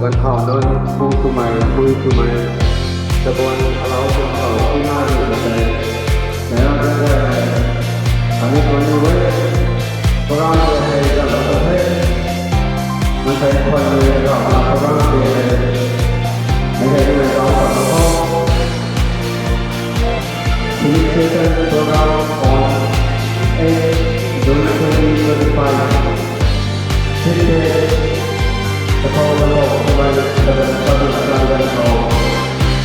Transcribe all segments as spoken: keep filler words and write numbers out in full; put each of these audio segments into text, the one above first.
Ganthau nunc, pu swmei, pui swmei, chabuan alau swmei, pu na ni na tei, nai ra ta tei, ani tuang ni we, program tei hei zan lou ta the, maansei khwan ni rau na program tei hei, mei hei ni rau ta lou tho. Felicitation program on eight June twenty twenty-five. Chief guest, the Honourable Pu Bai Ladsiangpou, Pu Bai Ladsiangpou,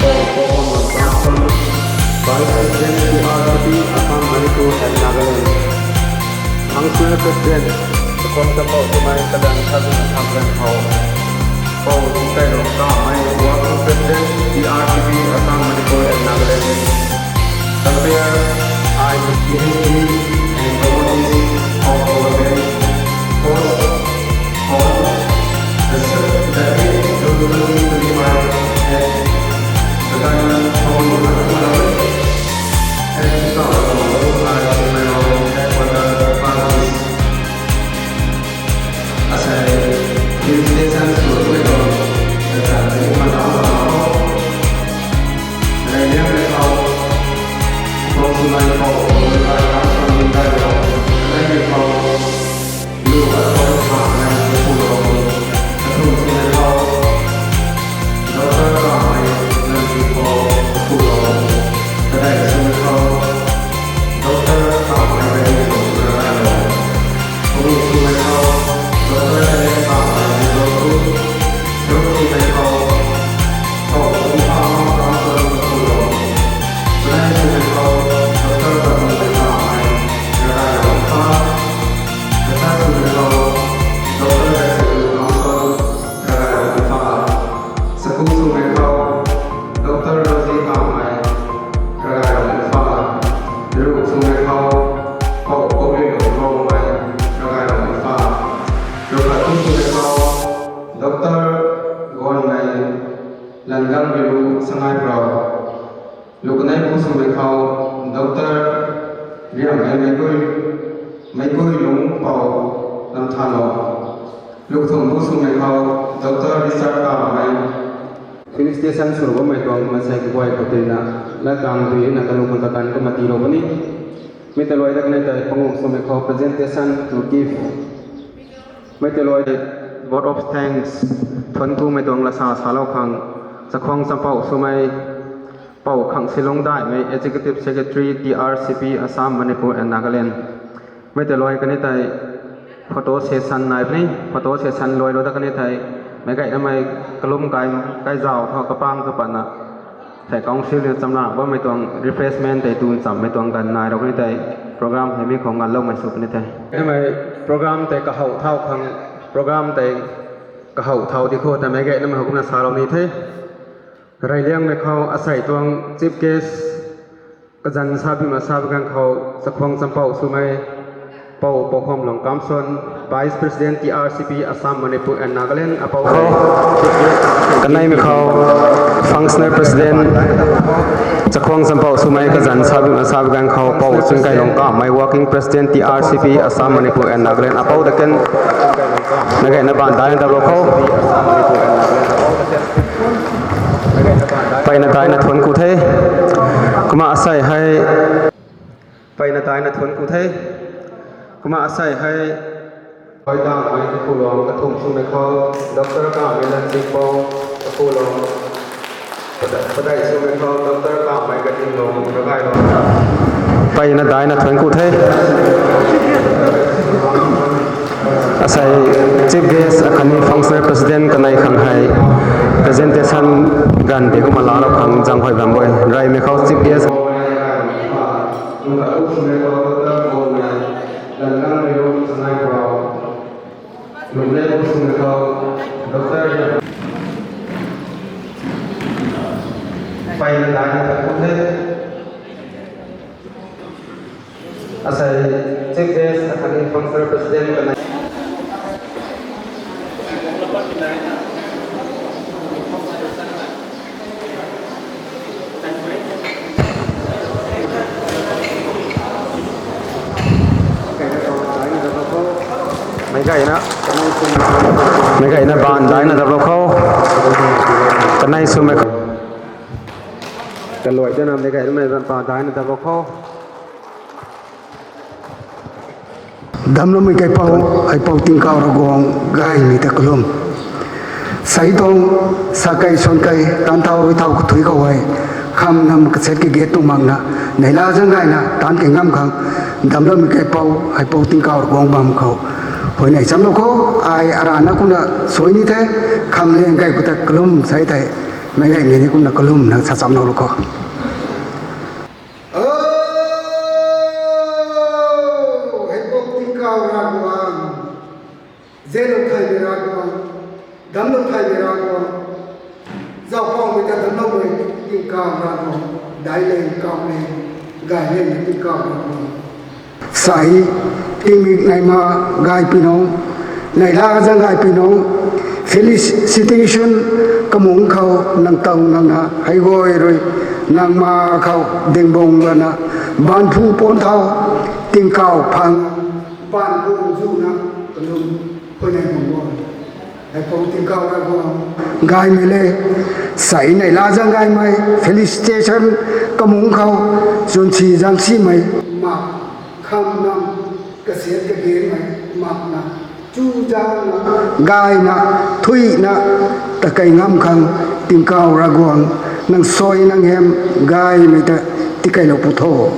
Pu Pu Hon Johnson, Vice President, T R C P, Assam, Manipur and Nagaland. Functional President, Chakhwang Champou Swmei, Kazanc Sabui Assam Ganv Khou, Pou Chingkailung Kamei, Working President, T R C P, Assam, Manipur and Nagaland. Compare, I, P H D and promotees of our band, host on the se-, the eighth June twenty twenty-five at the Ganv Khou Manipur. Asei, hill station sw tui tuang, ta tei kumna tau bam khou, reyliangmei khou, Pu Swmei Pou, Pu Bai Ladsiangpou, Pu Bai Ladsiangpou, reyliangmei khou, lu ka tuang tha nai pu lou, kathumh swmei khou, Doctor Kamei Lanchingpou, pu lou, kadai swmei khou, Doctor Kamei Ganhingpou, pu lou, kathumh swmei khou, Doctor Alex Kamei Ganhingpou, kathumh swmei khou, Pou Bungpha Mangkam, pu lou, kadai swmei khou, Doctor Kamei Kamei, Ravgay Lou Imphal, kasa swmei khou, Doctor Gaiswlu Nongson, Ravgay Lou Imphal. Saku swmei khou, Doctor Rosie Kamei, Ravgay Lou Imphal. Ruh swmei khou, Pou Kobilou Rongmei, Ravgay Lou Imphal. Ruh khat tu swmei khou, Doctor Gonmei, Langang Biru, Sangai Prou. Lu kanei bu swmei khou, Doctor Riammei Meigui, Meigui Lungpou, Lamthanlou. Lu kathumh bu swmei khou, Doctor Richard Kamei. Felicitation sw bammei tuang maansei kaguay khou tina, lat kang dui na kalung khang kaganv kumna tiilou puni. Mi tei luai dat kanei tei panguh swmei khou presentation to give. Mi tei luai vote of thanks, thuanckumei tuang lasa salou khang, Chakhwang Champou Swmei, Pou Khangsilung Daihmei, Executive Secretary, T R C P, Assam, Manipur and Nagaland. Mi tei luai kanei tei photo session nai puni, photo session luailou dat kanei tei, meic gaynamei kalum kai, kaizau tho kapang tho patna, thei council ni chamlak bammei tuang refreshment tei tu nchammei tuang ganv nailou kanei tei, program hei mi khou nganloumei sw puni the. Mei program tei kahow thau khang, program tei kahow thau di khou ta meic gaynamei khou kumna salou ni the. Reyliangmei khou asei tuang chief guest, kazanc sabui ma sabui ganv khou, Chakhwang Champou Swmei, Pou Poukhwamlung Kamson, Vice President T R C P Assam, Manipur and Nagaland, apou khou. Kaneimei khou, Functional President, Chakhwang Champou Swmei, kazanc sabui ma sabui ganv khou, Pou Chingkailung Kamei, Working President T R C P Assam, Manipur and Nagaland, apou ta kan, meic gayna baanv daina daplou khou. Mpeyna daina thuancku the. Kumna asei hei. Mpeyna daina thuancku the. Kumna asei hei. Pai Kamei Kakhulung, kathumh swmei khou, Doctor Kamei Lanchingpou, Kakhulung. Pada-, padei swmei khou, Doctor Kamei Ganhinglung, Ravgaylou. Mpeyna daina thuancku the. Asei chief guest akhatni functional president kanei khang hei presentation ganv tei kumna laalou khang zaenghuay bam e. Reymei khou chief guest. Mpeyna daina thuancku the. Asei chief guest akhatni functional president kanei. Meic gayna, meic gayna baanv daina daplou khou. Kanei swmei khou kaluai ta nam de kai rumei ban pa daina ta bok khou. Damloumei kaipouc, Haipou Tingkauh Ravguangc gaymei ta kalum. Sei tuang sa kei suan kei tan thau rui thau kathui khou hei, kham nam kaset kaget tuang makna, neihla zaeng gayna tan kei ngam khang, damloumei kaipouc, Haipou Tingkauh Ravguangc bam khou, huayney chamlou khou, ai arana kumna suai ni the, kham liang kai khou ta kalum sei thei, meic gaymei ni kumna kalumna sa chamlou lou khou. O, Haipou Tingkauh Ravguangc, zelou thaymei Ravguangc, damlou thaymei Ravguangc, zaupaumei ta damloumei Tingkauh Ravguangc, daic leng kau leng, gay leng Tingkauh Ravguangc. Sei, tingmik neihmei gaypui nunc, neihla zaeng gaypui nunc, felicitation kamung khou nang tow nang na, hei guay rui, nang ma khou dingbung lana, baanv phu puan thau, tingkauh phang, baanv phu zuna, kalum, huayney bam guang. Haipou Tingkauh Ravguangc gaymei le, sei neihla zaeng gaymei, felicitation kamung khou, chwnsi zaeng simei, mak, kham nam, kasiat kagenmei, makna, chuzaengna, gayna, thuina, takei ngam khang, Tingkauh Ravguangc, nang suai nang hem, gaymei ta, tikeylou pu tho.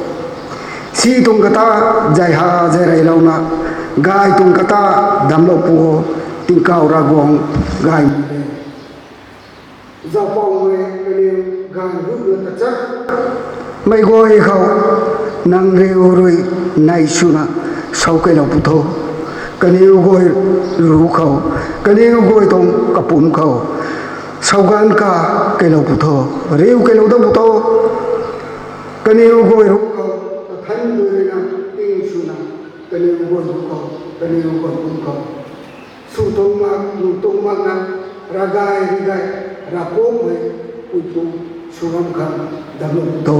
Si tuang kata, zay ha zay reylouna, gay tuang kata, damlou pu o, Tingkauh Ravguangc, gaymei le. Zaupaumei kaniw gaanv ruhna tachat, mei guay khou, nang riu rui nei swna, saukeylou pu tho. Kaniw guay ru khou, kaniw guay tuang kapumc khou, sauganv kakeylou pu tho, riu keylou dat pu tho. Kaniw guay ru khou, kathan dui ruina, ting swna, kaniw guay ru khou, kaniw guay pumc khou. Sw tuang mak, nuh tuang makna, ravgay rigay, ravpuakmei, puipu, sw ngam khang, damlou tho,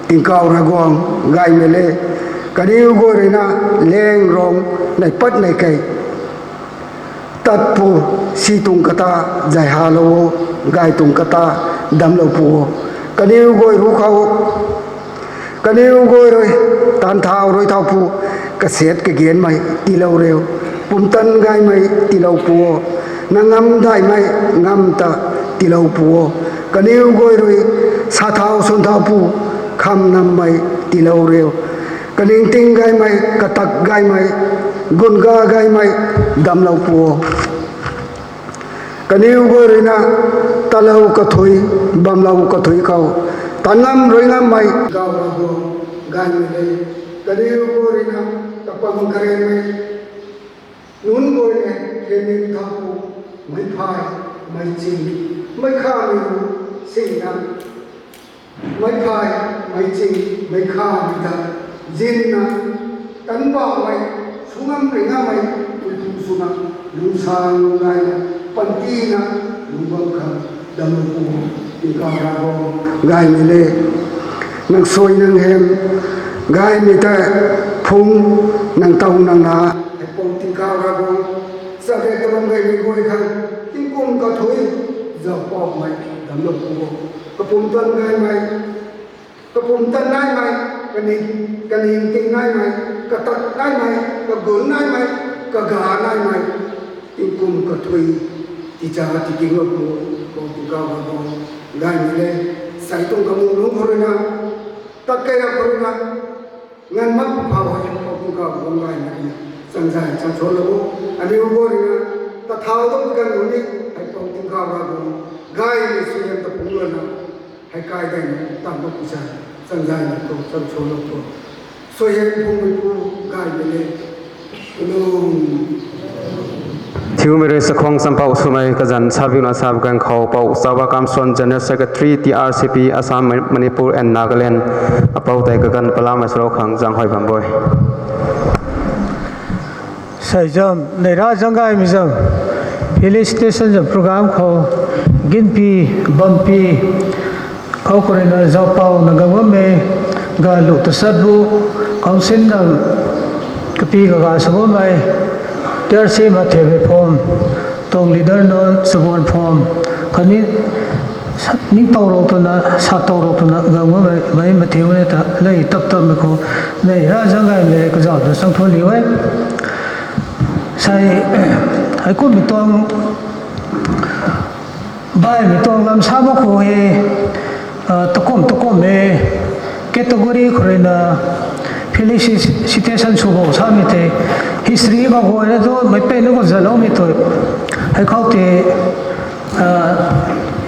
Tingkauh Ravguangc, gaymei le, kaniw guay ruina, leng rong, neih pat neih kei, tat pu, si tuang kata, zay halou o, gay tuang kata, damlou pu o, kaniw guay ru khou, kaniw guay rui, taanv thau rui thau pu, kasiat kagenmei, tiilou riu, pumtan gaymei, tiilou pu o, nang ngam daihmei, ngam ta, tiilou pu o, kaniw guay rui, sa thau swn thau pu, kham nammei, tiilou riu, kaningting gaymei, katak gaymei, gun ga gaymei, damlou pu o. Kaniw guay ruina, talou kathui, bamlou kathui khou, tan ngam rui ngammei, Tingkauh Ravguangc, gaymei le, kaniw guay ruina, kapam karenmei, nunc guay le, khenin thau pu, meic phay, meic ching, meic khamei ru, sina, meic phay, meic ching, meic khamei ta, zinna, tan baumei, sw ngam rui ngammei, puipu swna, lungsang lungnaina, pantina, lungc bam khang, damlou pu, Tingkauh Ravguangc, gaymei le, nang suai nang hem, gaymei ta, phung, nang tow nang na, Haipou Tingkauh Ravguangc, chakhek kabam gaymei guay khang, tingkum kathui, zaupaumei, damlou pu, kapumtan gaymei, kapumtan naimei, kaning, kaningting naimei, katat naimei, kagun naimei, kaga naimei, tingkum kathui, ticha tikinglou pu, Haipou Tingkauh Ravguangc, gaymei le, sei tuang kamung lungc khou ruina, tat kei rap khou ruina, nganv mak pu phau hei Haipou Tingkauh Ravguangc gaymei, changzay chang suanlou o, aniw guay ruina, ta thau dam kan ni, Haipou Tingkauh Ravguangc, gaymei suaihiam ta phungc lana, hei kai daina, tan mak pu sa, changzayna tu, chang suanlou tu, suaihiam phungmei pu, gaymei le, kalum. Thiumei rui sakhwang champouh swmei kazanc sabiuna sab ganv khou Pou Chauba Kamson, General Secretary, T R C P, Assam, Manipur and Nagaland, apou tei kaganv palamei swlou khang zaenghuay bam e. Sei zam, neihla zaeng gaymei zam, felicitation zam program khou, ginpi, bampi, khou khou ruina zaupou na gam ngammei, galu tasat bu, council na kapi kaga sw bammei, T R C Mathemei Phom, tuang leader nunc Suban Phom, kani ningtow rou twna, sa tow rou twna gang bammei mei mathiu ni ta lei tap tapmei khou nei ra zang gaymei kazauh ta chang thuan liu e. Sei, heikumhmei tuang baihmei tuang lam sa mak khou hei, takum takum e, category khou ruina felicitation sw bo samei tei history kaguayna tu meic peyna khou zaloumei tei, heikhou tei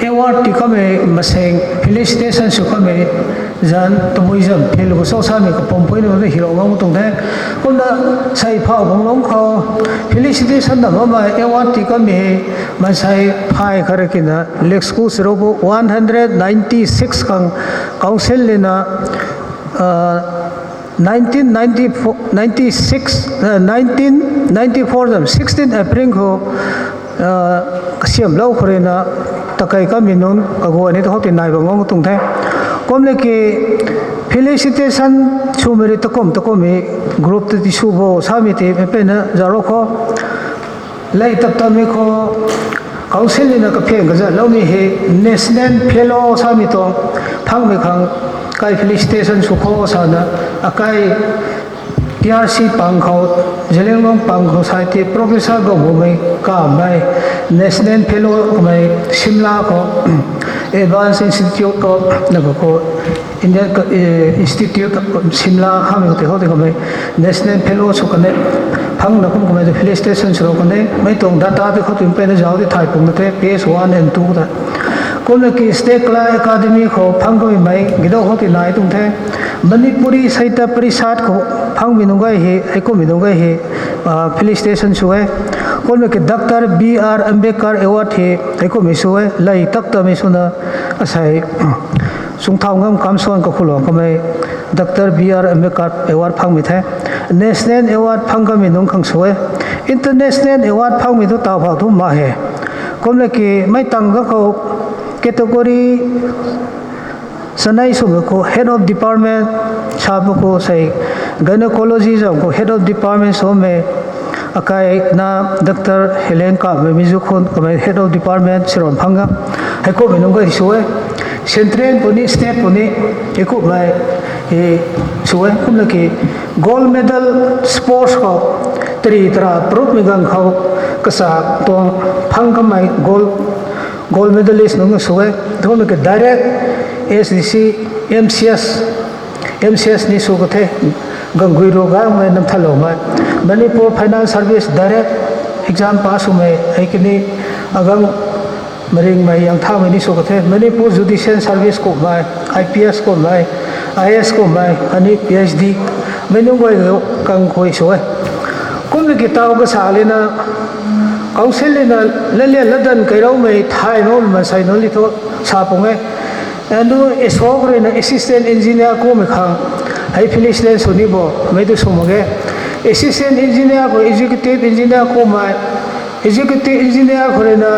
award ti kamei maseng felicitation sw kamei zan tabui zam phil khou cho samei kapumpuina ta hilou ngam tuang the. Kumna sei phau bang lung khou felicitation na bammei award ti kamei hei maansei phay khat rui kina lak school sirou bu one hundred ninety six khang council lina nineteen ninety-four, ninety-six, uh, nineteen ninety-four zam sixteen April khou kasiamlou khou ruina takei kamei nunc kaguay ni ta khou ti nai bam ngam tuang the. Kumna ki felicitation swmei rui takum takummei group ta ti sw bo samei tei meic peyna zalou khou lei tap tapmei khou council nina kaphian kazatloumei hei national fellow samei tuang phangmei khang kai felicitation sw kho sana akai T R C pang khou, Zeliangrong pang khou sai tei professor gou bumei kamei, national fellow kamei Shimla khou, Advanced Institute khou, na khou Indian Institute Shimla hamei tei khou tei kamei national fellow sw kane, phangna kum kamei tei felicitation swlou kane, mei tuang data tei khou tei mpeyna zauc tei thay pung na the, phase one and two ta. Kumna ki State Kala Academy khou phang kamei mei gidau khou tei nai tuang the. Manipuri Sahitya Parishad khou phangmei nunc gay hei, heikumhmei nunc gay hei felicitation sw e. Kumna ki Doctor B R Ambedkar Award hei heikumhmei sw e, lei tap tapmei swna asei Chungthau Ngam Kamson Kakhulong kamei Doctor B R Ambedkar Award phangmei the. National Award phang kamei nunc khang sw e. International Award phangmei thu taw phau thu ma he. Kumna ki mei tang ga khou category chanei swmei khou head of department sa pa khou sei gynecology zam khou head of department swmei akai na Doctor Helen Kamei Mizukhun kamei head of department siran phang ga. Heikumhmei nunc gay sw e. Central puni, state puni, heikumhmei sw e. Kumna ki gold medal sports khou tari tara parupmei ganv khou kasa tuang phang kamei gold, gold medalist nunc sw e. Kumna ki direct S D C, M C S, M C S ni sw ka the, ganggui ru gangmei namthanloumei. Manipur Finance Service direct exam pass swmei hei kani agang maringmei yang thaumei ni sw ka the. Manipur Judicial Service kumhmei, I P S kumhmei, I A S kumhmei, ani P H D mei nunc guay kang khui sw e. Kumna ki taw kasa lina council lina lalian ladan kairoumei thay no mansei nunc li thu sa pung e. Anu eso khou ruina assistant engineer kumhmei khang hei felicitation sw ni bo mei tu sw mak ge. Assistant engineer khou executive engineer kumhmei, executive engineer khou ruina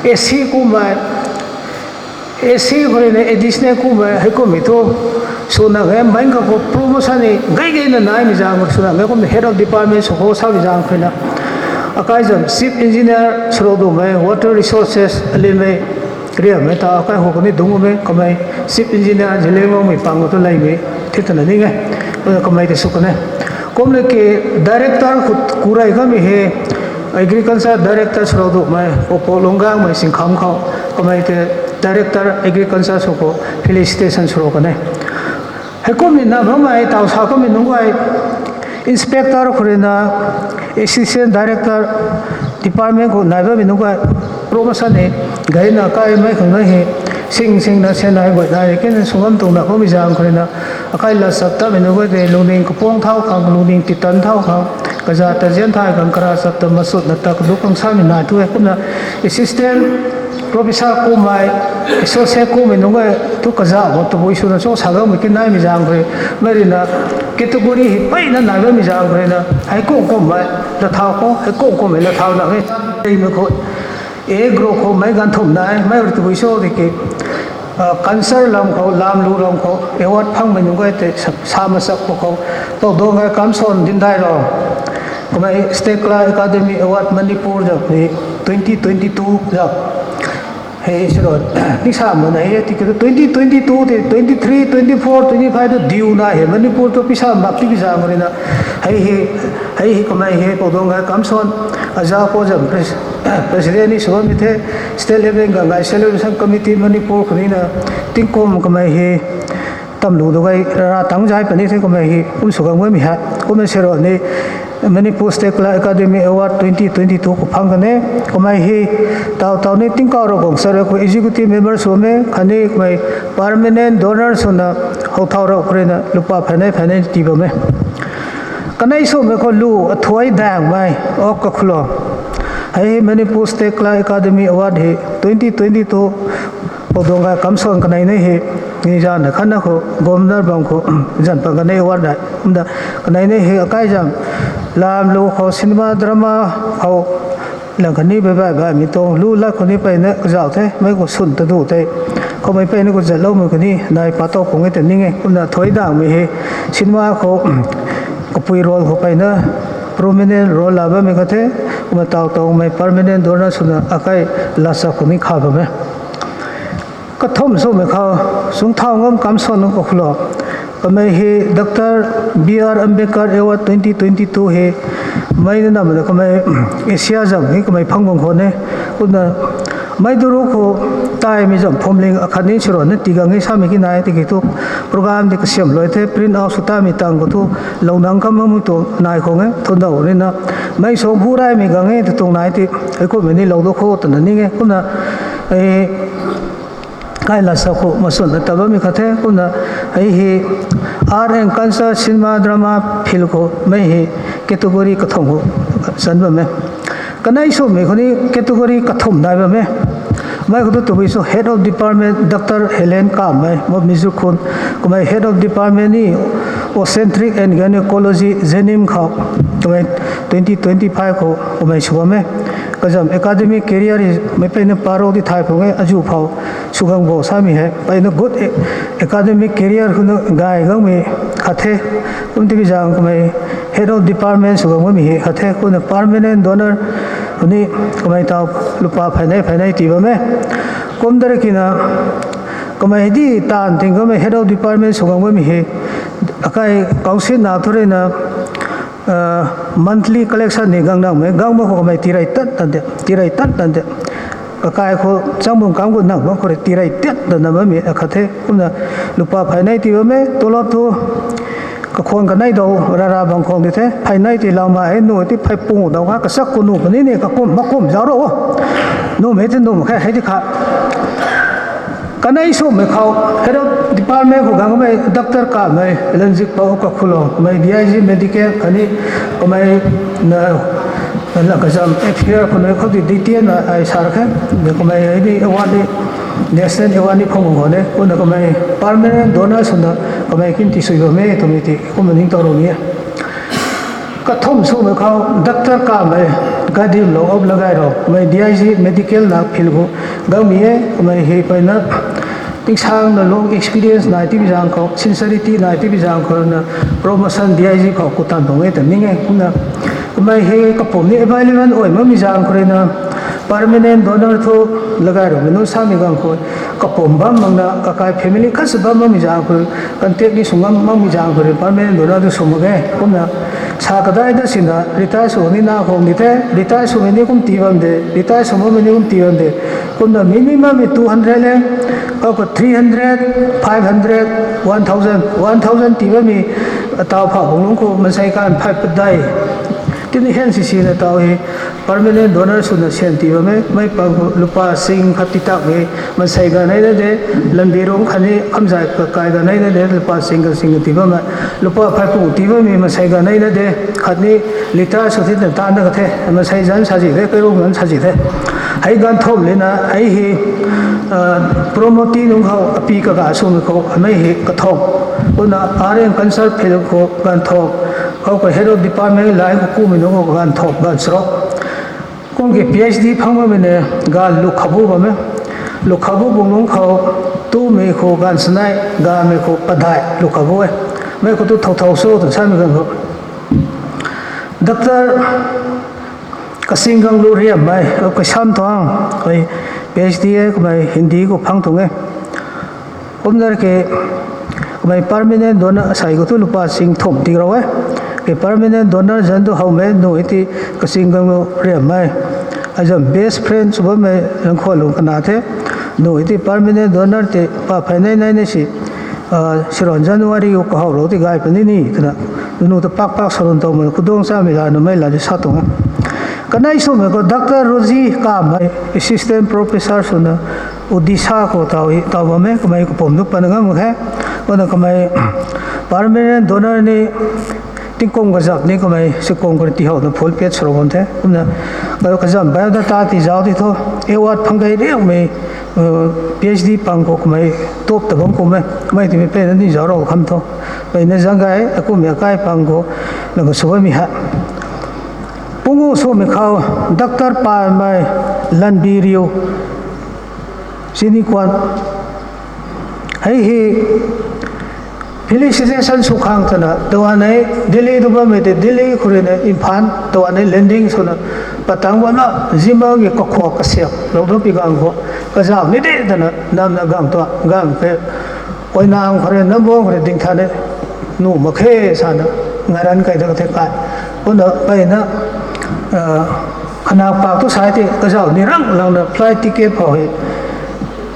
A C kumhmei, A C khou ruina additional kumhmei, heikumhmei thu swna ge, mei kha khou promotion ni gay gayna naimei zaeng khou swna ge, kumna head of department sw khou samei zaeng khou ruina akai zam chief engineer swlou dumei water resources alimei riammei ta akai khou kani dungc bammei kamei chief engineer Zeliangrongmei pang khou tu leymei thi twna ning e. Kumna kamei tei sw kan e. Kumna ki director khou kurei kamei hei agriculture director swlou dumei Popo Lungangmei Singkham khou kamei tei director agriculture sw khou felicitation swlou kan e. Heikumhmei na bammei taw sa kummei nunc guay inspector khou ruina assistant director department khou nai bammei nunc guay promotion ni gayna kaimei khang na hei sing singna senai guay nai kena sw ngam tuang na bammei zaeng khou ruina akai lat chap tatmei nunc guay tei lungning kapuang thau khang, lungning titan thau khang, kaza ta zian thay khang, kara chap ta masutna ta kaduk khang samei nai tu e. Kumna assistant professor kumhmei, associate kumhmei nunc guay thu kazauh khou tabui swna cho sa gaumei ki naimei zaeng khou rui, mei ruina category hei peyna nai bammei zaeng khou ruina heikumh kumhmei lathau khou, heikumh kumhmei lathau na e. Mei khou A group khou meic ganv thumh nai, mei rui tabui cho tiki cancer lam khou, lamlu lam khou award phangmei nunc guay tei sa, sa masak khou khou, Todong Gay Kamson Dingdairong, kamei State Kala Academy Award Manipur zak ni twenty twenty-two zak Hei siro, pisa mana hei tiki twenty twenty two te twenty three twenty four twenty five tu diu na hei Manipur tu pisa mak tiki zang rui na, hei hei hei hei kamei hei Paudong Kamson aza Pozam president ni sua mi the, state level gangai celebration committee Manipur khuni na tingkum kamei hei tamlu du gai ra tang zai pani the kamei hei kum sugam gami ha kum siro ni Manipur State Kala Academy Award twenty twenty two khou phang kan e. Kamei hei taw taw ni tingkauh rau gong sar khou executive member sw e khatni kamei permanent donor swna hou thau rau khou rui na lupa phaynei phaynei ti bam e. Kanei swmei khou lu athuai dangmei ok kakhulou. Hei hei Manipur State Kala Academy Award hei twenty twenty two Paudong Kamson kanei nei hei ni zan na khatna khou governor bang khou zan pang kanei award dai kumna kanei nei hei akai zam lam lu khou cinema drama khou lang khatni baibai baimei tuang lu lat khou ni peyna kazauh the mei khou swn ta du the. Khoumei peyna khou zatloumei khou ni nai pa tow pung e ta ning e kumna thuai dangmei hei cinema khou kapui role khou peyna prominent role la bammei kha the. Kumna taw tawmei permanent donor swna akai lasa khou ni kha bam e. Kathum swmei khou Sungthau Ngam Kamson nunc kakhulou. Kamei hei Doctor B R Ambedkar Award twenty twenty two hei mei na nam na kamei Asia zam hei kamei phang bang khou ne. Kumna mei duru khou taimei zam phumling akhat ni siro na tigang e samei ki nai tiki thu program di kasiam loi the print out sw tamei tang khou thu lou nang kam mamui tuang nai khou nge thu dau rui na mei song bu raimei gang e ta tuang nai ti hei kummei ni lou du khou twna ning e kumna hei kai lasa khou maswn na ta bammei kha the kumna hei hei art and culture cinema drama field khou mei hei category kathum khou chan bam e. Kanei swmei khou ni category kathum nai bam e. Mei khou tu tabui sw head of department Doctor Helen Kamei mo Mizu khun kamei head of department ni obstetric and gynecology Zenim khou kamei twenty twenty five khou kamei sw bam e. Kazam academic career mei peyna paro di thay phung e azu phou sw gang bo samei hei peyna good academic career khou na gay gangmei kha the. Kum tiki zang kamei head of department sw gang bammei hei kha the kumna permanent donor khou ni kamei taw lupa phaynei phaynei ti bam e. Kum dari kina kamei di taanv ting kamei head of department sw gang bammei hei akai council na thu rui na monthly collection ni gang nangmei gang bam khou kamei tirei tat tan de tirei tat tan de kakai khou chang bam kam khou nang bam khou rui tirei tat tan na bammei akhat the kumna lupa phaynei ti bam e tolop thu kakhwang kanei dou rara bang khwang di the phaynei ti loumei e nu ti phey pung dau kha kasak ku nu puni ni kakum makum zau ro o numei ti num khe hei ti kha. Kanei swmei khou head of department khou gang kamei Doctor Kamei Lanzik Pou kakhulou kamei D I G medical khatni kamei na la kazam affair khou nui khou di detail na ai sa khe kamei hei di award di national award ni phang khou ne kumna kamei permanent donor swna kamei kin ti sui bam e twmei ti kumna ning tau rou ni e. Kathum swmei khou Doctor Kamei Gadimlou of Lagairou mei D I G medical na field khou gangmei e kamei hei peyna tingsang na long experience nai tibi zang khou sincerity nai tibi zang khou na promotion D I G khou kutan bang e ta ning e kumna kamei hei kapum ni available oi makmei zang khou rui na permanent donor thu Lagairoumei nu samei gang khou kapum bam makna kakai family khat si bam makmei zang khou contact ni sw ngam makmei zang khou rui permanent donor thu sw mak e kumna sa kadai da sina retire sw ni na khwang di the retire swmei ni kum ti bam de retire sw makmei ni kum ti bam de kumna minimum mei two hundred le kau khou three hundred, five hundred, one thousand, one thousand ti bammei ataw phau bung lungc khou mansei kan phay padai tini hen sisina taw hei permanent donor swna syan ti bam e mei pang khou lupa sing khat ti takmei mansei ganv nei na de lambi rung khatni khamzai kakai ganv nei na de lupa sing kan sing ti bam e lupa phey pung ti bammei mansei ganv nei na de khatni litre sw thina tan da ka the mansei zanc sa zi the kairung zanc sa zi the hei ganv thum lena hei hei promote nunc khou api kaga swmei khou mei hei kathum kumna art and culture field khou ganv thum khou ka head of department lai khou kumei nunc khou ganv thum ganv charuk kum ki P H D phang bammei ne ganv luk khabu bam e luk khabu bung lungc khou tumei khou ganv sanei ganvmei khou padai luk khabu e mei khou tu thou thou so tw samei ganv khou Doctor Kasing Ganglu Riammei, Kaisam Tuang, hei P H D e, kamei Hindi khou phang tuang e. Kumna ke, kamei permanent donor asei khou thu lupa sing thumh ti rou e. Ke permanent donor zanc tu howmei nu e ti, kasing gang lu riammei, azam best friend sw bammei Rangkhualung kana the. Nu e ti permanent donor ti pa phey nei nei ni si, siran January khou kahow rou ti gay puni ni twna, nu ta pak pak salun towmei khudong chamei la numei la di sa tuang e. Kanei swmei khou Doctor Rosie Kamei, Assistant Professor swna Odisha khou taw bammei, kamei kapum tu pan ngam mak khe. Kumna kamei permanent donor ni tingkum kazap ni kamei sikum kar tihowna full paid sw rou bam the. Kumna kazam biodata ti zauc ti thu, award phang gay riakmei, P H D pang khou kamei top ta bam kum e. Kamei timei peyna ni zauc rou kham thu, peyna zang gay, akumhmei akai pang khou lana sw bammei ha. Pungu swmei khou Doctor Pamei Lanbiriu, Sini Kuan. Hei hei felicitation sw khang twna, taanv e Delhi tu bammei tei Delhi khou rui na Imphal taanv e landing swna, patang bana zima ki kakhua kasiak lou da pi gang khou, kazauh ni de twna namna gang tua gang pe, koinang khou rui, nambuang khou rui ding than e, nuh mak khe sana, ngaran kai da ka the kai. Kumna peyna, khana pak tu sa tei kazauh ni rang langna flight ticket phou hei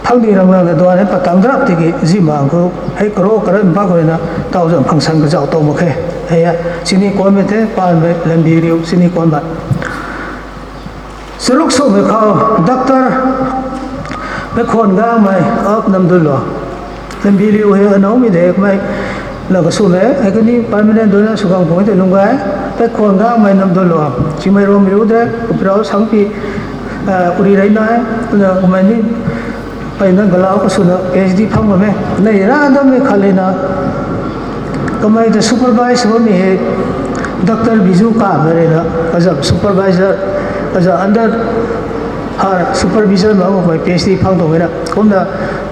phang di rang langna duan hei patang drap tiki zimang khou hei karo karan bak khou rui na taw zam phang san kazauh tow mak khe. Hei a, Sini Kuanmei the, Pamei Lanbiriu, Sini Kuanmei. Charuk swmei khou Doctor Pekhuan Gangmei of Namdunlong. Lanbiriu hei anoumei de kamei, lana kaswmei hei kani permanent donor sw gang pung tei lung gay. Pekhuan Gangmei Namdunlong, Chingmeirongmei riu de, Kapirao Sangpi, uri rei nai, kumna kamei ni peyna galau kaswna P H D phang bam e. Nei ra dammei khat lana kamei ta supervise bammei hei Doctor Biju Kamei rui na, kaza supervisor, kaza under her supervision ma kamei P H D phang tuang e na. Kumna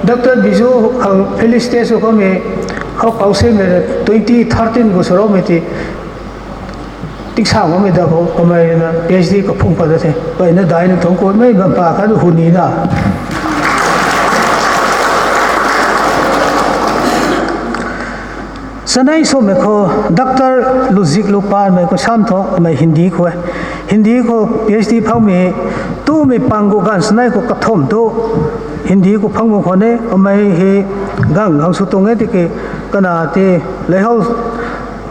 Doctor Biju khang felicitate sw kamei khou kau semei twenty thirteen khou sw roumei ti, tiksang bammei da khou kamei rui na P H D kaphung pat da the. Peyna daina thungc kummei bam pa khat hu ni na. Chanei swmei khou Doctor Luzik Lupanmei khou sam thu kamei Hindi khou e. Hindi khou P H D phangmei, tumei pang khou ganv chanei khou kathumh tu Hindi khou phang bam khwan e. Kamei hei gang gang sw tuang e tiki, kana ti leihou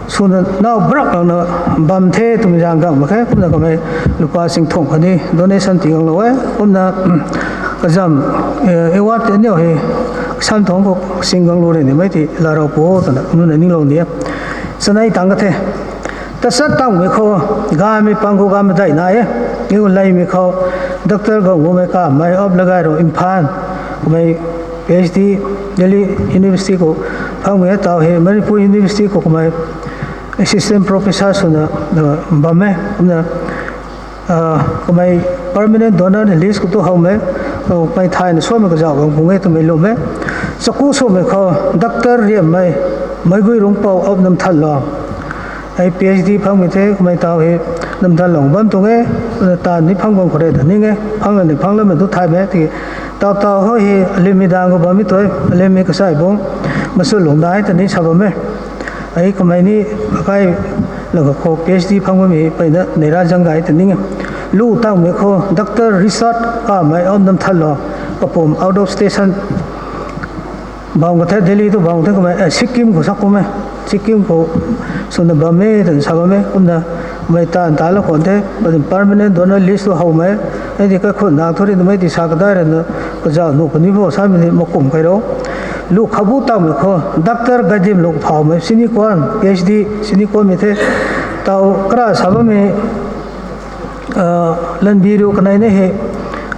swna nau brak langna bam the twmei zaeng gang mak khe. Kumna kamei lupa sing thumh khatni donation tii ganglou e. Kumna kazam award tei aniu hei sam thungc khou sing ganglou rui nimei ti laa rou pu twna kumna ninglou ni e. Chanei tang ka the. Tachat tangmei khou gaymei pang khou gay madeih nai e. Niu leymei khou Doctor Gangwumei Kamei of Lagairou, Imphal, kamei P H D Delhi University khou phangmei e. Taw hei Manipur University khou kamei assistant professor swna bam e. Kumna kamei permanent donor list khou tu howmei, kamei thayna suanmei kazauh gang pung e twmei lwm e. Chaku swmei khou Doctor Riammei Meiguirungpou of Namthanlong. Hei P H D phangmei the, kamei taw hei Namthanlong bam tuang e. Taanv ni phang bam khou rui ta ning e, phang la ni phang lamei tu thaymei tiki, taw taw hou hei alimei dang khou bammei tu e, alimei kachaibung Masulung Dai ta ni sa bam e. Hei kamei ni akai lana khou P H D phang bammei peyna neira zang gay ta ning e. Lu tangmei khou Doctor Richard Kamei of Namthanlong, kapum out of station bam ka the, Delhi tu bam the, kamei Sikkim khou sa kum e, Sikkim khou swna bam e twna sa bam e. Kumna kamei taanv ta la khwan the, permanent donor list tu howmei, hei di kaikhunc nak thu rui namei ti sa kadai rana, kazauh nuh puni bo samei ni makum kai rou. Lu khabu tangmei khou Doctor Gaidimlung Phawmei, Sini Kuan, P H D, Sini Kuanmei the, taw kara sa bammei Lanbiriu kanei ni hei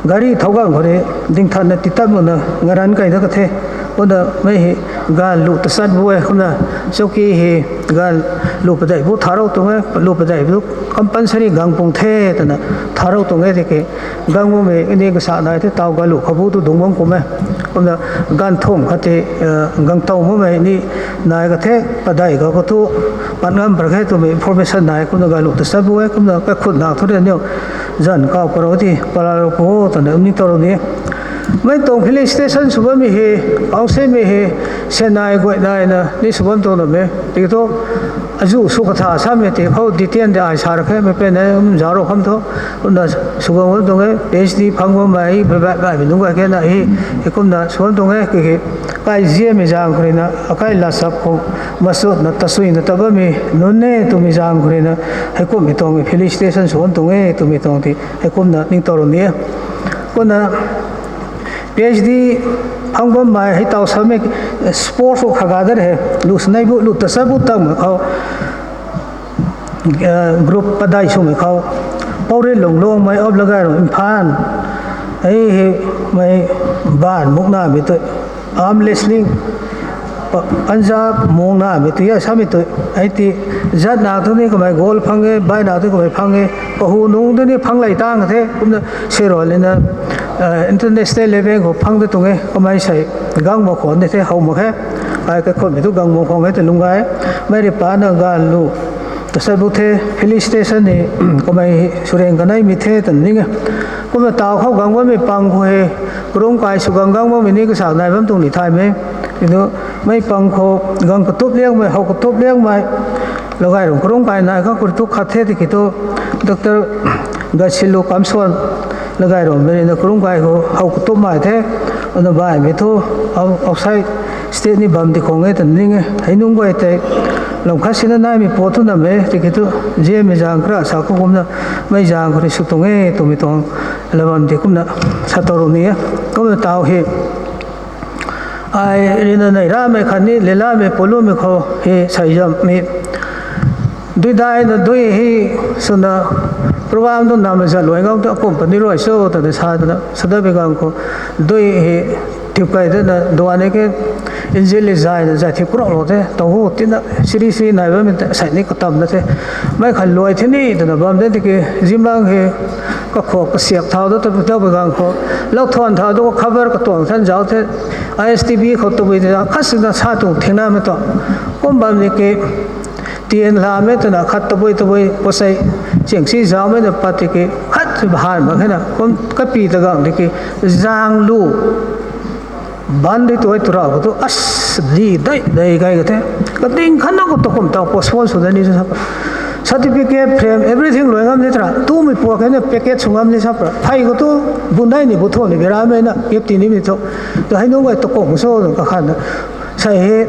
gari thow gang khou rui dingthanna titat makna ngaran kai da ka the. Kumna mei hei ganv lu tachat bu e. Kumna chauki hei ganv lu padeih bu tharou tuang e, lu padeih bu compulsory gang pung the twna tharou tuang e tiki, gang bumei ni kasa nai the, taw ganv lu khabu tu dungc bam kum e. Kumna ganv thumh khat tei gang tow makmei ni nai ka the, padeih ka khou thu pat ngam par khe twmei information nai. Kumna ganv lu tachat bu e. Kumna kaikhunc nak thu rui aniu zanc kaw parou ti palalou pu twna ni tow rou ni. Mei tuang felicitation sw bammei hei, councilmei hei, senai guay naina ni sw bam tuang na me. Tiki thu, azuh sw katha samei ti khou detail de ai sa ra khe, mei pen e, um, zaro kham thu. Kumna sw bam tuang e, PhD phang bammei, baibaihmei nunc guay khe na hei, hei kumna sw bam tuang e, kiki, kai ziamei zaeng khou rui na, akai lasap khou, masutna, tasuina ta bammei, nunc e twmei zaeng khou rui na, hei kumhmei tuang felicitation sw bam tuang e, twmei tuang ti, hei kumna ningtow rou ni e. Kumna, PhD phang bammei hei taw samei sports khou khaga dat he, lu sanei bu, lu tasat bu tangmei khou, group padai swmei khou, Pauri Lungluangmei of Lagairong Imphal, hei hei mei ban muknamei tu, arm wrestling, Punjab muknamei tu, ya samei tu, hei ti, zat na tu ni kamei gold phang e, bai na tu kamei phang e, kahu nung tu ni phang lei tang the, kumna sirolina, international level khou phang ta tuang e, kamei sei, gang mak khwan de the, how mak khe, ai kakhunmei tu gang mak khwan e ta lung gay, mei rui pana ganv lu, tasat bu the, felicitation ni, kamei sureng kaneimei the twna ning e. Kumna taw khou gang bammei pang khou hei, karungc kai sw gang gang bammei ni kasa nai bam tuang ni thaymei. Tiki thu, mei pang khou gang katup liangmei, how katup liangmei, Lagairong karungc kai nai khang khou tu khat the tiki thu, Doctor Gatsilu Kamson, Lagairongmei rui na karungc kai khou how katup mai the, ana baihmei thu, outside state ni bam ti khwan e twna ning e. Hei nunc guay tei, lam khat sina naimei pat tu nam e, tiki thu, ziamei zaeng kara sa khou kumna, mei zaeng khou rui sw tuang e twmei tuang, la bam ti kumna, sa tow rou ni e. Kumna taw hei, ai rui na nei ramei khatni, le lamei pulumei khou hei, saizamhmei, dui daina dui hei, swna, program tu namei zat luai ngam tu akum puni rui cho twna sa twna, sa dat bi gang khou, dui hei, tip kai dana, duan e ke, injil li zay na zay tip kruklou the, taw hu tina, siri siri nai bammei ta, sei ni katamna the, mei khat luai the ni, twna bam de tiki, zimlang hei, kakhou kasiak thau da, ta, ta bi gang khou, lou thuan thau da, cover katuang than zauc the, ISTV khou tabui ta, khat sina sa tuang thingnamei tu, kum bam ni ki, tian lamei twna khat tabui tabui, pasei, chingsi zaumei na pat tiki, khat si bahan mak khe na, kum kapi ta gang tiki, zaeng lu, ban di tu e tu ra khou tu, as, di dei dei kai ka the, kading khatna khou tu kum taw postpone sw da ni sa, certificate, frame, everything luai ngam ni tara, tumei pua khe na package sw ngam ni sa pra, phey khou tu, bun dei ni bu thu ni biramei na, gifti nimei thu, tu hei nunc guay tu kum sw kakhan na, sei hei,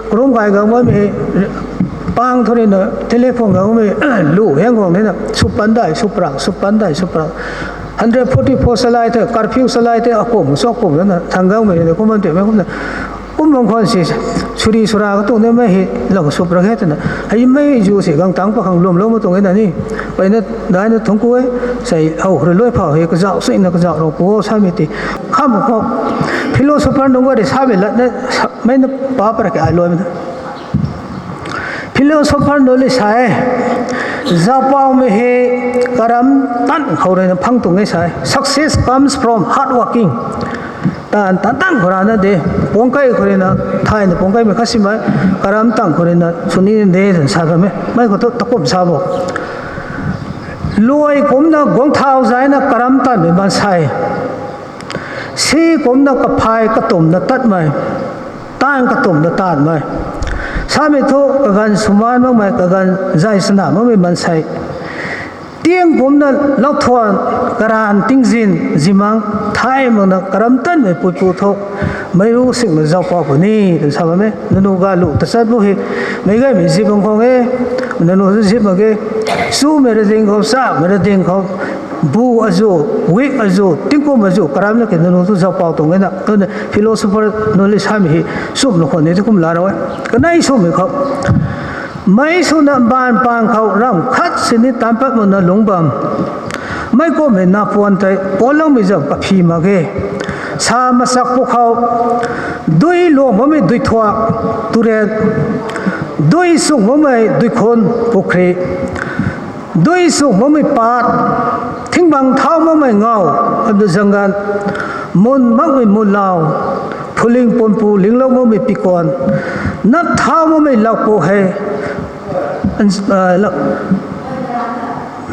karungc kai gang bammei hei, pang thu rui na, telephone gang bammei, lu hiang guang ni na, sw pan dai, sw pra, sw pan dai, sw pra, hundred forty-four salai the, curfew salai the, akum sw akum na, thang gangmei rui na, kum bam ti mei kumna, kum bam khwan si, suri sura katuang nimei hei, lou sw pra khe twna, hei mei zu si gang tang pa khang lwmlou ma tuang e na ni, peyna, daina thungc ku e, sei how khou rui luai phau hei, kazauh suina kazauh rou pu samei ti, kham khou, philosopher nunc guay rui samei lat na, mei na pa pra ke ai luaimei na. Philosopher nunc rui sa e, zauhpaumei hei karam tan khou rui na phang tuang e sa e. Success comes from hard working. Taanv tan tan khou rana de, puangc kai khou rui na, thayna puangc kaimei khat simei, karam tan khou rui na sw ni de twna sa bam e. Mei khou tu takum sa bo. Luai kumcna guang thau zayna karam tanmei maansei, si kumcna kaphay katumna tatmei, taanv katumna taanmei, samei thu kaganv swmaan makmei, kaganv zay sana makmei maansei, tiang kumcna lou thuan, karaanv tingzin zimang, thay makna karam tanmei puipu thu, meic ru singna zauc pau puni twna sa bam e. Nanu galu tachat bu hei, meic gaymei zip bam khwan e, nanu zip mak ge, chumei rading khou, chamei rading khou, bu azu, week azu, tingkum azu karamna ke nanu tu zauc pau tuang e na, twna philosopher nunc rui samei hei, sumna khwan ni tu kum laa rou e. Kanei swmei khou, meic swna mbaanv paan khou ramv khat sini taan pat makna lungc bam, meic kumhmei napuan tei puanloumei zam kaphi mak ge. Sa masak pwkhou, dui luang makmei duithuak, turen, dui sung makmei duikhun, pukhri, dui sung makmei paat, thingbang thau makmei ngaw, adu zanggan, mun makmei munlau, phuling pumpu linglou makmei pikuan, nap thau makmei lakpuk hei,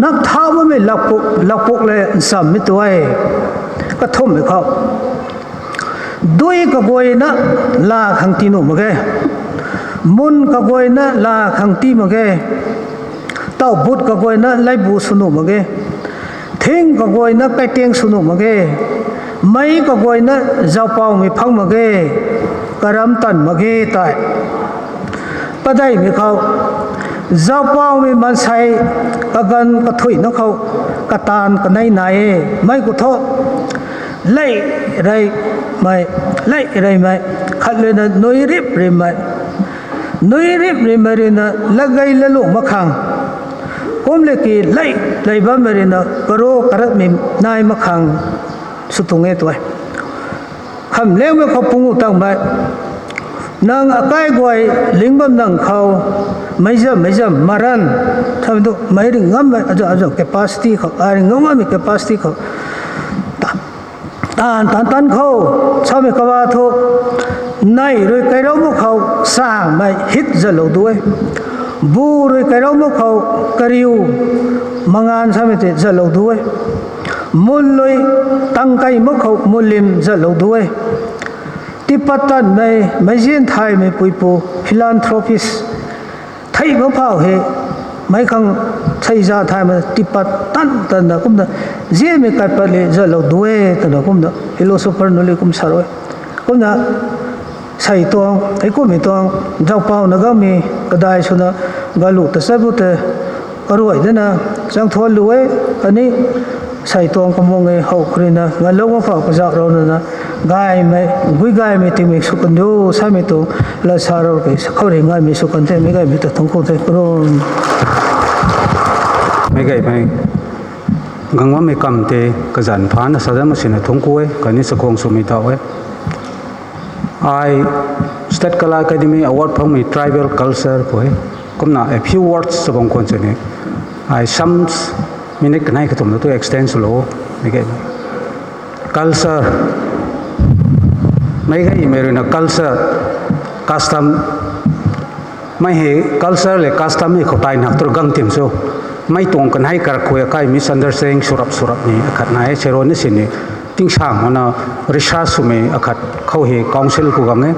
nap thau makmei lakpuk, lakpuk le nchammei tu e. Kathumhmei khou, Dui kaguayna la khang tii nuh mak ge. Mun kaguayna la khang tii mak ge. Taw but kaguayna laibu sw nuh mak ge. Thing kaguayna kaiteng sw nuh mak ge. Mei kaguayna zaupaumei phang mak ge. Karam tan mak ge tei. Padeihmei khou, zaupaumei maansei kaganv kathuina khou kataanv kanei nai e. Mei khou thu, lei reymei, lei reymei, khat lena nui rip rimei, nui rip rimei ruina latgei lalung mak khang, kum le ki lei lei bammei ruina karo karatmei nai mak khang sw tuang e tu e. Kham lengmei khou pungu tangmei, nang akai guay ling bam nang khou, meic zam meic zam maran, samei tu meic ring ngammei aza aza capacity khou, ai ring ngam ngammei capacity khou, ta- taanv taanv tan khou, samei kaba thu, nei rui kairou mak khou sangmei hit zatlou du e. Bu rui kairou mak khou, kariu mangan samei tei zatlou du e. Mun rui tangkei mak khou mulim zatlou du e. Tipat tanmei, meic zin thaymei puipu, philanthropist, thei mak phau he, meic khang thei za thaymei tipat tan tanna kumna, zianmei kaipat le zatlou du e twna kumna philosopher nunc le kum sa rui. Kumna, sei tuang, hei kummei tuang, zaupauna gammei, kadai swna, galu ta chat bu tei, karuai dana, chang thuan lu e, khatni, sei tuang kamung e, how khou ruina, ngalou mak phau kazauh rou nana, gaymei, gui gaymei tingmik sw kan du, samei tuang, lat sa rou kei, khou rui ngaimei sw kan the, meic gaymei ta thungc ku the, karum. Meic gaymei, gang bammei kam tei, kazanc phana sa dat mak sina thungc ku e, khatni chakhwang swmei daw e. Ai State Kala Academy Award phangmei tribal culture khou e. Kumna a few words sa bam khwan sini. Ai some minute kanei kathumh na tu extend swlou. Meic gaymei, culture. Meic gaymei ruina culture, custom. Mei hei culture le custom hei khou tai nak tu gang tim sw. Mei tuang kanei karak khou akai misunderstanding swrap swrap ni akhat nai e, serou na sini. Tingsang mana research swmei akhat khou hei council khou gang e.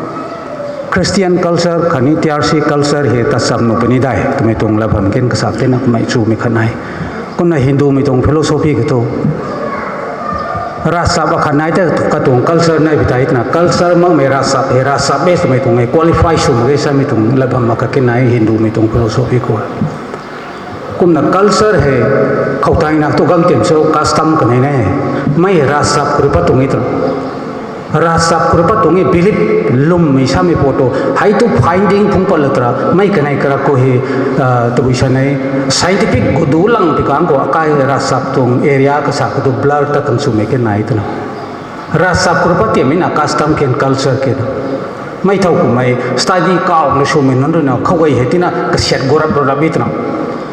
Christian culture khatni T R C culture hei tacham nuh puni dai twmei tuang lat bam ken kasak tina kamei chumei khat nai. Kumna Hindumei tuang philosophy khou thu, ravchap akhat nai tei katuang culture nai pi tei twna, culture makmei ravchap hei ravchap e twmei tuang e qualify sw mak ge samei tuang lat bam akhat ken nai Hindumei tuang philosophy khou. Kumna culture hei khou tai nak tu gang tim sw custom kanei ne. Mei ravchap khou rui pat tuang e twna, ravchap khou rui pat tuang e belief lwmmei samei pu tu, hei tu finding phungc pat la twra, mei kanei karak khou hei, tabui sa nei, scientific khou du lang pi kang khou akai ravchap tuang area kasa khou tu blur ta khang swmei ken nai twna. Ravchap khou rui pat tiammei na custom ken culture ken. Mei thow kummei study kaw na swmei nunc ruina khou gay hei tina kasiat gorap rorap e twna.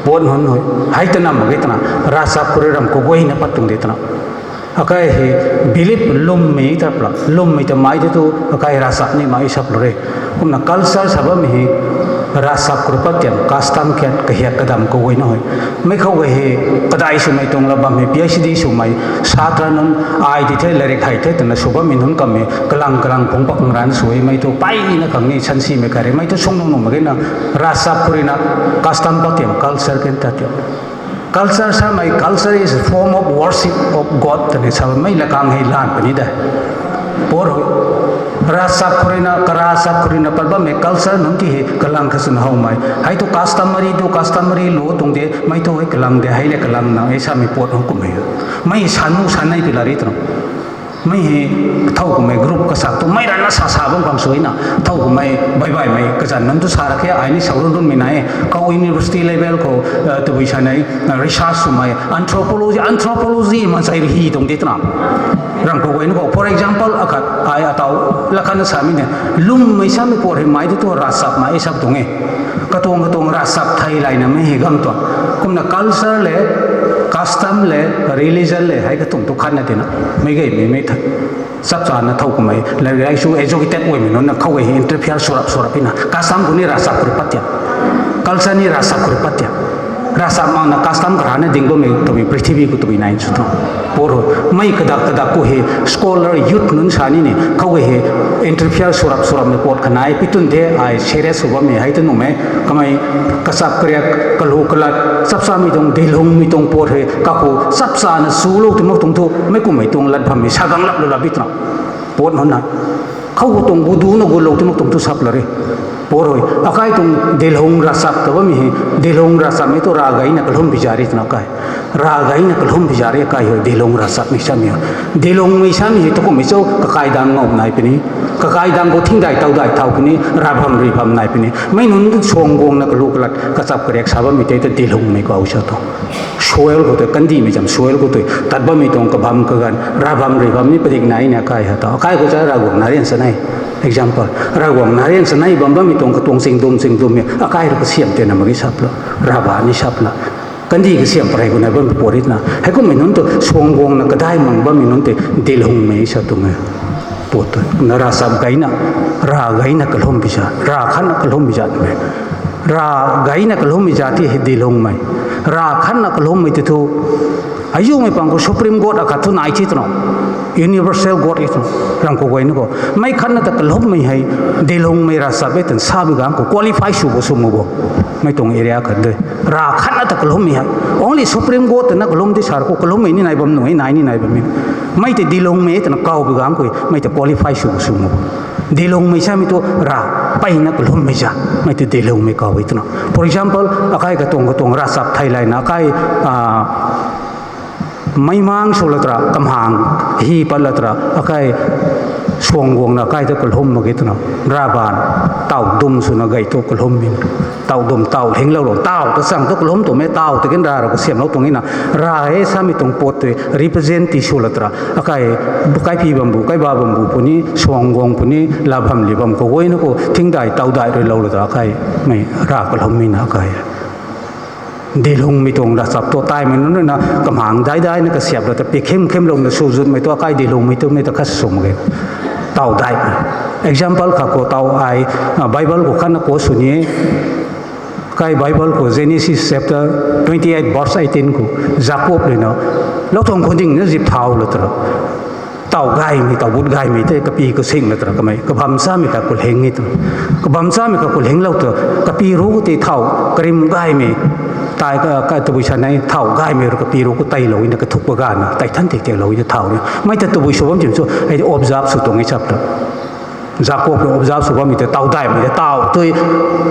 Pat nunc hei, hei twna mak ge twna, ravchap khou rui ram khou guayna pat tuang de twna. Akai hei belief lwmmei ta pla, lwmmei ta mai tu tu, akai ravchap ni mai sap lou re. Kumna culture sa bammei hei, ravchap khou rui pat tiam, custom kian, kahiak kadam khou guayna hei. Mei khou gay hei, kadai swmei tuang lat bammei, P H D swmei, satra nunc, ai di the, lairik hei the twna sw bammei nunc kammei, kalang kalang phungc pak nang ran sw e, mei tu paina khang ni sansimei khat re, mei tu sung nung nung mak ge na, ravchap khou ruina, custom pat tiam, culture ken ta tiam. Culture samei, culture is a form of worship of God twna sa bammei lakang hei lan puni de. Pat hei, ravchap khou ruina, karavchap khou ruina pat bammei culture nunc ti hei kalang kha swn howmei. Hei tu customary tu customary lu tuang de, mei tu hei kalang de, hei le kalang na, hei samei pat hang kummei. Mei sanu sanei pi la ri twna. Mei hei thow kummei group kasak tu mei rana sa sa bam khang sw e na, thow kummei bai baimei kazanc nunc tu sa ra khe, ai ni sau run runmei nai e. Khou university level khou, tabui sa nei, research swmei, anthropology, anthropology maansei rui hi tuang de twna. Ram khou guayna khou, for example, akhat, ai ataw, lat khatna samei ne, lwmmei samei pat hei mai tu tu ravchap mai e sap tuang e. Katuang katuang ravchap thei layna mei hei gang tuang. Kumna culture le, custom le, religion le, hei katuang tu khatna tina. Mei gaymei mei the. Chap chana thow kummei, lairik su educated guaymei nunc na khou gay hei interfere swrap swrap pi na. Custom khou ni ravchap khou rui pat tiam. Culture ni ravchap khou rui pat tiam. Ravchapmei na custom karana ding bammei twmei prithvi khou twmei nai sw tho. Poro, mei kadak kadak khou hei scholar youth nunc sa ni ni khou hei interfere swrap swrapmei pat khanai pi twn the ai serious sw bammei hei ta nuhmei kamei kachap kariak kalu kalat chapchamei tuang dilungmei tuang pat hei kakhou chapchana swlou twmak tuang thu mei kummei tuang lat bammei sa gang lap lu lap bi twna pat nunc na khou tuang gudu na gulou twmak tuang thu sap la re. Poro, akai tuang dilung ravchap ta bammei hei, dilung ravchapmei tu ravgayna kalum pi za re twna kai. Ravgayna kalum pi za re kai hei dilung ravchapmei samei. Dilungmei samei hei tu kummei cho kakai dang ngau nai puni. Kakai dang khou thingdai taudai thau puni, ravbam ribam nai puni. Mei nunc suang guangna kalu kalat kachap kariak sa bammei tei ta dilungmei kau sa tu. Soil khou tei kandihmei zam soil khou tei tat bammei tuang kabam kaganv ravbam ribam ni padik nai ni akai ha ta. Akai khou cha Ravguangc narian chanei. Example, Ravguangc narian chanei bam bammei tuang katuang chingdum chingdummei akai rui kasiam tena mak ge sap la. Ravba ni sap la. Kandih kasiam parei khou nai bammei pat ri twna. Heikummei nunc tu suang guangna kadai mang bammei nunc tei dilungmei sa tuang e. Pat tu. Kumna ravchap gayna, ravgayna kalum pi za, rav khatna kalum pi za twmei. Ravgayna kalummei za ti hei dilungmei. Rav khatna kalummei ti thu, aziumei pang khou Supreme God akhat thu nai ti twna. Universal God e twna. Ram kaguayna khou mei khatna ta kalummei hei dilungmei ravchap e twna sa bi gang khou qualify sw bo sw mak bo. Mei tuang area khat de. Rav khatna ta kalummei hei. Only Supreme God twna kalum ti sa khou kalummei ni nai bam nunc e nai ni nai bam e. Mei tei dilungmei twna kau bi gang khou mei tei qualify sw bo sw mak bo. Dilungmei samei tu rav peyna kalummei za. Mei tei dilungmei kau e twna. For example, akai katuang katuang ravchap thei layna akai meimang sw latra, kamhang hi pat latra, akai suang guangna akai ta kalum mak ge twna. Ravbaanv, taw dum swna gay tu kalummei. Taw dum taw lhinglou lo, taw ta chang tu kalum twmei, taw ta kin rav rui kasiamlou tuang e na. Rav e samei tuang pat tei represent ti sw latra, akai, kaipi bambu, kaiba bambu puni, suang guang puni, lavbam li bam kaguayna khou thingdai tawdai rui lou latra akai, mei rav kalummei na akai. Dilungmei tuang ravchap tu taimei nunc rui na kamhang daidaina kasiap lata pi khim khimlouna swzutmei tu akai dilungmei twmei ta khat sw mak ge. Taw daimei. Example khat khou taw ai, Bible khou khatna quote sw ni e. Kai Bible khou Genesis chapter twenty eight verse eighteen khou Jakob rui na lou tuang khou dingna zip thau latra. Taw gaymei, taw but gaymei tei kapi kasing latra kamei, kabam chamei khat khou lhing e twna. Kabam chamei khat khou lhinglou tu, kapi ru khou tei thaw, karim gaymei, tai ka, ka tabui sa nei, thaw gaymei rui kapi ru khou teilou na kathuk pa gana, tei than tei teilou na thaw ni. Mei ta tabui sw bam tim chu, hei observe sw tuang e chap ta. Jakob rui observe sw bammei tei taw daimei tei taw tui,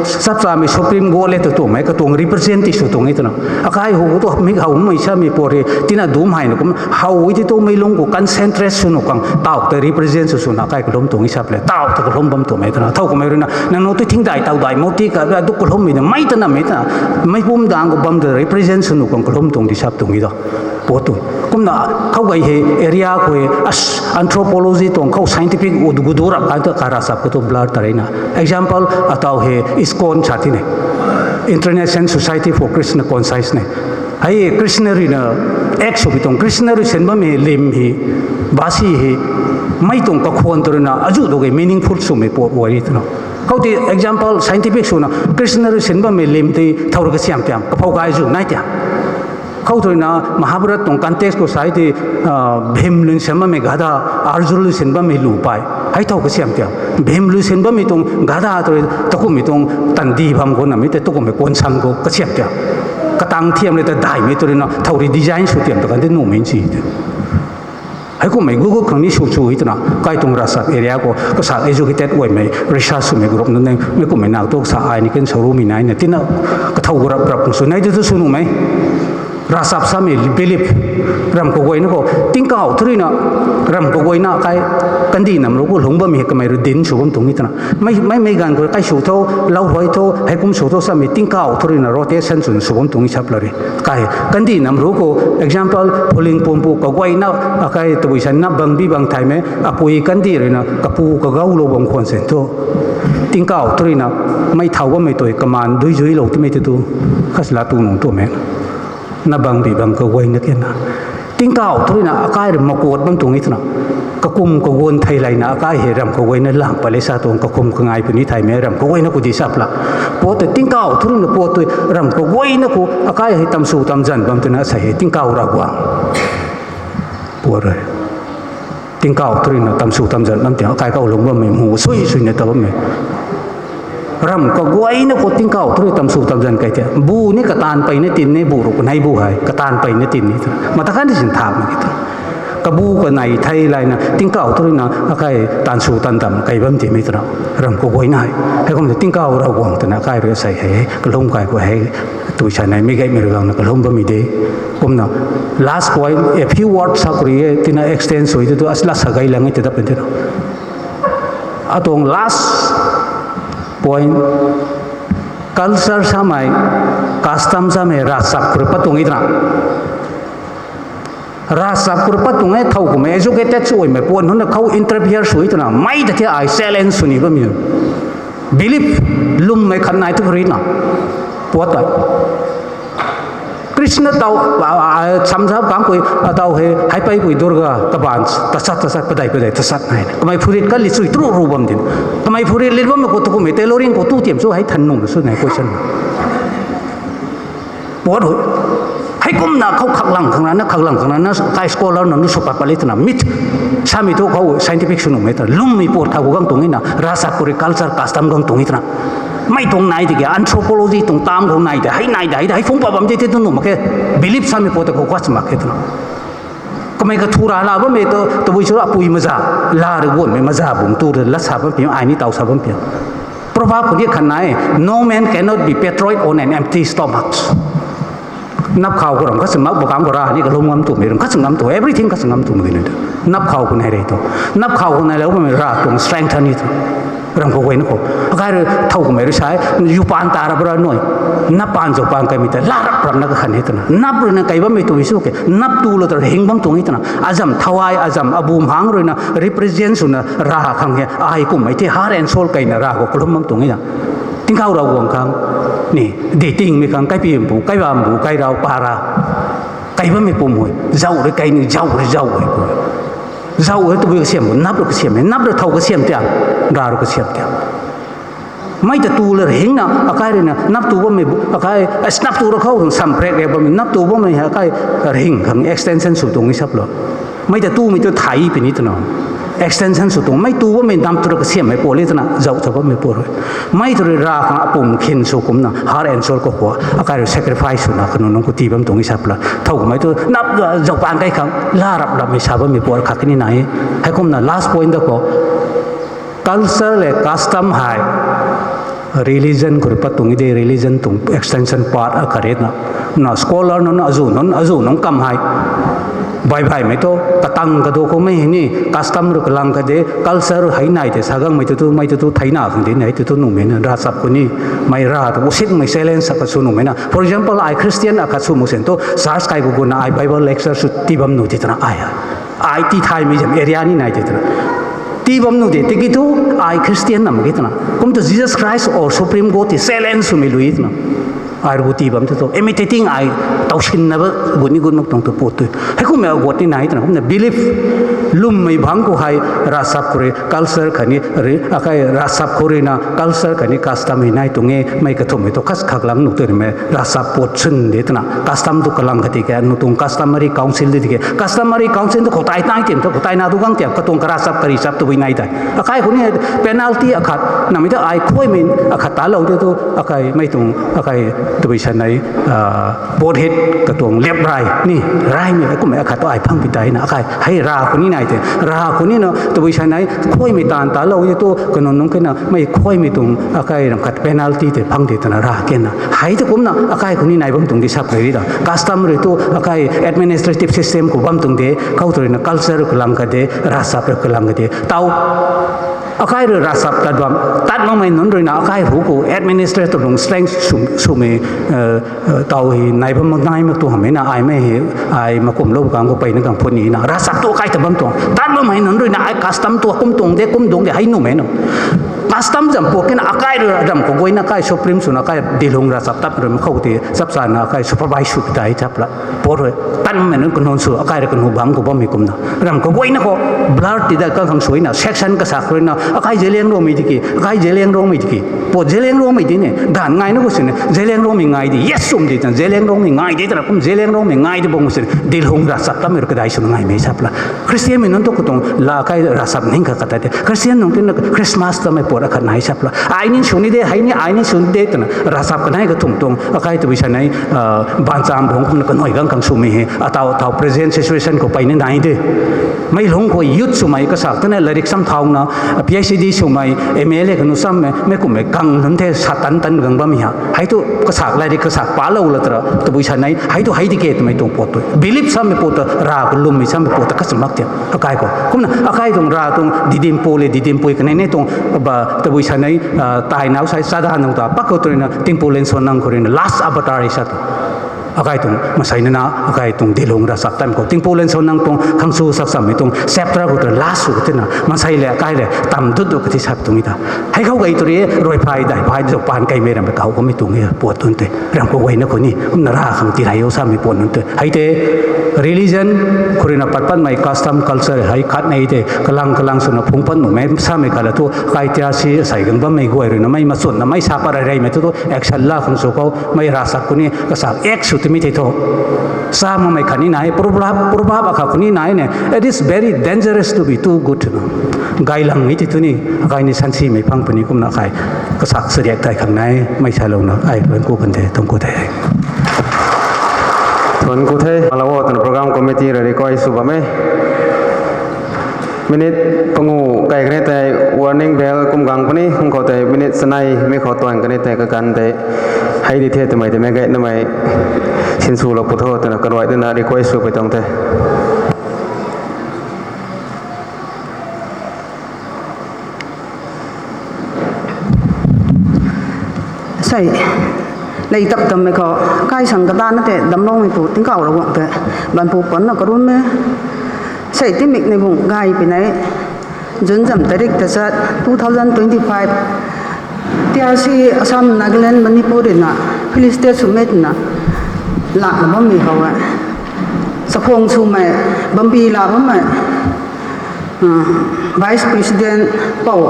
chapchamei Supreme God le tu tuangmei katuang represent ti sw tuang e twna. Akai hu tu mik howmei samei pat ri, tina dum hei na kum how e ti tu mei lung khou concentrate sw nuh khang taw tei represent sw swna akai kalum tuang e sap le, taw ta kalum bam tuangmei twna. Thow kamei rui na, nang nu tu thingdai tawdai moti ka, adu kalummei na, mei ta namei ta, mei pum dang khou bam ta represent sw nuh khang kalum tuang di sap tuang e ta. Pat tu. Kumna, khou gay hei area khou hei, anthropology tuang khou scientific u gudu rap kan tu ka ravchap khou tu blur ta rei na. Example, ataw hei ISKCON sa ti ne. International Society for Krishna Consciousness. Hei Krishna rui na, act sw bi tuang Krishna rui sin bammei lim hei, basi hei, mei tuang kakhwan tu rui na, azu tu gay meaningful swmei pat uai ri twna. Khou ti example scientific swna, Krishna rui sin bammei lim tei thow rui kasiam tiam, kaphou kai zu nai tiam. Khou tu rui na Mahabharat tuang context khou sai tei, Bhim rui sin bammei gada, Arjun rui sin bammei lu pai. Hei thow kasiam tiam. Bhim rui sin bammei tuang gada tu rui, takummei tuang tandi bam khou namei tei takummei kuansang khou kasiam tiam. Katang thiam rui ta daimei tu rui na, thow rui design sw tiam ta kan tei nuhmei si tei. Heikummei gu gu khang ni sw chu e twna, kai tuang ravchap area khou, kasa educated uaimei, research swmei group nunc ne, mei kummei nak tu kasa ai ni kan sa rumei nai na, tina kathow gu rap rap khang sw nai tu tu sw nuhmei. Ravchap samei belief, ram kaguayna khou, tingkauh thu rui na, ram kaguayna kai, kandih nam ru khou lungc bammei kamei rui din sw bam tuang e twna. Mei, mei, mei ganv khou kai sw tho, lou huay tho, heikum sw tho samei tingkauh thu rui na rotation swna sw bam tuang e sap la re. Kai, kandih nam ru khou, example, phuling pumpu kaguayna, akai tabui sa nap bang bi bang thaymei, apui kandih rui na, kapu kagaulou bam khwan sen thu. Tingkauh thu rui na, mei thow bammei tui, kamaan dui zuilou timei tu tu, khat la tu nung tumei. Nap bang bi bang kaguayna kena. Tingkauh thu ruina akai rui makuat bam tuang e twna. Kakum kaguan thei layna akai hei ram kaguayna lang pat le sa tuang, kakum kangai puni theimei ram kaguayna khou di sap la. Puat tei tingkauh thu ruina puat tei ram kaguayna khou akai hei tamsw tamzan bam twna asei hei tingkauh Ravguangc. Puat rui. Tingkauh thu ruina tamsw tamzan bam twna akai kaulung bammei mu sui suina ta bammei. Ram kaguayna khou tingkauh thu rui tamsw tamzan kai the. Bu ni kataanv peyna tin ni bu rui kanei bu hei. Kataanv peyna tin ni. Mata khan di sin thakmei ki ta. Kabu kanei thei layna tingkauh thu ruina akai taanv sw taanv dam kai bam timei twna. Ram kaguayna hei. Heikumna tingkauh Ravguangc twna akai rui asei hei. Kalum kai khou hei. Tui sa nei mi gaymei rui gangna kalum bammei de. Kumna last point, a few words sa khou rui e, tina extend sui tu tu, asla sa gay lang e ti dap e tina. Atuang last point, culture samei, custom samei, ravchap khou rui pat tuang e twna. Ravchap khou rui pat tuang e, thow kummei educated sw uimei puan nunc na khou interfere sw e twna, mei ta the ai challenge sw ni bammei. Belief lwmmei khat nai tu khou rui na. Puat ta. Krishna tau, samsa kang kui, atau hei, haipeipui Durga, kabaanc, tasat, tasat, padei, padei, tasat nai. Kamei phurit kali chui tru ru bam din. Kamei phurit lit bammei khou tu kummei tailoring khou tu tiam sw hei than nung sw nai question. Puat hui. Heikumna khou khaklang khang rana, khaklang khang rana, kai scholar nunc nu sw pat pat le twna. Myth. Samei tu khou scientific sw nuhmei ta. Lwmmei puat khou gang tuang e na, ravchap khou rui culture custom gang tuang e twna. Mei tuang nai tiki, anthropology tuang tam khou nai de, hei nai de, hei de, hei phungc pat bam de, te tu nuh mak khe. Belief samei puat ta khou khat mak khe twna. Kamei kathu ra la bammei tu, tabui sw ra apui maza, la rui guanmei maza bung tu rui lat sa bam pi, ai ni tau sa bam pi. Proverb khou ni khat nai, no man cannot be patriot on an empty stomach. Nap khou khou ram khat si mak, bakang khou ra ni kalum ngam tumei, ram khat si ngam tu, everything khat si ngam tumei ni. Nap khou khou nai re tu. Nap khou khou nai lou bammei ra tuang strength ni tu. Ram khou guayna khou. Akai rui thow kummei rui sai, yu paan ta ra bra nui. Nap paan zau paan kaimei ta, la rap ramna kakhan e twna. Nap ruina kai bammei tu sw ke, nap tu lou ta hing bam tuang e twna. Azam thawai, azam abu mhang ruina represent swna ra khang he, ai kummei the heart and soul kaina ra khou kalum bam tuang e na. Tingkauh Ravguangc khang, ni, di tingmei khang, kaipimpu, kaibambu, kairau, para. Kai bammei pum hui, zauh rui kai ni, zauh rui zauh rui pu. Zauh rui tabui kasiam bu, nap rui kasiam e, nap rui thow kasiam tiam, ra rui kasiam tiam. Mei ta tu la rhingna, akai ruina, nap tu bammei, akai, nap tu ra khou rung sam prek rek bammei, nap tu bammei, akai rhing khang extension sw tuang e sap lou. Mei ta tumei tu thai pini twna. Extension sw tuang, mei tu bammei dam tu ra kasiammei puat le twna, zauh ta bammei puat rui. Mei tu rui ra khang apum khin sw kumna, heart and soul khou khou, akai rui sacrifice swna, kanu nunc khou tii bam tuang e sap la. Thow kummei tu, nap zauh paan kai khang, la rap rapmei sa bammei puat khat kani nai. Heikumna last point da khou, culture le custom hei, religion khou rui pat tuang e de, religion tuang extension part akhat e na. Na scholar nunc, azu nunc, azu nunc kam hei. Bai baimei tu, katang kadu khou mei hei ni, custom rui kalang kade, culture hei nai de, sa gangmei tu tu, mei tu tu, theina khang de nai tu tu nuhmei na, ravchap khou ni, mei ra tu, usikmei challenge sa khat sw nuhmei na. For example, ai Christian akhat sw mak sin tu, church kai khou guna ai Bible lecture sw tii bam nuh ti twna ai. Ai tii thaymei zam area ni nai ti twna. Tii bam nuh de, tiki tu, ai Christian nam ki twna. Kum tu Jesus Christ or Supreme God ti challenge swmei lui twna. Ai rui tii bam tu tu. Imitating ai tausinna ba gut ni gut mak tuang tu put tu. Heikummei aguat ni nai twna. Kumna belief lwmmei bangc khou hei ravchap khou rui culture khatni, akai ravchap khou ruina culture khatni custom hei nai tuang e, mei kathumhmei tu khat khaklang nuh twmei ravchap puat swn de twna. Custom tu kalang khat tiki, nu tuang customary council di tiki. Customary council tu khou tai nai tim, tu khou tai na tu gang tiam, katuang karavchap, karichap tabui nai tei. Akai khou ni penalty akhat, namei tu ai khuaymei akhat talou de tu, akai mei tuang, akai tabui sa nai, boat head katuang lep rai ni, raimei, kummei akhat tu ai phang pi tei na, akai, hei ra khou ni nai tei, ra khou ni na, tabui sa nai, khuaymei taanv talou de tu, kanu nunc kena, mei khuaymei tuang, akai ram khat penalty tei phang de twna ra kena. Hei tu kumna, akai khou ni nai bam tuang di sap kari ta. Custom rui tu, akai administrative system khou bam tuang de, khou tu ruina culture kalang khat de, ravchap rui kalang khat de. Tau, akai rui ravchap tat bam, tat makmei nunc ruina, akai hu khou administrative tuang strength sw, swmei, tau hei nai bam mak nai mak tu hamhmei na, ai mei hei, ai makumlou kang khou peyna kang phut ni na, ravchap tu akai ta bam tuang. Tat makmei nunc ruina, ai custom tu kum tuang de, kum tuang de, hei nuhmei na. Custom zam puat kena akai rui ram kaguayna akai supreme swna akai dilung ra chap tap rui makhou ti chap chana akai supervise sw pi tai chap la. Puat rui tanmei nunc kanon sw akai rui kanu bam khou bammei kumna. Ram kaguayna khou blur ti dat kang khang suina section kasak ruina akai Zeliangrongmei tiki, akai Zeliangrongmei tiki. Puat Zeliangrongmei ti ne, ganv ngaina khou sini, Zeliangrongmei ngai di, yes sum di tan, Zeliangrongmei ngai di tan, kum Zeliangrongmei ngai di bang sini, dilung ra chap tap mei rui kadai swna ngaimei chap la. Christian mei nunc tu katuang la kai ra chap ning kha kata te. Christian nunc tina Christmas ta mei puat akhat nai chap la. Ai ni sw ni de, hei ni ai ni sw ni de twna ra chap kanai kathumh tuang akai tabui sa nai, bancham bang kumna kanui gang kang swmei he. Atau atau present situation khou pey ni nai de. Mei lung khou youth swmei kasak tana lairik sam thauna, PhD swmei, MLA kanu sammei, mei kummei kang nunc the sa tan tan gang bammei ha. Hei tu kasak lairik kasak palou la tara tabui sa nai, hei tu hei di ke twmei tuang puat tu. Believe sammei puat ta, ra kalummei sammei puat ta kachamak te. Akai khou. Kumna akai tuang ra tuang didim pu le didim pui kanei ne tuang ba tabui sa nai, tai nau sai chada nung ta pak khou tu ruina Tingpu Lenson nang khou ruina last avatar sa tu. Akai tuang masei nana, akai tuang dilung ra chap time khou. Tingpu Lenson nang tuang khangsu sak sammei tuang chapter khou tu last sw katina. Masei le akai le tam dut dut kati sap tuang i ta. Hei khou gei tu ri, rui phai, dai phai, zau pan kaimei ram kau kamei tuang e, puat tun te. Ram kaguayna khou ni, kumna ra khang ti rei o samei puat nunc te. Hei te, religion, khou ruina pat patmei custom culture, hei khat nei te, kalang kalang swna phung pat nuhmei samei khat la tu, kai tia si asei gang bammei guay ruina, mei machunna, mei sa pat rei reimei tu tu, action la khang sw khou, mei ra sak khou ni, kasak ek sw timi thei tho. Sa mamei khat ni nai, proverb, proverb akhat khou ni nai ne, it is very dangerous to be too good. Gailang ni ti tu ni, akai ni sansimei phang puni kumna kai, kasak sariak tai khang nai, mei salouna, ai luan ku kan the, tuang ku the. Thuan ku the, Malawo tan program committee rui request sw bam e. Minute pangu kai kane tei warning bell kum gang puni, hum khou tei minute chanei, mi khou tuang kane tei kakan tei. Hei di the twmei tei mei gay namei sinswlou pu tho twna karuai twna request sw pui tuang the. Sei, lei tap tammei khou, kai sang katana tei damloumeipu tingkauh Ravguangc tei banpu panna karun e. Sei timik nei bung gay pinei, June zam tarik tachat, two thousand twenty-five, TRC Assam, Nagaland, Manipur ruina Philly State swmei twna lakna bammei khou e. Chakhwang swmei, bambi la bammei, Vice President Pou,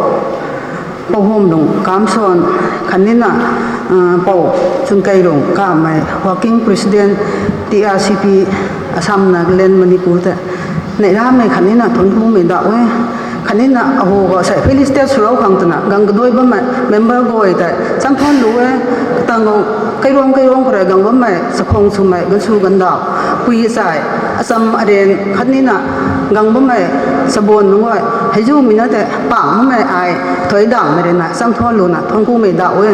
Pou Hum Lung Kamson, khatnina, Pou Chunkeilung Kamei, Working President, TRCP, Assam, Nagaland, Manipur tei. Neihlamei khatnina thuanc kumei dauh e. Khatnina ahu khou sei Philly State swlou khang twna gang kadui bammei member guay tei cham thuanc lu e. Katang khou kairuang kairuang khou rui gang bammei chakhwang swmei gansu gandauh, pui chai, acham aren khatnina gang bammei chabuan nunc guay, heizumei na tei pang bammei ai thuai dangmei ruina cham thuanc luna thuanc kumei dauh e.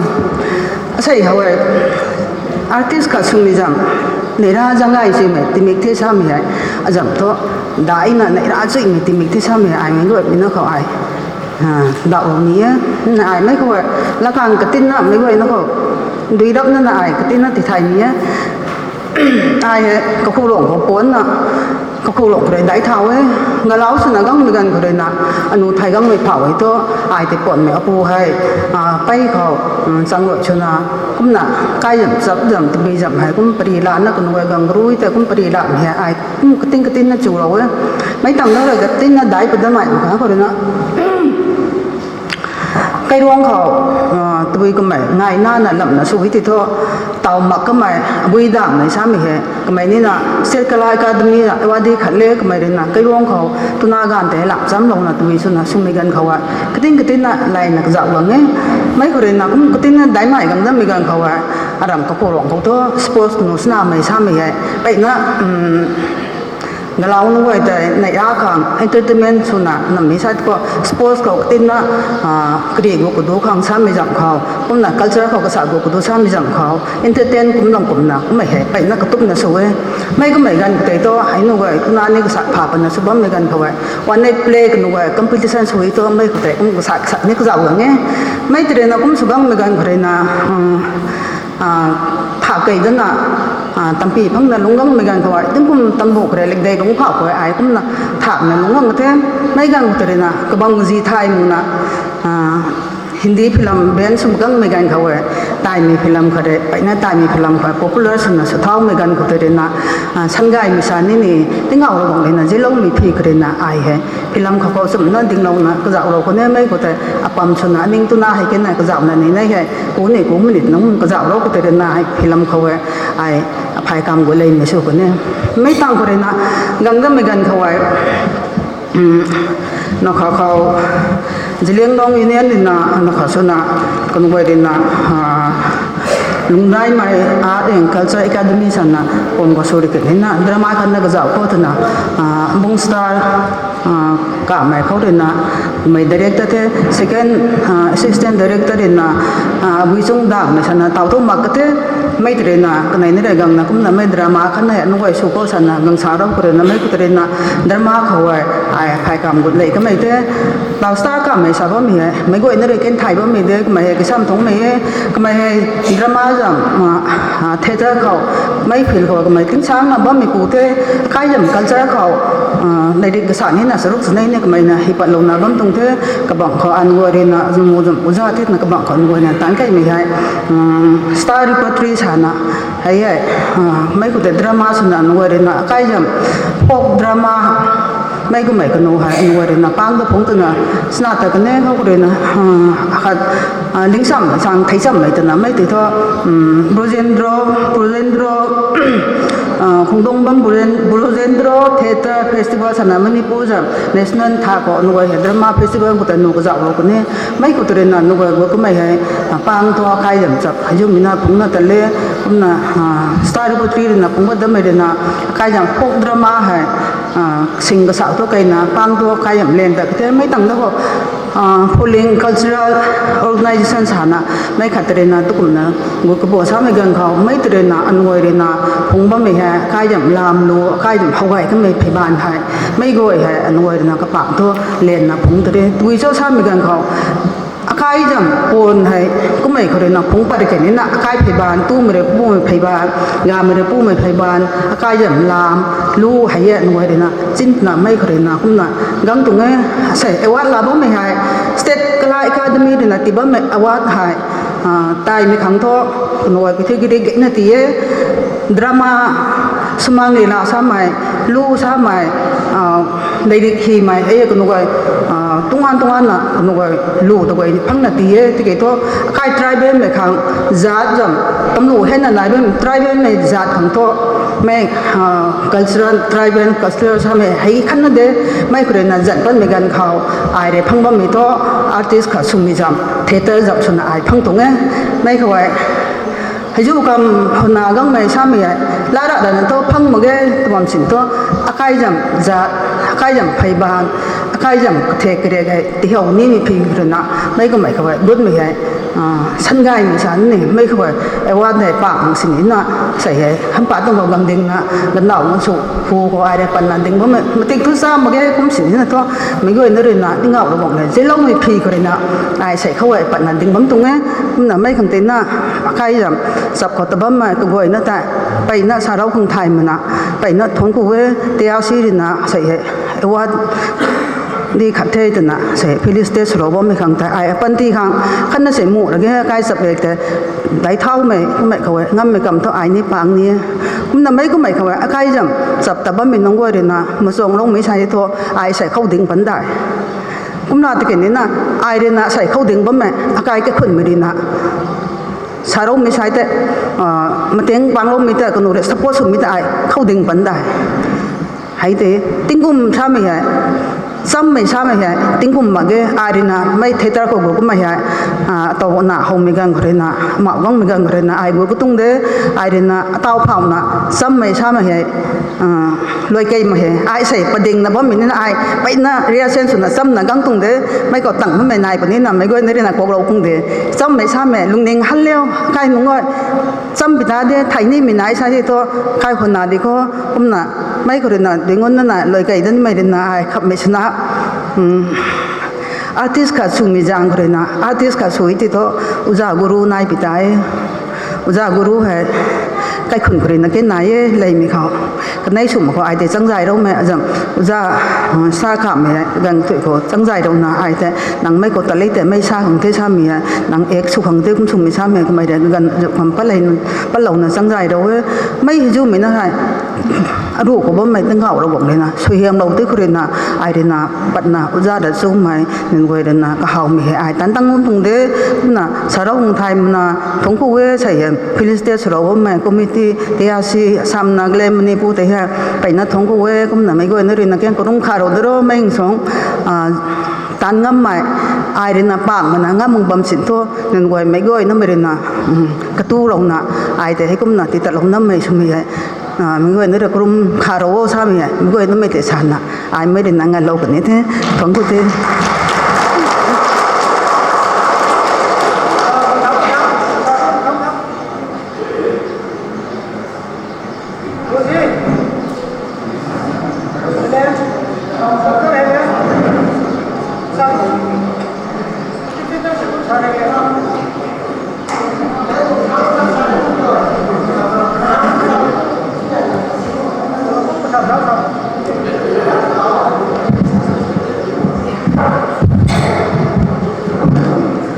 Asei how e, artist khat swmei zam, neihla zang ai chuimei timik the samei hei, azam thu daina neihla chuimei timik the samei hei, ai mei guaymei na khou ai dauh ni e. Ai mei khou e, lakang katinna mei guayna khou dui rapna na ai katinna tithay ni e. Ai hei kakhulung khou panna, kakhulung khou rui dai thau e. Galau swna gangmei ganv khou ruina, anu thay gangmei phau e thu, ai tei panmei apu hei, pei khou chang rui swna, kumna kai zam chap zam tabui zam hei kum pari lana kanu e, gang rui tei kum pari lamei hei ai kum katin katinna chulou e. Mei tangna rui katinna dai padamei maka khou ruina kairuang khou tabui kamei ngai nana lamna sw e ti thu, taw mak kamei abui damei samei hei, kamei nina State Kala Academy na award khat le kamei ruina kairuang khou twna ganv tei lam chamlouna tabui swna swmei ganv khou e, katin katinna layna kazauh gang e. Mei khou ruina kum katinna daimei gang dammei ganv khou e, aram kakhulung khou thu sports nu snamei samei hei, peyna galau nunc guay tei neihla khang entertainment swna nammei sat khou sports khou katinna kari gu kadu khang samei zam khou, kumna culture khou kasa gu kadu samei zam khou entertain kumlam kumna kummei hei peyna katupna sw e. Mei kummei ganv tei thu hei nu guay twna ni kasa pha pana sw bammei ganv khou e, one night play kanu guay competition sw e thu mei khou tei kum kasa kasa ni kazauh gang e. Mei tei ruina kum sw gangmei ganv khou ruina tha kei dana tampi phangna lungc gangmei ganv khou e, tingkum tambu khou rui lik dei lungc phau khou e, ai kumna thakna lungc gang the. Mei ganv khou tei ruina kabam zi thay muna Hindi film ban sw gangmei ganv khou e, taimei film khat re, peyna taimei film khat popular swna sw thaumei ganv khou tei ruina, a, sangaymei sa ni ni, tingaw ra bang ruina ziloumei phi kha ruina ai hei film khou khou chumna dinglouna kazauhlou khou ne mei khou tei apam swna aning tuna hei kena kazauhna ni nei hei, ku ni ku minute nung kazauhlou khou tei ruina hei film khou e, ai, aphay kam gu leymei sw khou ne. Mei tang khou ruina, gang dammei ganv khou e, Nakha khou, Zeliangrong Union ruina, nakha swna, kanuh guay ruina, a, Lungdaimei Art and Culture Academy sana, kum khou sw ri kit nina, drama khatna kazauh khou twna, a, Bung Star, a, kamei khou ruina, mei director the, second, a, assistant director ruina, a, Buichung Damei sana, tau thu mak ka the, mei tei ruina, kanei ni rui gangna kumna mei drama khatna hei, nuh guay sw khou sana, gang sa rou khou ruina, mei khou tei ruina, drama khou e, ai, phay kam gut lei kamei the, tau star kamei sa bammei hei, meic guayna rui kan thay bammei de, kamei hei, kasam thungmei e, kamei hei, drama zam, a, a, theatre khou, mei field khou, kamei tingsangna bammei pu the, akai zam culture khou, a, neirik kasa nina saruk sanei ni kamei na hi patlouna bam tuang the, kabang khou an guay ruina, zam zam uza thena kabang khou an guayna tan kaimei hei, um, star repertory sana, hei hei, a, mei khou tei drama swna an guay ruina, akai zam, folk drama, mei kummei kanu hei, an guay ruina, pang ta phungc twna, sna ta kane khou ruina, a, akhat, a, lingsam chang theichammei twna, mei tei thu, um, Brojendro, Brojendro, a, Khungdong bam Brojen-, Brojendro Theatre Festival sana Manipur zam, national tha khou, an guay hei drama festival khou ta nu kazauhlou khou ne, mei khou tei ruina, an guay gu kummei hei, a, pang thu akai zam chap, hei zumina phungcna ta le, kumna, a, star repertory ruina, phungc bat dammei ruina, akai zam folk drama hei, a, sing kasa thu kaina, pang thu akai zam len ta ka the, mei tang da khou, a, Phuling Cultural Organization sana, mei khat tei ruina, tukumna, gu kabu samei ganv khou, mei tei ruina, an guay ruina, phungc bammei hei, akai zam lam lu, akai zam how gay kamei phey baanv hei, mei guay hei, an guay ruina, kapang thu, lenna phungc tei re, tui cho samei ganv khou, akai zam pon hei, kummei khou ruina, phungc pat ri kei nina, akai phey baanv, tumei rui pumei phey baanv, gamei rui pumei phey baanv, akai zam lam, lu hei e, an guay ruina, chin twna mei khou ruina, kumna, gang tuang e, sei, award la bammei hei, State Kala Academy ruina tii bammei award hei, a, taimei khang thu, kanuh guay kathiu giri gayna ti e, drama, swmang rila samei, lu samei, a, neirik himei, hei e kanuh guay, a, tungan tunganna, kanuh guay, lu ta guay phangna ti e, tiki thu, akai tribalmei khang, zat zam, tamlu hena nai bam, tribalmei zat khang thu, mei, a, cultural, tribal cultural samei, hei khatna de, mei khou ruina zan panmei ganv khou, ai rui phang bammei thu, artist khat swmei zam, theatre zam swna ai phang tuang e, mei khou e. Hei zu kam hwna gangmei samei e, lara dana thu phang mak ge, twbam sin thu, akai zam zat, akai zam phey baanv, akai zam kathe kare ge, tihow nimei phi ruina, mei kummei khou e, gutmei hei, a, sangaymei sa ni, mei khou e, award hei pak hang sinina, sei hei, hampa tuang khou gang dingna, ganau ngan sw, hu khou ai rui patna ding bammei, matik thu cha mak ge, kum sinina thu, meic guayna ruina, tingaw ra bang le, ziloumei phi khou ruina, ai sei khou e, patna ding bam tuang e, kumna mei khang teina, akai zam, chap khou ta bammei, kaguayna tei, peyna sa rou khang thay mana, peyna thungc khou e, T R C ruina, sei hei, award di khat the twna, sei, felicitate swlou bammei khang tei, ai apanty khang, khatna sei mu ra ge, akai chap e tei, dai thaumei, kummei khou e, ngammei kam thu ai ni pang ni e. Kumna mei kummei khou e, akai zam, chap ta bammei nunc guay ruina, machuangloumei sa e thu, ai sei khou ding pan dai. Kumna tiki nina, ai ruina sei khou ding bammei, akai kakhunmei ruina, sa roumei sa tei, a, mateng pangloumei tei, kanuh rui support swmei tei ai khou ding pan dai. Hei tei, tingkum samei hei, chammei samei hei, tingkum mak ge, ai ruina, mei theatre khou gu kummei hei, a, taw na howmei ganv khou ruina, mauh gangmei ganv khou ruina, ai gu katuang de, ai ruina, ataw phauhna, chammei samei hei, a, luai keimei hei, ai sei padingna bammei nina ai, peyna rehearsal swna chamna gang tuang de, mei khou tang bammei nai punina, meic guayna ruina kuaklou pung de, chammei samei, lungning han liu, kai nunc guay, cham pi ta de, thei nimei nai sa di thu, kai hwna di khou, kumna, mei khou ruina, di ngunc nana, luai kei danmei ruina, ai khapmei swna, artist khat swmei zaeng khou ruina, artist khat sw ti thu, Oja Guru nai pi ta e. Oja Guru hei, kaikhun khou ruina ken nai e, leimei khou. Kanei swmei khou ai tei changzay roumei azam, za, sa khamei hei ganv tui khou changzay rouna ai tei, nang mei khou talei tei mei sa khang the samei hei, nang ek sw khang the kum swmei samei kamei rei ganv kham pat lei, patlouna changzay rou e. Mei hei zumei na hei, aruh khou bammei tingkauh Ravguangc rui na suaihiamlou tei khou rui na, ai rui na patna uza da chumei nunc guay rui na kahawmei hei ai tan tang bam tuang de, kumna sa rou ung thay mana, thungc khou e sei hei, filling stage swlou bammei committee, T R C, Assam, Nagaland, Manipur tei hei, peyna thungc khou e, kumna meic guayna rui na kan karung kha rou de ro, mei suang, tan ngammei, ai rui na pak mana ngam mak bam sin thu, nunc guay meic guaynamei rui na, katu rouna, ai tei hei kumna tii tatlou namei swmei hei, meic guayna rui karum kha rou o samei hei, meic guaynamei tei sana, ai mei rui na ngalou kani the, thungc khou the.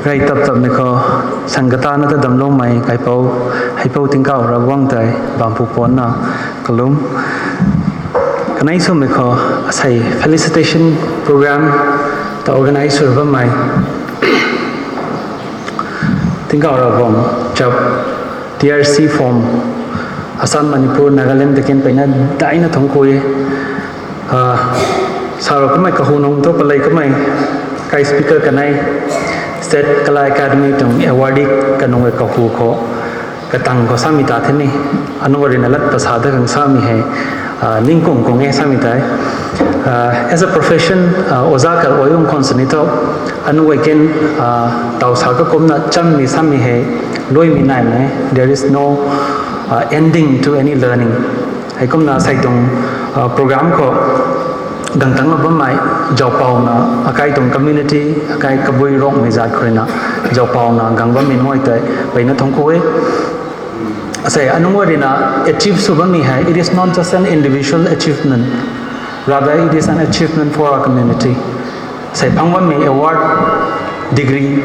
Rey tap tapmei khou, sangkatana ta damcloumei kaipouc, heipouc tingkauh Ravguangc tei bampu puanna kalum. Kanei swmei khou, asei felicitation program ta organize sw bammei tingkauh Ravguangc chap, T R C form, Assam, Manipur, Nagaland ta kan peyna daina thungc khou e. Sa rou kamei kahunungc thu palei kamei, kai speaker kanei, State Kala Academy tuang awardee kanunc e kahu khou, katang khou samei ta the ni, anunc rui na lat ta sa dat khang samei hei, ningkung kung e samei tei. As a profession, oza kal oi bam khwan sini thu, anunc guay kan, taw sa kakumna chammei samei hei, luaimei naimei, there is no ending to any learning. Heikumna sei tuang program khou gangtangclou bammei zaupouna, akai tuang community, akai Kabui Ruangmei zat khou rui na zaupouna gang bammei nunc guay tei peyna thungc khou e. Asei anunc guay rui na achieve sw bammei hei, it is not just an individual achievement, rather it is an achievement for our community. Sei phang bammei award, degree,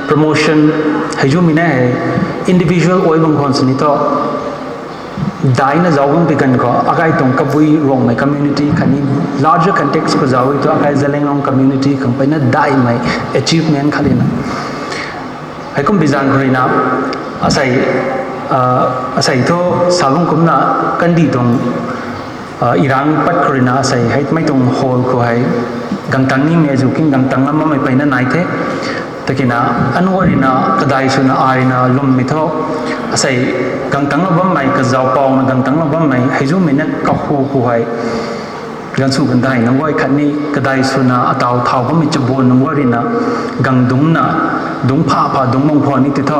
promotion, hei zumei na hei individual oi bam khwan sini thu, daina zauc bam pi ganv khou akai tuang Kabui Ruangmei community khatni larger context khou zauc e thu akai Zeliangrong community khang peyna daimei achievement khat rina. Heikum bi zaeng khou rui na, asei, asei thu sa bam kumna kandih tuang irang pat khou rui na asei hei mei tuang hall khou hei gangtang nimei azuh kin gangtang ngam bammei peyna nai the. Takina anunc rui na kadai swna ai rui na lwmmei thu, asei gangtangclou bammei, kazaupouna gangtangclou bammei hei zumei na kahu khou hei ganv sw gandai nunc guay khatni kadai swna ataw thau bammei chabuan nunc guay rui na gang dungcna, dungc pha pha dungc bam khwan ni ti thu,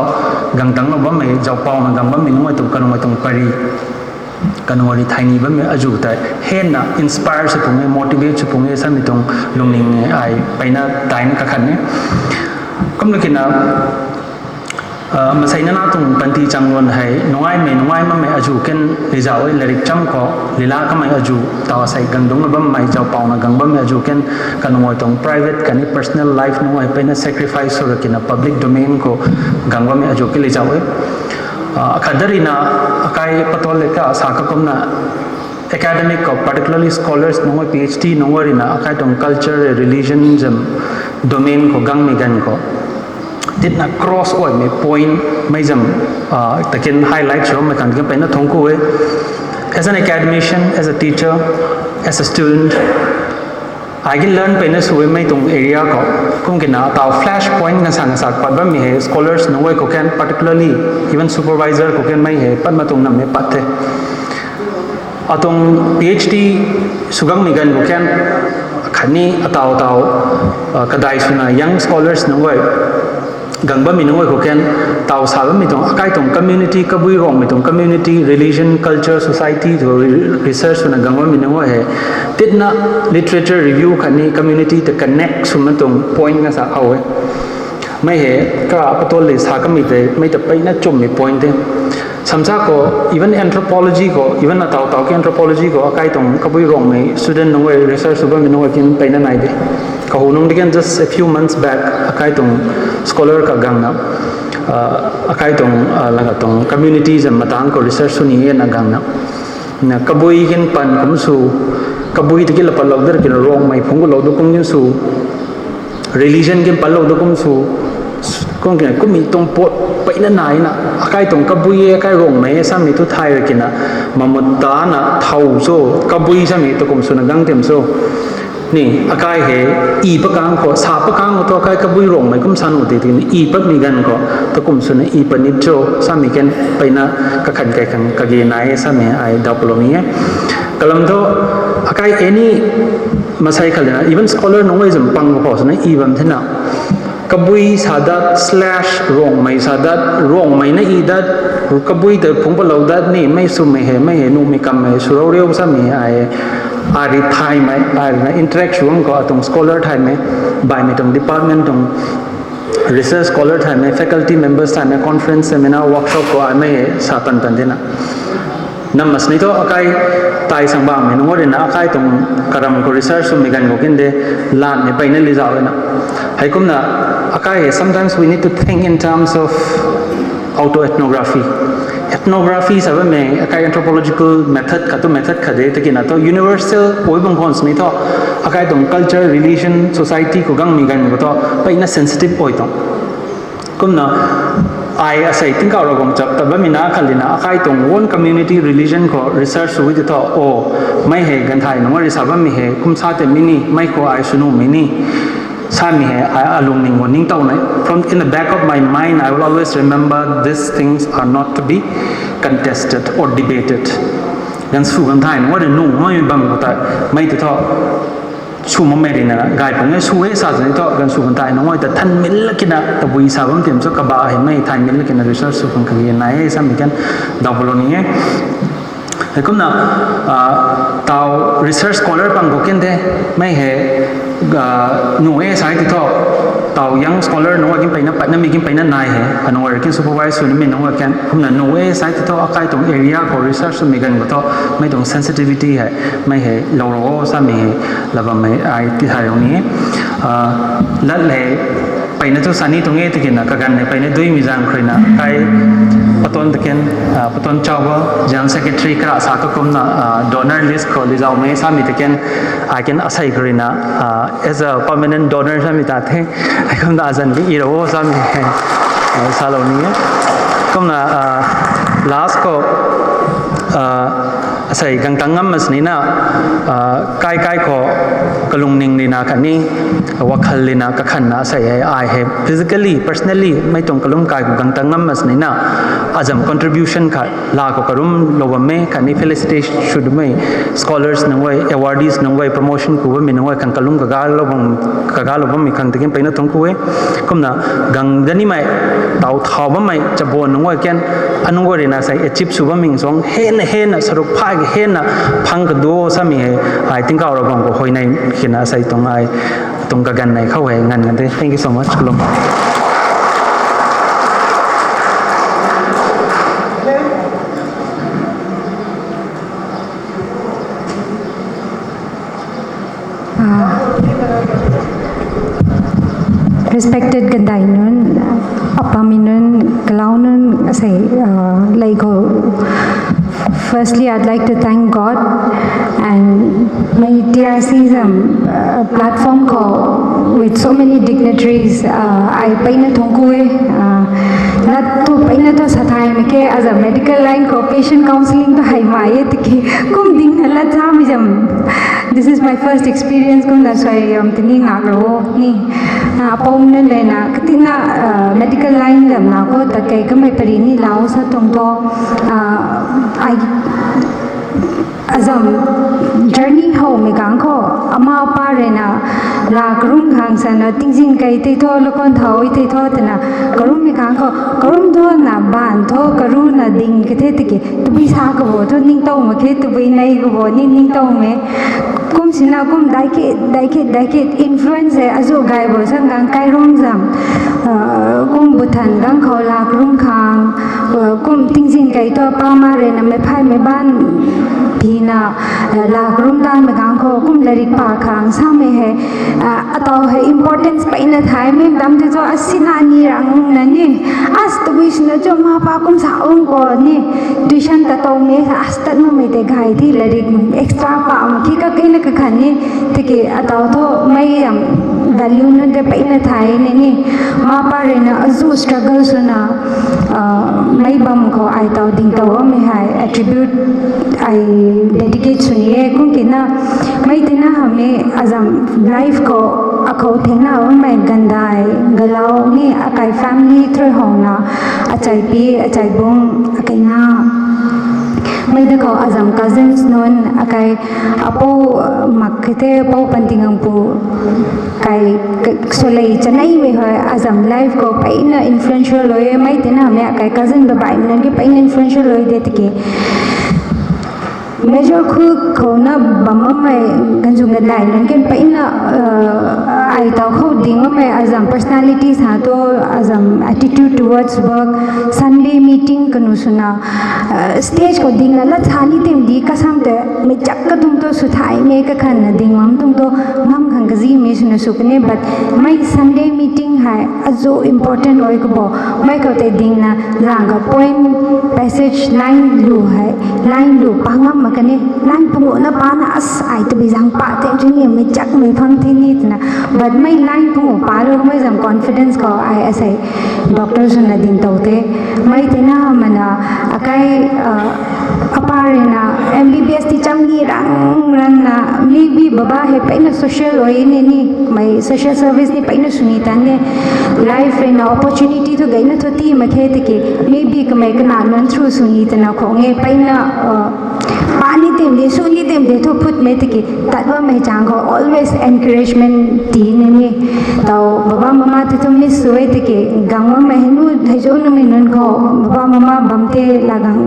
gangtangclou bammei zaupouna gang bammei nunc guay tuang kanunc guay tuang pary, kanunc rui thei ni bammei azuh tei hena inspire sw pung e, motivate sw pung e samei tuang lungning e ai peyna daina kakhan e. Kumna kina, masei nana tuang panty changluan hei nungaimei nungai makmei azuh ken lizauh e, lairik cham khou lila kamei azuh, taw asei gang dungcna bammei zaupouna gang bammei azuh ken, kanunc guay tuang private khatni personal life nunc guay peyna sacrifice sw ra kina public domain khou gang bammei azuh ken lizauh e. Akhat da rui na akai patol le ka sa kakumna academic khou, particularly scholars nunc guay, P H D nunc guay rui na akai tuang culture, religion zam domain khou gangmei ganv khou titna cross oimei point mei zam takin highlight sw bammei khang kin peyna thungc khou e. As an academician, as a teacher, as a student, ai kin learn peyna sw e mei tuang area khou. Kum kina taw flash point ngasang ngasak pat bammei hei scholars nunc guay khou kan, particularly even supervisor khou kan mei hei pat ma tuang nammei pat the. Atuang P H D sw gangmei ganv khou kan khatni ataw taw kadai swna young scholars nunc guay gang bammei nunc guay khou kan, taw sa bammei tuang akai tuang community, Kabui Ruangmei tuang community, religion, culture, society tu research swna gang bammei nunc guay hei titna literature review khatni community ta connect swmei tuang point ngasang how e. Mei hei kara patol le sa kamei tei mei ta peyna chummei point the. Samsa khou, even anthropology khou, even ataw taw ki anthropology khou akai tuang kabui Ruangmei student nunc guay research sw bammei nunc guay kin peyna nai de. Kahu nung di kan just a few months back akai tuang scholar kha gangna, akai tuang langa tuang community zam matang khou research sw ni e na gangna, na kabui kin pan kum sw, kabui tiki la patlou dar kina Ruangmei phungc gulou du kum kin sw, religion kin patlou du kum sw, kum kina kummei tuang pot peyna naina akai tuang kabui e, akai Ruangmei e samei tu thay ra kina, mamut tana thow cho, kabui samei tu kum swna gang tim cho. Ni akai hei, i pakang khou sa pakang khou thu akai kabui Ruangmei kum sa nuh ti tini i patmei ganv khou tu kum swna i panit cho samei kan peyna kakhan kai khang kage nai e samei ai daw palou ni e. Kalam thu akai any masei khat lana even scholar nunc guay zam pang khou swna i bam thena, kabui sa dat slash Ruangmei sa dat, Ruangmei na i dat, kabui ta phungc patlou dat ni mei swmei hei mei hei nuhmei kammei swrou riu samei ai, ari thaymei ai na interact sw bam khou atuang scholar thaymei, baihmei tuang department tuang research scholar thaymei, faculty members thaymei, conference, seminar, workshop khou aimei sa tan tan dina. Nam mas ni thu akai tai sangbangmei nunc rui na akai tuang karam khou research swmei ganv khou kin de, lanmei peyna lizauh na. Heikumna akai hei sometimes we need to think in terms of autoethnography. Ethnography sa bammei akai anthropological method khat tu method khat de, takina thu universal oi bam khwan sini thu akai tuang culture, religion, society khou gangmei ganv khou thu peyna sensitive oi tuang. Kumna ai asei tingkauh Ravguangc chap ta bammei na khat lina akai tuang own community religion khou research sw ti thu, o, mei hei ganthai nunc rui sa bammei hei kum sa tei mei ni, mei khou ai sw nuhmei ni samei hei ai alungning khou ningtow nei. From in the back of my mind, I will always remember these things are not to be contested or debated. Ganv sw ganthai nunc rui nuh makmei bam khou tei mei tu thu sw makmei rui na gay pung e, sw e sa zan thu ganv sw ganthai nunc guay ta than mil kina tabui sa bam tim cho, kabah hei mei thay mil kina research sw khang kage nai e samei kan daw palou ni e. Heikumna taw research scholar pang khou kin the, mei hei nuh e sa ti thu, taw young scholar nunc guay kin peyna patnamei kin peyna nai hei anunc guay rui kin supervise sw namei nunc guay kan kumna nuh e sa ti thu akai tuang area khou research swmei ganv khou thu mei tuang sensitivity hei mei hei lou ro samei hei la bammei ai tithay rou ni e. Lat le peyna thu sa ni tuang e, takina kaganv hei peyna duimei zaeng khou rui na kai Patan taken, Patan Chauba, General Secretary kara sa kakumna donor list khou lizauhmei samei taken, ai kin asei khou rui na as a permanent donor samei ta the. Heikumna azan di i ro samei hei salou ni e. Kumna last khou asei gangtang ngam mas nina, kai kai khou kalungning lina khatni wakhal lina kakhanna asei hei ai hei physically, personally mei tuang kalum kai khou gangtang ngam mas nina, azam contribution khat la khou karum lou bammei khatni felicitate sw dumei scholars nunc guay, awardees nunc guay, promotion ku bammei nunc guay khang kalum kagalou bam, kagalou bammei khang takin peyna thungc ku e. Kumna gang danimei, taw thau bammei chaban nunc guay kan, anunc guay rui na sei achieve sw bammei suang hena hena saruk phay hena phang kadu samei hei ai tingkauh Ravguangc khou huayney kina sei tuang ai tuang kaganv nei khou hei nganv ngan the. Thank you so much. Kalum. Respected gandai nunc, apamei nunc, kalau nunc, asei lei khou, firstly, I'd like to thank God and mei T R C zam platform khou with so many dignitaries ai peyna thungc ku e. Lat tu peyna tu sa thay mak khe, azam medical line khou patient counselling tu hei mai e tiki kum ding na lat zamei zam. This is my first experience kumna suai am tini ngak ro ni. Apam nunc leina katina medical line zam na khou ta kei kamei pari ni lau sa tuang thu ai azam journey howmei kang khou ama apa rui na la karum khang sana tingzin kei tei thu, lakon thau tei thu twna karummei kang khou karum thu na ban thu karu na ding kathe tiki tabui sa kabo thu ningtow mak khe, tabui nei kabo ni ningtowmei. Kum sina kum daikit daikit daikit influence e azu gay bo sang gang kairuang zam kum buthan gang khou la karum khang kum Tingzin kei thu pa ma rui na mei phay mei ban tina, eh, lak rum tan mei gang khou kum larik pa khang samei hei, ah, atau hei importance peyna thay mei dam te cho asina ni rang na ni. As tabui sina cho ma pa kum sa ung ko ni. Tuition ta tau mei as tat ma mei te gai di larik extra pa ma ki ka kei na ka khan ni. Tiki atau tho mei yam value nun te peyna thay ni ni. Ma pa rui na azu struggle suna, ah, mei bam khou ai tau ding tau mei hei attribute ai dedicate suni e kum ki na. Mei tina hame azam life khou akhou thengna mei gandai galau ni akai family thrui hou na achai pi achai bung akai na. Mei da khou azam cousins nun akai apo, uh, mak khe te apo panting ang pu kai, kai solei chanei mei hei azam life khou peyna influential loi e. Mei tina hame akai cousin babai mei nun ki peyna influential loi de tiki. Major khou khou na bam mamei ganjung gandai nun ken peyna, uh, ai tau khou ding mamei azam personality sa to azam attitude towards work, Sunday meeting kanu suna, uh, stage khou ding na la cha ni tem di kasam te mei chak kadung to su thai mei kakhan na ding mam dung to ngam khang kazi mei suna su kane, but mei Sunday meeting hei azu important oi kabo. Mei khou te ding na lang ka poem passage line lu hei, line lu pa ngam ma kane, line pungu na pa na as ai tabi zang pa te chuni mei chak mei phang thi ni tna. But mei line pungu pa lu mei zam confidence khou ai asei doctor suna ding tau te. Mei tina mana akai, uh, apa rui na M B B S ti cham ni rang rang na, maybe baba hei peyna social oi ni ni, mei social service ni peyna suni tan ne, life rui na opportunity thu gayna thu ti ma khe tiki, maybe kamei kana nun through suni tana khou nge peyna, uh, pa ni tim de, su ni tim de thu phut mei tiki, tat bam mei chang khou always encouragement ti ni ni. Tau baba mama te thu miss sui tiki, gang bam mei hei nu, hei chu nu mei nun khou, baba mama bam te la gang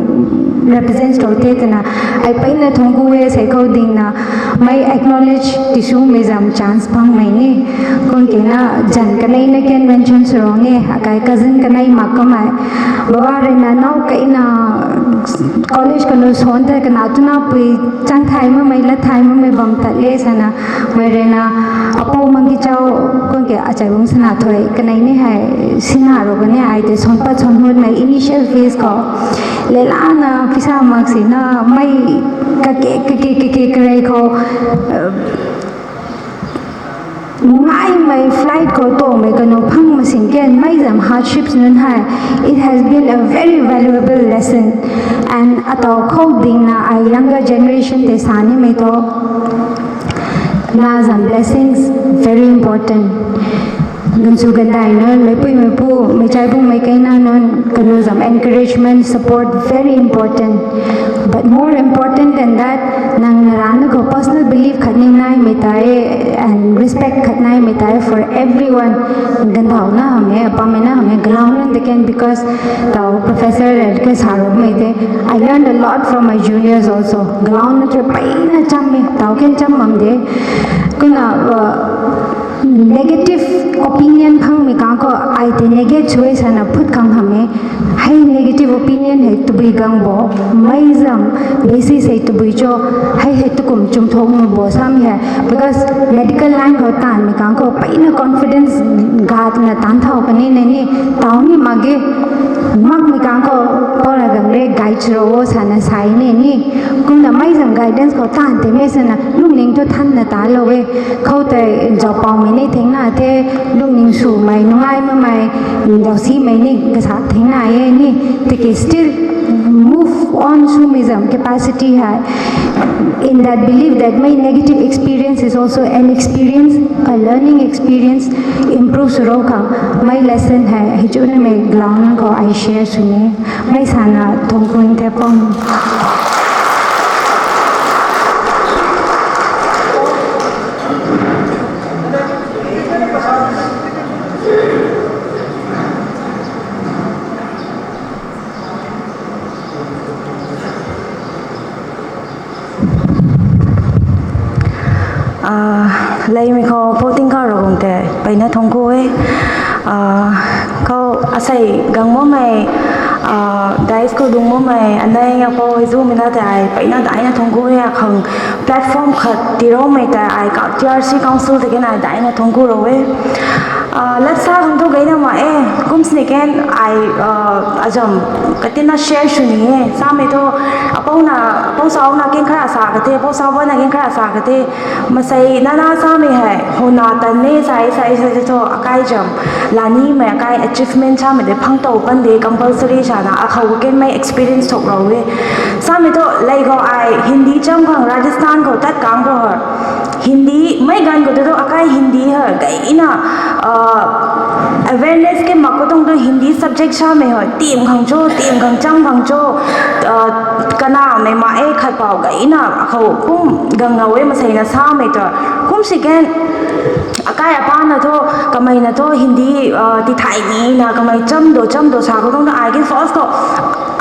represent tou te tana, ai peyna thong ku e sei khou ding na, mei acknowledge ti su mei zam chance phang mei ni. Kum ki na jan kanei na ken mention su rong e, akai cousin kanei mak kamei. Baba rui na nau kei na college kanu son te kana tuna pui chang thai ma mei la thai ma mei bam tat le sana. Mei rui na apo mang ki chau kum ki achai bung sana thoi kanei ni hei sina ro kane ai te son pat son hun mei initial phase khou. Leila na pisa mak si na mei kake, kake, kake, karei khou, uh, ngai mei flight khou to mei kanu phang masing ken mei zam hardships nun hei. It has been a very valuable lesson. And atau khou ding na ai younger generation te sa ni mei to. Na zam blessings very important. Gansu gandai nun, meipui meipu, meichai bung meikei na nun, kanu zam encouragement, support very important. But more important than that, nang na rana khou personal belief khat ni nai mei tai, and respect khat nai mei tai for everyone. Gandau na hame, apam mei na hame, galau nun de ken, because tau professor le ke sa ro mei te. I learned a lot from my juniors also. Galau na tre peyna cham mei, tau ken cham mam de. Kuna, uh, negative opinion phang mei kang khou ai te negate sui sana phut kang hame. Hei negative opinion hei tabui gang bo, mei zam basis hei tabui cho, hei hei tukum chum thok nu bo sam hei. Because medical line khou tan mei kang khou peyna confidence gat na tan thau kani na ni, tau ni mak ge, mak mei kang khou pora gang re guide ro sana sai ni ni. Kumna mei zam guidance khou tan te mei sana lungning thu than na ta lou e. Khou tei zau pau mei ni theng na the, lungning su mei, nungai ma mei, zau si mei ni kasa theng na e ni. Tiki still move on sw mei zam capacity hei. In that belief that my negative experience is also an experience, a learning experience, improve sw ro khang, mei lesson hei, hei chu na mei galau nang khou ai share sw ni. Mei sana thongkun the pom. Ah, leimei khou pou ting kau ragum te, peyna thongku e. Ah, khou asei gang mamei, Dais khou dungc bammei anei apou zumei na tei ai peyna daina thuanc ku e, akhang platform khat tiiloumei tei ai ka T R C Council tei kan ai daina thuanc ku rou e. Latsa khang thu gayna mak e, kum sini kan ai azam katina share sw ni e. Samei thu apouna, apou sauna kan khara sa kate, apou saubana kan khara sa kate, masei nana samei hei howna tan e sa e, sa e, sa e thu akai zam lanimei akai achievement samei de phang tow pan de compulsory sana akhou kanmei experience thuk rou e. Samei thu lei khou ai Hindi cham khang Rajasthan khou tat kang khou hei Hindi mei ganv khou tu thu akai Hindi hei gayna awareness ke mak khou tuang tu Hindi subject samei hei tim khang cho, tim khang cham khang cho, kanamei mak e khat pou gayna akhou kum gang ngau e maseina samei tu. Kum si kan akai apana thu, kameina thu Hindi tithay nina kamei cham do cham do sa khou tuang tu ai kan first khou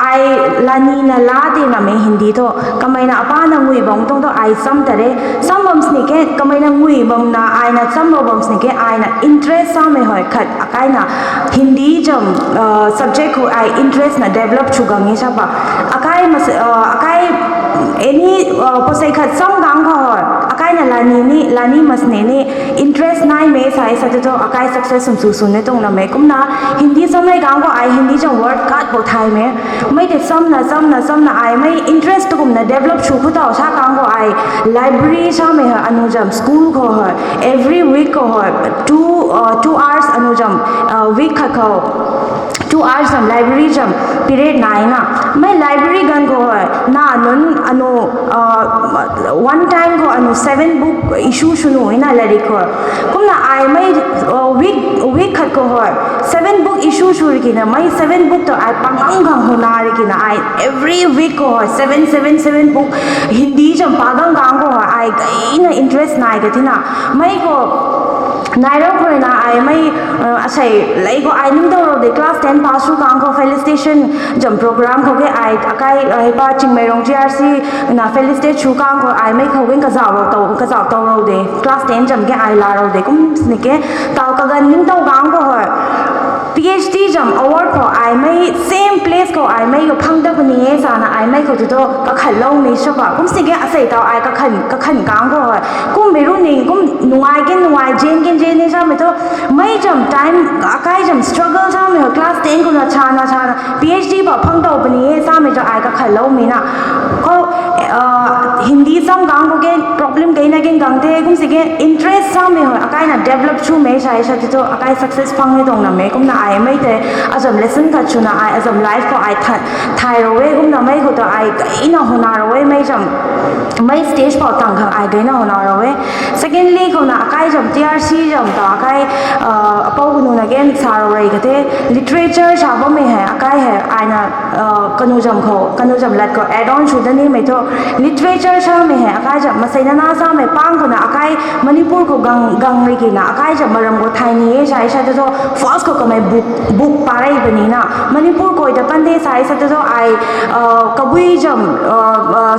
ai lanina la tinamei Hindi thu kameina apana ngui bam tuang tu ai cham ta re. Cham bam sini ke kameina ngui bamna aina cham bam sini ke aina interest samei hei khat akaina Hindi zam subject khou ai interest na develop sw gang e sa pa. Akai, akai any pasei khat cham gang khou hei akaina lani ni, lani masni ni interest naimei sa e sa tu thu akai success sw sw sw ni tuang namei. Kumna Hindi chammei gang khou ai Hindi zam word khat pou thaymei. Mei tei chamna chamna chamna ai mei interest tu kumna develop sw khou taw sa kang khou ai library samei hei anu zam school khou hei every week khou hei two, two hours anu zam, week khat khou two hours zam library zam period naina. Mei library ganv khou hei na nunc anu one time khou anu seven book issue sw nuh na lairik khou. Kumna ai mei week, week khat khou hei seven book issue sw rikina mei seven book tu ai pangam gang howna rikina ai every week khou hei seven, seven, seven book Hindi zam pa gang gang khou hei ai gayna interest nai ka thina. Mei khou nairou khou na ai mei asei lei khou ai ningtow rou de class ten pass sw kang khou felicitation zam program khou ke ai akai hei pa Chingmeirong G R C na felicitate sw kang khou ai mei khou kan kazauh rou tow, kazauh tow rou de class ten zam ke ai la rou de kum sini ke taw kaganv ningtow gang khou hei P H D zam award khou ai mei same place khou ai mei khou phang dat puni e sana ai mei khou tu thu kakhanloumei sa pa. Kum sini ke asei taw ai kakhan, kakhan kang khou hei kummei ru ning kum nungai ke nungai, zen ke zen e samei thu mei zam time akai zam struggle samei hei class ten khou na chana chana P H D pa phang tow puni e samei thu ai kakhanloumei na. Khou Hindi cham gang khou ke problem keyna kan gang the kum si ke interest samei hei akaina develop swmei sa e sa ti thu akai success phang ni tuang namei. Kumna ai mei tei azam lesson khat swna ai azam life khou ai thay rou e. Kumna mei khou tu ai gayna howna rou e mei zam mei stage pou tang khang ai gayna howna rou e. Secondly khouna akai zam T R C zam ta akai apou kanuna kan sa rou rei ka the, literature sa bammei hei akai hei aina kanu zam khou, kanu zam lat khou add on sw dat nimei thu, literature samei hei akai zam masei nana samei pang khouna akai Manipur khou gang, gang rikina akai zam maram khou thay ni e sa e sa tu thu first khou kamei book, book pa rei puni na Manipur khou ta pan de sa e sa tu thu ai kabui zam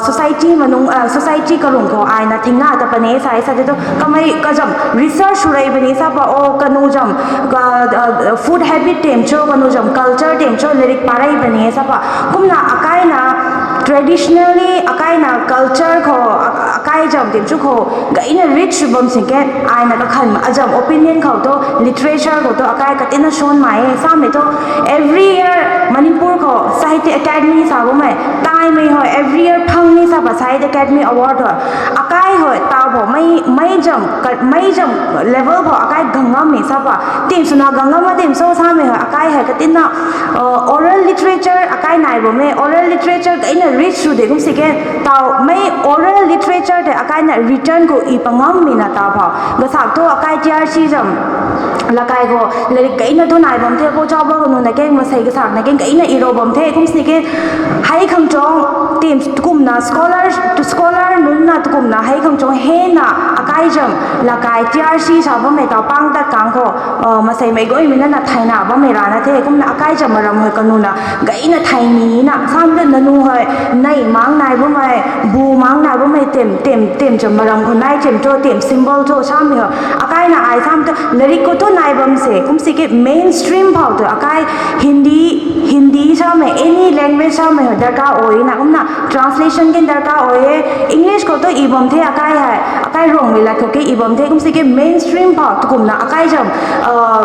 society manung, society karung khou aina thingna ta pan e sa e sa tu thu kamei kazam research sw rei puni sa pa o kanu zam food habit tim cho, kanu zam culture tim cho lairik pa rei puni sa pa. Kumna akaina traditionally akaina culture khou akai zam tim cho khou gayna rich sw bam sing ke aina kakhan azam opinion khou tu literature khou tu akai katina swan mai e samei thu every year Manipur khou Sahitya Academy sa bammei taimei hei every year phang ni sa pa Sahitya Academy Award hei akai hei taw bo mei, mei zam, mei zam level khou akai gang ngammei sa pa tim swna gang ngam a tim so samei hei akai hei katina oral literature akai nai bammei, oral literature gayna rich sw de kum si ke taw mei oral literature tei akaina written khou i pa ngammei na taw phou gasak thu akai T R C zam lakai khou lairik gayna thu nai bam the, pou chau ba kanuna keng masei gasakna keng gayna i rou bam the kum si ke hei khang chong tim tukumna scholar, scholar nunc na tukumna hei khang chong hena akai zam lakai T R C sa bammei taw pang tat kang khou maseimei guaymei na na thayna bammei rana the. Kumna akai zam maram hei kanuna gayna thay ni na sam ta nanu hei nei mang nai bammei, bu mang nai bammei tim, tim, tim zam maram khou nai tim cho, tim symbol cho samei hei akaina ai sam ta lairik khou thu nai bam se kum si ke mainstream phou tu akai Hindi, Hindi sa Samei any language samei hei darkar oi na, kumna translation ken darkar oi e. English khou tu i bam the akai hei, akai Ruangmei lat khou ke i bam the, kumsi ke mainstream phau tukumna akai zam, uh,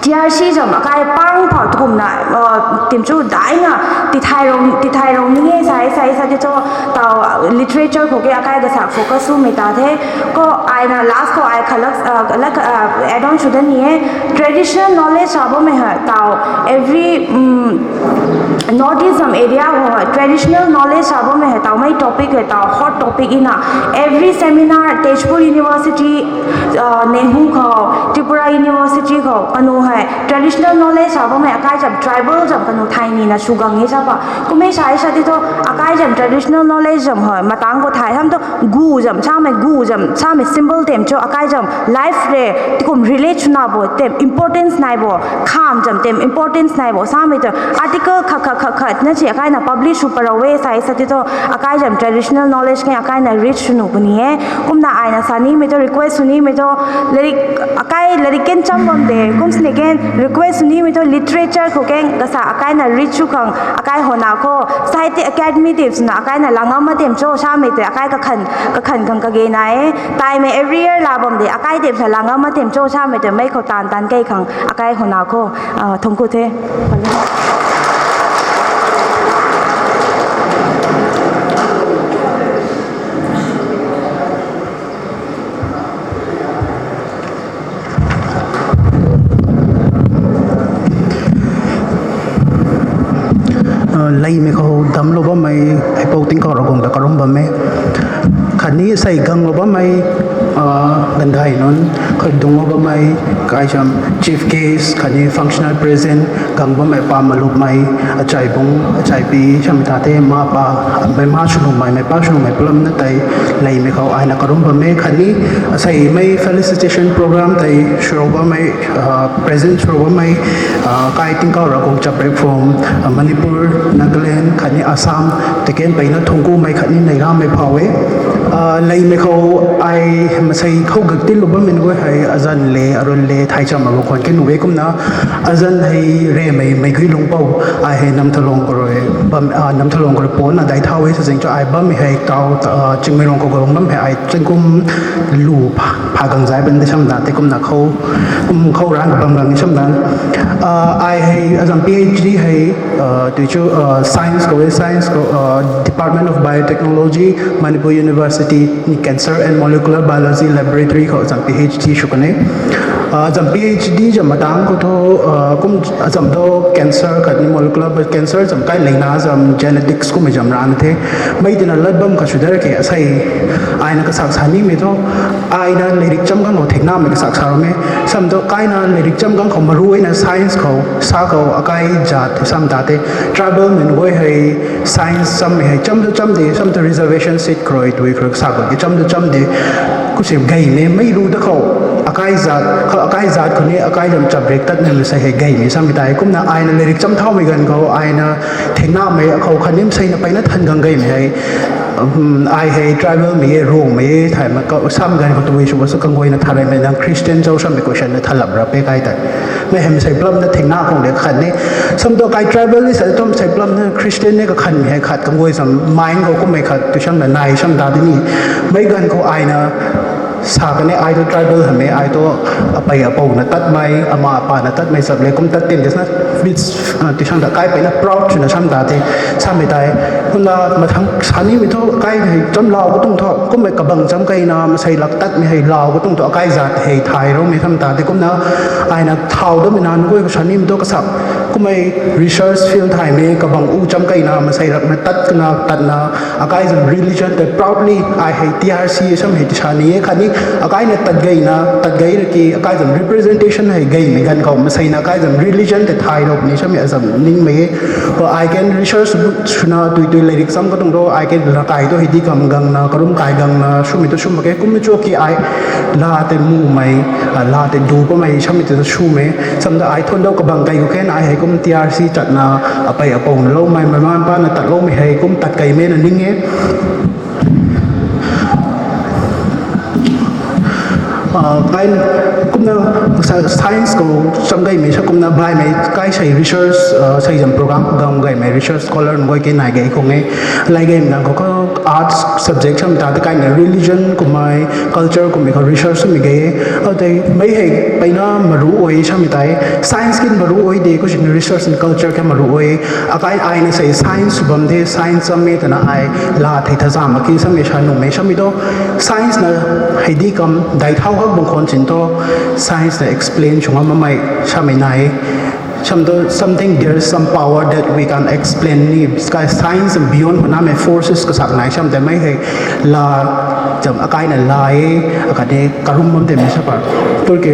T R C zam akai pang phau tukumna, uh, tim chu daina tithai rong, tithai rong ni e sai, sai, sai ti cho tau, uh, literature khou ke akai gasak focus swmei ta the. Ko aina last khou ai khalak, uh, lak, uh, add on sw da ni e. Traditional knowledge sa bammei hei tau every, um, North East zam area khou hei traditional knowledge sa bammei hei tau mei topic hei tau hot topic ina every seminar Tezpur University, uh, Nehu khou, Tripura University khou kanu hei traditional knowledge sa bammei akai zam tribal zam kanu thai ni na sw gang e sa pa. Kumei sa e sa ti tho akai zam traditional knowledge zam hei matang khou thai ham tu gu zam samei, gu zam samei symbol tem cho akai zam life re tikum relate swna bo tem importance nai bo, kham zam tem importance nai bo samei tu article khat khat khat khat na si akai na publish sw parou e sa e sa ti tho akai zam traditional knowledge ke akai na reach sw nu puni e. Kumna aina sa nimei tu request sw nimei tu lairik akai lairik ken cham bam de, kum sini ken request sw nimei tu literature khou ken gasa akai na reach sw khang akai hona khou Sahitya Academy tim swna akai na langam ma tem cho samei tu akai kakhan, kakhan khang kage na e. Taimei every year la bam de akai tim sa langam ma tem cho samei tu mei khou tan tan kei khang akai hona khou, uh, thungku the. Uh, leimei khou damclou bammei, Heipou Tingkauh Ravguangc ta karum bam e. Khatni sei ganglou bammei, uh, gandai nunc, khat dungclou bammei, kai cham chief guest, khatni functional present, gang bammei pa malupmei, achai bung, achai pi, cham ta the, ma pa, mei ma swnuhmei, mei pa swnuhmei, pulam na tei, leimei khou aina karum bam e, khatni, asei mei felicitation program tei, swrou bammei, uh, present swrou bammei, uh, kai Tingkauh Ravguangc Chaprek from, uh, Manipur, Nagaland, khatni Assam, tei ken peyna thungkumei khatni neihlamei phau e. Uh, leimei khou ai masei khou gaktinlou bammei guay hei azan le, arun le, thai cham abu khwan ke nu e kumna, azan hei remei, mei gui lungpou, ai hei Namthalong khou rui, bam, uh, Namthalong khou rui pon na dai thau e sa zing cho ai bammei hei tau, uh, Chingmeirong khou galung nam hei ai chingkum lu pha, pha gang zai ban de sam da tei kumna khou, kum khou ran bam gang ni sam da. Uh, ai hei azam P H D hei, uh, tui chu, uh, science khou e, science khou, uh, Department of Biotechnology, Manipur University ni Cancer and Molecular Biology Laboratory khou azam P H D sw kan e. Uh, azam P H D zam matang khou thu, uh, kum azam do cancer khatni molecular, but cancer zam kai leina zam genetics kummei zam ran the. Mei tina lat bam kha sw der ke asei aina kasak sa nimei thu, aina lairik cham ganglou theknamei kasak sa ram e. Sam tu kaina lairik cham gang khou maru aina science khou, sa khou akai zat sam ta the. Tribal mei guay hei science chammei hei cham tu cham de, sam tu reservation seat khrui, tui khrui sa khou ki cham tu cham de. Kusi gaymei, mei ru ta khou, akai zat, khou akai zat khou ni, akai zam chaprek tatmei masei hei gaymei sammei tei. Kumna aina lairik cham thaumei ganv khou, aina theknamei khou khatni maseina peyna than gang gaymei hei, um, ai hei tribal mei e, Ruangmei e, thaymei khou, sam ganv khou tui sw ba sw kangguayna thareymei nang Christian cho sammei question na thalap ra pe kai tei. Mei hei masei pulam na thekna khang de khat ni. Sam tu kai tribal ni sa tu masei pulam na Christian ni kakhanmei hei khat kangguay sam mind khou kummei khat tui sam na nai sam ta di ni. Mei ganv khou aina sa kan e, ai tu tribal hamei, ai tu apei apou na tatmei, ama apa na tatmei sap le kum tat tim de sa, which, uh, tui sam ta kai peyna proud swna sam ta de, sammei tei. Kumna mathang sa nimei thu kai hei cham lau katuang thu, kummei kabang cham keina, masei lak tatmei hei lau katuang thu, akai zat hei thay roumei sam ta de kumna, aina thau dammei na nunc guay khou sa nimei thu kasak, kummei research field thaymei, kabang u cham keina, masei rakna tat kana, tatna, akai zam religion tei proudly, ai hei T R C sam hei ti sa ni e khatni, akaina tat gayna, tat gay ra ki, akai zam representation hei gaymei ganv khou, maseina akai zam religion tei thay rou ni sammei azam ningmei e. Ko ai ken research swna tui tui lairik cham katuang thu, ai ken rakai tu hei di kam gangna, karum kai gangna, swmei tu swm mak ke, kummei chu ki ai, la tei mumei, ah, la tei du pamei, sammei tu swmei, sam ta ai thuan dau kabang kai khou ken, ai hei kum T R C tatna, apei apou na loumei, mei ma pa na tat loumei hei, kum tat kaimei na ning e. Ah, kai, Science khou cham gaymei sa kumna baihmei kai sei research, sei zam program khou gam gaymei research scholar nunc guay ke nai gay khang e. Lai gaymei ganv khou arts subject samei ta tei kaina religion kummei, culture kummei khou research samei gay e. Atei mei hei peyna maru oi samei tei science kin maru oi de khou sini research and culture ke maru oi. Akai aina sei science sw bam the, science cham e twna ai la thei tha zam mak ki samei sa nuhmei samei tu science na hei di kam dai thau hak bang khwan sin tu science na explain sw ngam mamei samei nai. Sam tu something, there is some power that we can explain ni. Sky science and beyond khou namei forces kasak nai sam tei mei hei la, cham akaina la e, akhat de karum bam tei mei sa par. Purke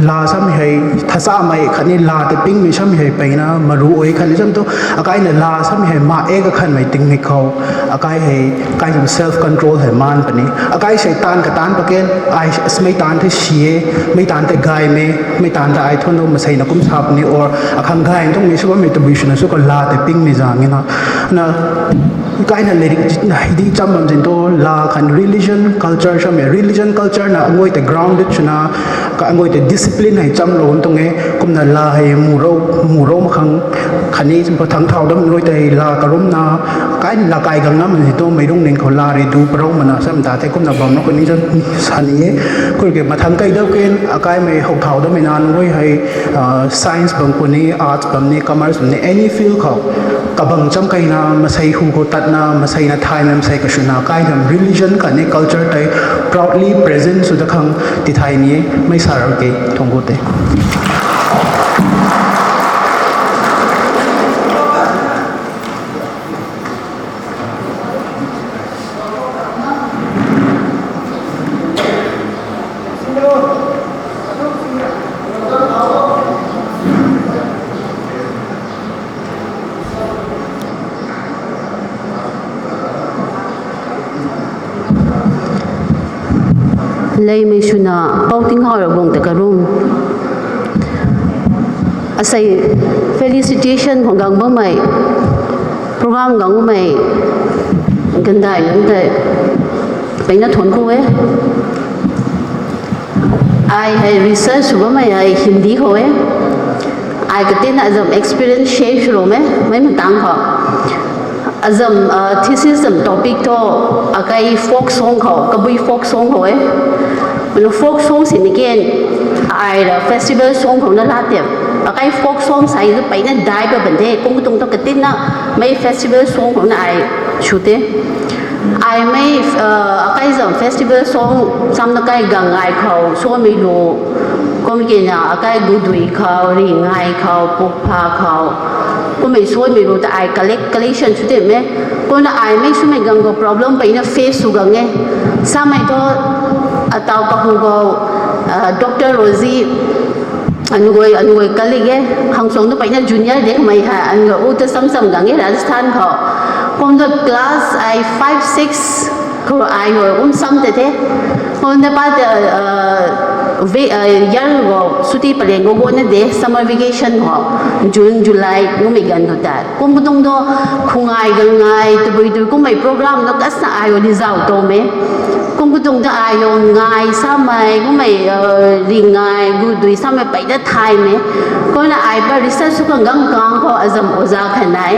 la samei hei thasamei khatni la tei pingmei samei hei peyna maru oi khatni sam tu akaina la samei hei ma e kakhanmei tingmik khou akai hei kai sam self control hei maan puni. Akai sei taanv kataanc paken ai smei taanv the si e, mei taanv tei gaymei, mei taanv tei ai thuan dou maseina kum sa puni or akhang gay thungmei sw bammei tabui swna sw ka la tei pingmei zang e na. Na kaina lyric hei di cham bam zin tu la khan religion culture samei, religion culture na angui tei grounded swna angui tei discipline hei chamlou tuang e. Kumna la hei murou murou makhang khatni pathang thau dam nui tei la karumna kai la kai gang ngam zin tu mei rungning khou la rui du parou mana sam ta tei kumna bam na khou ni sa ni e. Kurke mathang kai dau ken akaimei how thau dammei na nunc hei science bam puni, arts bam ni, commerce bam ni, any field khou kabang cham kaina masei hu khou tatna maseina thaymei masei kaswna kai tham religion khatni culture tei proudly present sw da khang tithai ni e. Mei sa ra ke, thuang gu te. Leimei swna pou ting hau ra guang ta karum. Asei felicitation khou gang bammei, program gang bammei gandai nunc tei peyna thuan khou e. Ai hei research sw bammei hei Hindi khou e. Ai katina azam experience share swlou e, mei matang khou. Azam thesis zam topic thu akai folk song khou, kabui folk song khou e. Manu folk song sini ken ai ra festival song khou na la tei akai folk song sai zu peyna dai pa ban the, kum tuang thu katina mei festival song khou na ai sw te. Ai mei akai zam festival song samna kai gang ngai khou samei lu, kum kina akai gudui khou, ringngai khou, pukpha khou, kummei samei lu ta ai collect, collection sw te me. Kumna ai mei swmei gang khou problem peyna face sw gang e. Samei thu atau kahu khou Doctor Rosie, anugoi anugoi colleague e, khangsuang tu peyna junior de kamei hei anugoi u ta sam sam gang e Rajasthan khou. Kum tu class ai five six khou ai hou kum sam te the. Kum ta pa te year khou suti paleng khou gona de summer vacation khou June July ngumei ganv khou ta kum katung tu khungai gangai tabui tui kummei program tu kasna ai hou di zau to me. Kum katung ta ai hou ngai samei kummei ringngai gudui samei peyna thay me. Kumna ai pa research sw khang gang kang khou azam oza khat nai,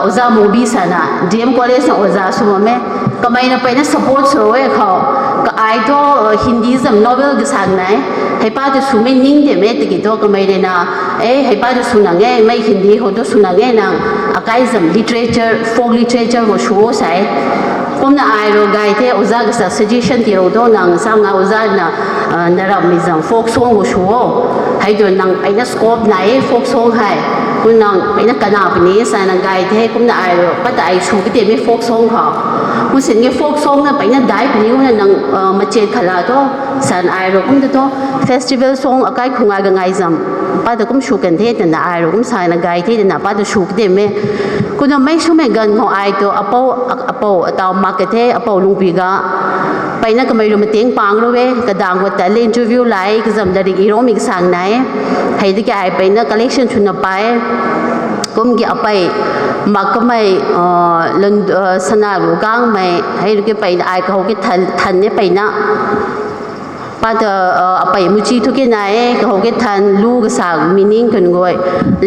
oza Mobi sana D M College na oza sw bam e. Kamei na peyna support sw e khou, ka ai thu Hindi zam novel kasak nai, heipa tu swmei ning de me tiki thu kamei rui na, e heipa tu sw nang e, mei Hindi khou tu sw nang e nang, akai zam literature, folk literature khou sw o sa e. Kumna ai rui gay the, oza kasak suggestion tiilou tu nang sa nga oza na, na rammei zam folk song khou sw o. Hei tu nang peyna scope nai e folk song hei. Kum nang peyna kana puni sana gay the, kumna ai rui pat ai sw kate me folk song khou. Kum sin nge folk song na peyna dai puni kumna nang machet khat la tu, san ai rui kum ta tu festival song akai khungai gangai zam pa ta kum sw kan the twna ai rui kum sana gay the twna pa ta sw kate me. Kumna mei swmei ganv khou ai tu apou, apou atau mak ka the, apou Lungpi ga peyna kamei rui mateng pang rou e, kadang khou ta le interview lai, kazam larik iroumei kasang nai. Hei tiki ai peyna collection swna pai. Kum ki apei mak kamei, sana ru kangmei hei rui ki peyna ai kahou ki than, than e peyna. Pata, uh, apei muchi thu ke nai e, kahow ke than lu kasak meaning kan goi.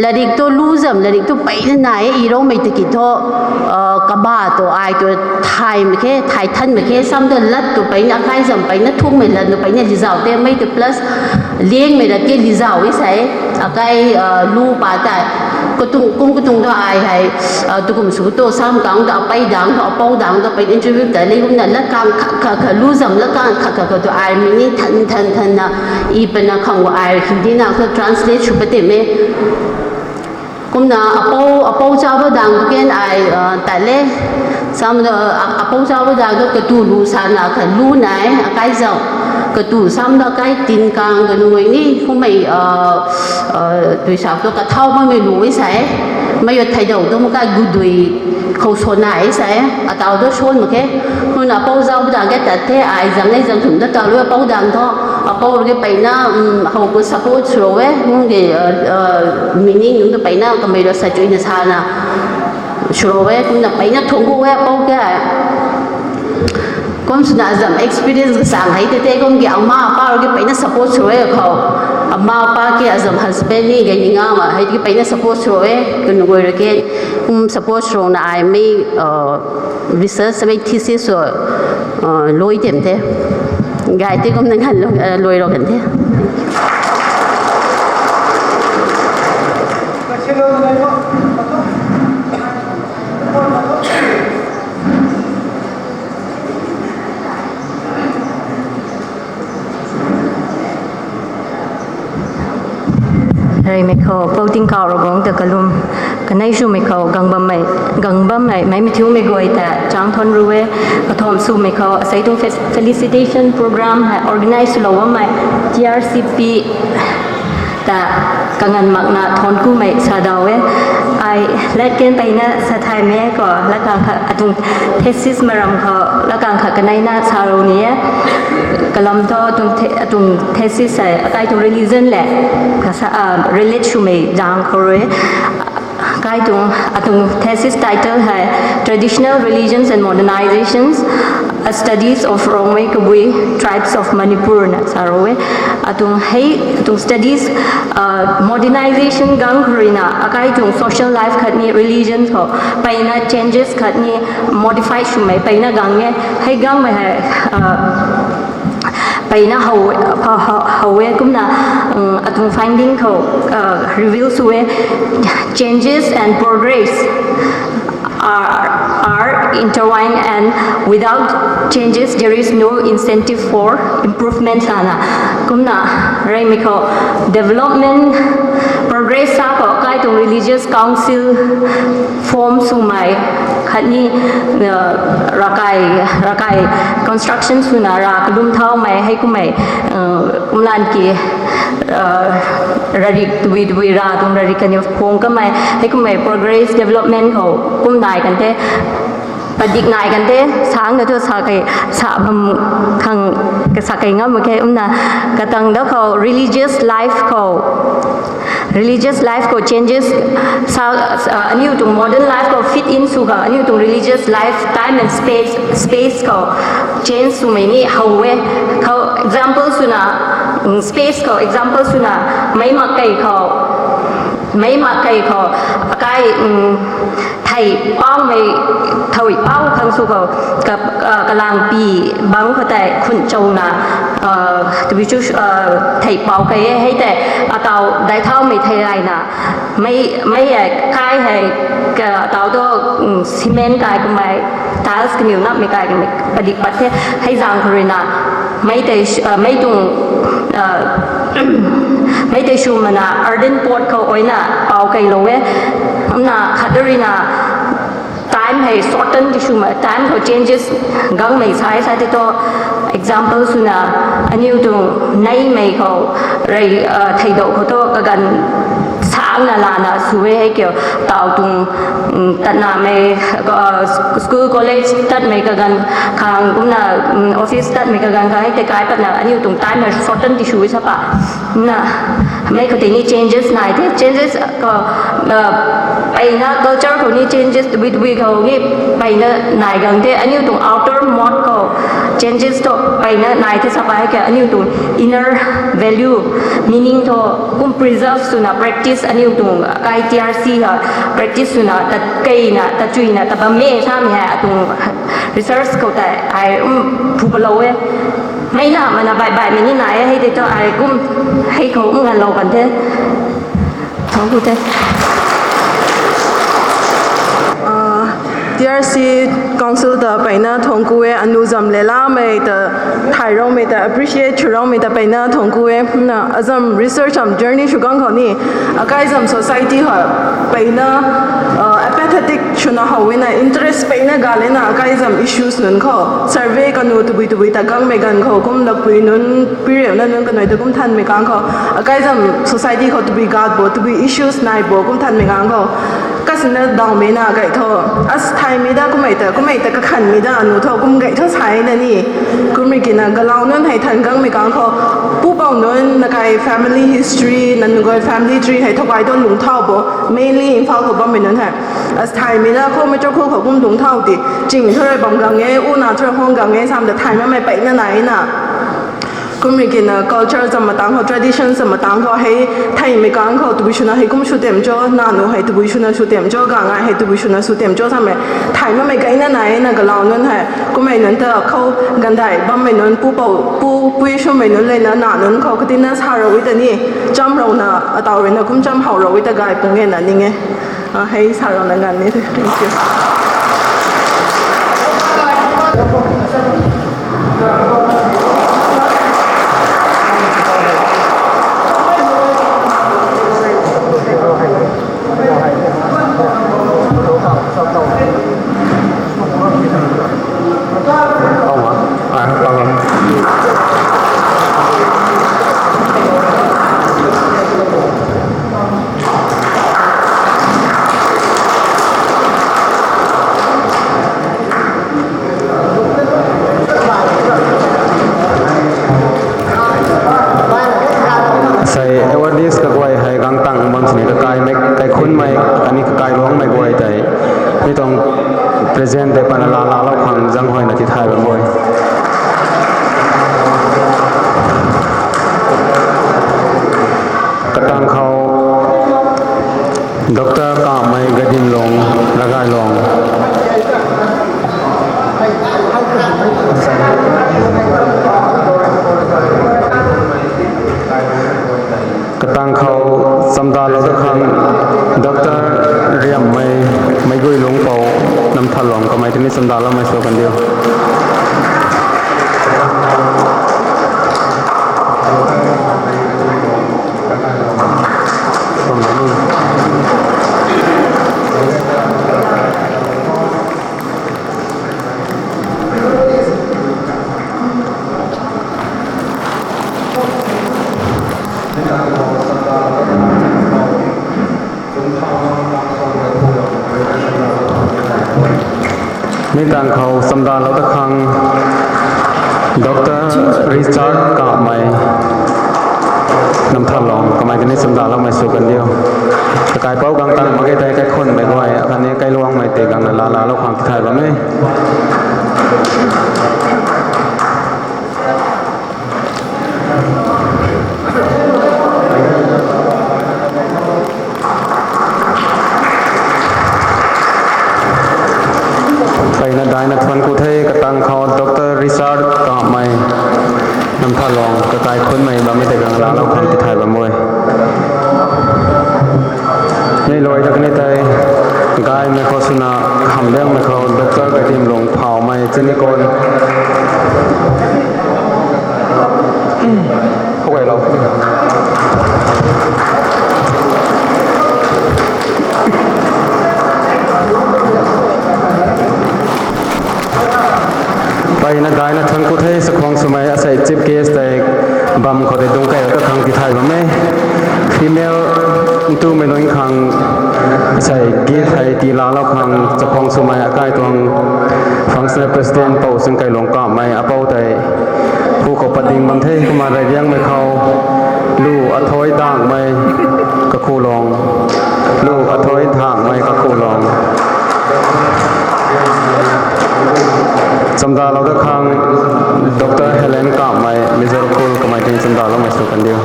Larik tu lu zam, larik tu peyna nai e, iroumei tiki thu, uh, kaba tu ai tu thay mak khe, thay than mak khe, sam tu lat tu peyna, akai zam peyna, thungmei lat tu peyna lizau te, mei tu plus, liangmei lat ke lizau e sai, akai, uh, lu pa tai. Katung, kum katung tu ai hei, uh, tukum sw tu sam kang tu, apei dang tu, apou dang tu, pey interview ta le, kumna lat kang kha, kha, kha, lu zam lat kang kha, kha, kha tu ai meaning than, than, than na, i pana khang ai Hindi na, ko translate sw pate me. Kumna apou, apou chaba dang tu ken ai, uh, ta le, sam tu, uh, apou chaba dang tu katu lu sa na kha lu nai, akai zau, katu sam tu akai tin kang tu nui ni, kumei, uh, uh, tui sa tu kathau bammei lu e sai, mei yo thei dou tu makai gudui khou sw nai e sai, atau tu sw mak khe, kumna apou chaba dang ke tat the, ai zang e zang thum tu ta lu apou dang thu, apou ke peyna, um, how ko support sw e, nung ke, uh, uh, meaning nung tu peyna kamei ro sa chui na sa na, sw e, kumna peyna thung e, apou ke. Kum swna azam experience kasang hei te te kum ki ama apa ke peyna support sw e khou. Ama apa ke azam husband ni gay ni nga ma hei ke peyna support sw e, kanu goi ra ke, kum support sw na ai mei, uh, research mei thesis sw, uh, loi tem the. Gay te kum na ngan lo, uh, loi ro kan the. Reymei khou, Pou Tingkauh Ravguangc ta kalum. Kanei swmei khou, gang bammei, gang bammei, mei mathiumei guay ta chang than ru e. Katham swmei khou, asei tuang fe-, felicitation program hei organize swlou bammei T R C P ta kanganv makna thank you mei sa daw e. Ai lat ken peyna sa thay me khou, lat kang kha atuang thesis maram khou, lat kang kha kaneina sa rou ni e. Kalam thu atuang the-, atuang thesis hei, akai tuang religion le, kasa, ah, relate swmei zang khou rui. Kai tuang, atuang thesis title hei Traditional Religions and Modernizations, A Studies of Rongmei Kabui Tribes of Manipur na sa rou e. Atuang hei, atuang studies, uh, modernization gang khou rui na, akai tuang social life khatni religion khou, peyna changes khatni modify swmei peyna gang e, hei gangmei hei, uh, peyna how, how, how e kumna, um, atuang finding khou, uh, reveal sw e, changes and progress are, are intertwined and without changes there is no incentive for improvement sana. Kumna reymei khou development progress sa khou kai tuang religious council form swmei khatni, uh, rakai, rakai construction swna ra kalum thaumei hei kummei, uh, kumlan ki, uh, rarik tui tui ra tuang rarik kaniw phung kamei hei kummei progress development khou kum nai kan the, padik nai kan the, sang na thu sa kei, sa bam khang, sa kei ngam khe, umna katang da khou religious life khou, religious life khou changes sa, uh, aniu tuang modern life khou fit in sw khang, aniu tuang religious life, time and space, space khou change swmei ni how e. Khou example swna, mm, space khou example swna, meic mak kei khou, meic mak kei khou, akai, mm, thei paumei, thei pau khang sw khou, ka, uh, kalangpi bang khou tei khun chouna, uh, tbi chu, uh, thei pau kei e, hei tei, atau dai thaumei thei rayna, mei, mei e kai hei, ka, atau tu, mm, cement kai kummei, tiles kaniw napmei kai kummei, padik pat the, hei zang khou ruina, mei tei, uh, mei tuang, uh, mei tei sw mana earthen pot khou oina pau keilou e, na khat ruina, time hei shorten ti sw ma, time khou changes gangmei sai sa ti tu, example swna, aniu tuang neimei khou, rei, uh, theidou khou tu kaganv sangna lana sw e hei kiu, tau tuang, mm, tatnamei, uh, school, college tatmei kaganv khang kumna, mm, office tatmei kaganv khang hei tei kai patna aniu tuang time hei shorten ti sw e sa pa. Na, mei khou tei ni changes nai the, changes, uh, uh, peyna culture khou ni changes, tabui tabui khou ni peyna nai gang the, aniu tuang outer mode khou, Changes thu peyna nai the sa pa hei ke aniu tuang inner value, meaning thu kum preserve swna practice aniu tuang kai T R C ha practice swna ta keina ta chuina ta bammei samei hei atuang research khou tei ai um phu palou e. Mei na mana bai bai mei ni nai e hei tei thu ai kum hei khou um nganlou kan the. Thank you the. T R C Council ta peyna thuangc ku e, anu zam le lamei ta, thay roumei ta, appreciate chu roumei ta peyna thuangc ku e. Na azam research am journey sw gang khou ni, akai zam society ha peyna apathetic swna how e na, interest peyna ga le na akai zam issues nunc khou survey kanu tabui tabui ta kangmei ganv khou kum lapui nunc, piriuna nunc kanui ta kum thanmei kang khou akai zam society khou tabui gat bo, tabui issues nai bo kum thanmei kang khou kasina dawmei na gay tho. As thaymei da kummei ta, kummei ta kakhanmei da anu tho kum gay tho sa na ni. Kumri kina galau nunc hei than kangmei kang khou pupouc nunc na kai family history, na nunc guay family tree hei thow kai tuan lungc thau bo, mainly Imphal khou bammei nunc hei. As thaymei na khou mei chakhu khou kum lungc thau ti, ching thu rui bam gang e, u na thu rui hang gang e, sam ta thay makmei peyna nai na. Kumri kina culture zam matang khou, tradition zam matang khou hei, thaymei kang khou tabui swna hei kum sw tem cho, nanu hei tabui swna sw tem cho, gangai hei tabui swna sw tem cho samei thay makmei gayna nai na galau nunc hei. Kummei nunc ta khou gandai bammei nunc, pupouc pu pui swmei nunc le na na nunc khou katina sa rou e ta ni, cham rou na ataw rui na kum cham how rou e ta gay pung e na ning e. Hei sa rou na ngan ni the. Thank you. Sei awareness kaguay hei gang tang bam sini kakai mei, kaikhunmei, kani kakai luangmei guay tei mi tuang present tei pana laa laalou khang zang huayna tithay bam e. Katang khou Doctor Kamei Gadinlung, Ragailong. Katang khou chamdalou ta khang Doctor Riammei, Meiguilungpou, Namthalong, kamei tini chamdaloumei sw kan diu. Mi tang khou chamdalou ta khang Doctor Richard Kamei, Namthalong, kamei tini chamdaloumei sw kan diu. Kakaipouc gang tang mak ge tei kaikhunmei guay khatni kailuangmei tei gangna laa laalou khang tithay bam e. Peyna daina thuan ku the, katang khou Doctor Richard Kamei, Namthalong, kakaikhunmei bammei tei gangna laalou khang tithay bam e. Ni luai ta kani tei gaymei khou swna khamliangmei khou Doctor Gadinlung Phaumei chini kon. Khou gaylou. Peyna daina thuan ku the, chakhwang swmei asei chief guest tei bam khou tei dungc kailou ta khang tithay bam e. Female ntumei nunc khang asei gift hei tii laalou khang chakhwang swmei akai tuang functional president Pou Chingkailung Kamei apou tei hu khou pat ding bam the. Kumna reyliangmei khou lu athoi dangmei kakhu long, lu athoi dangmei kakhu long. Chamdalou ta khang Doctor Helen Kamei, Major Khul, kamei tei chamdaloumei sw kandiu.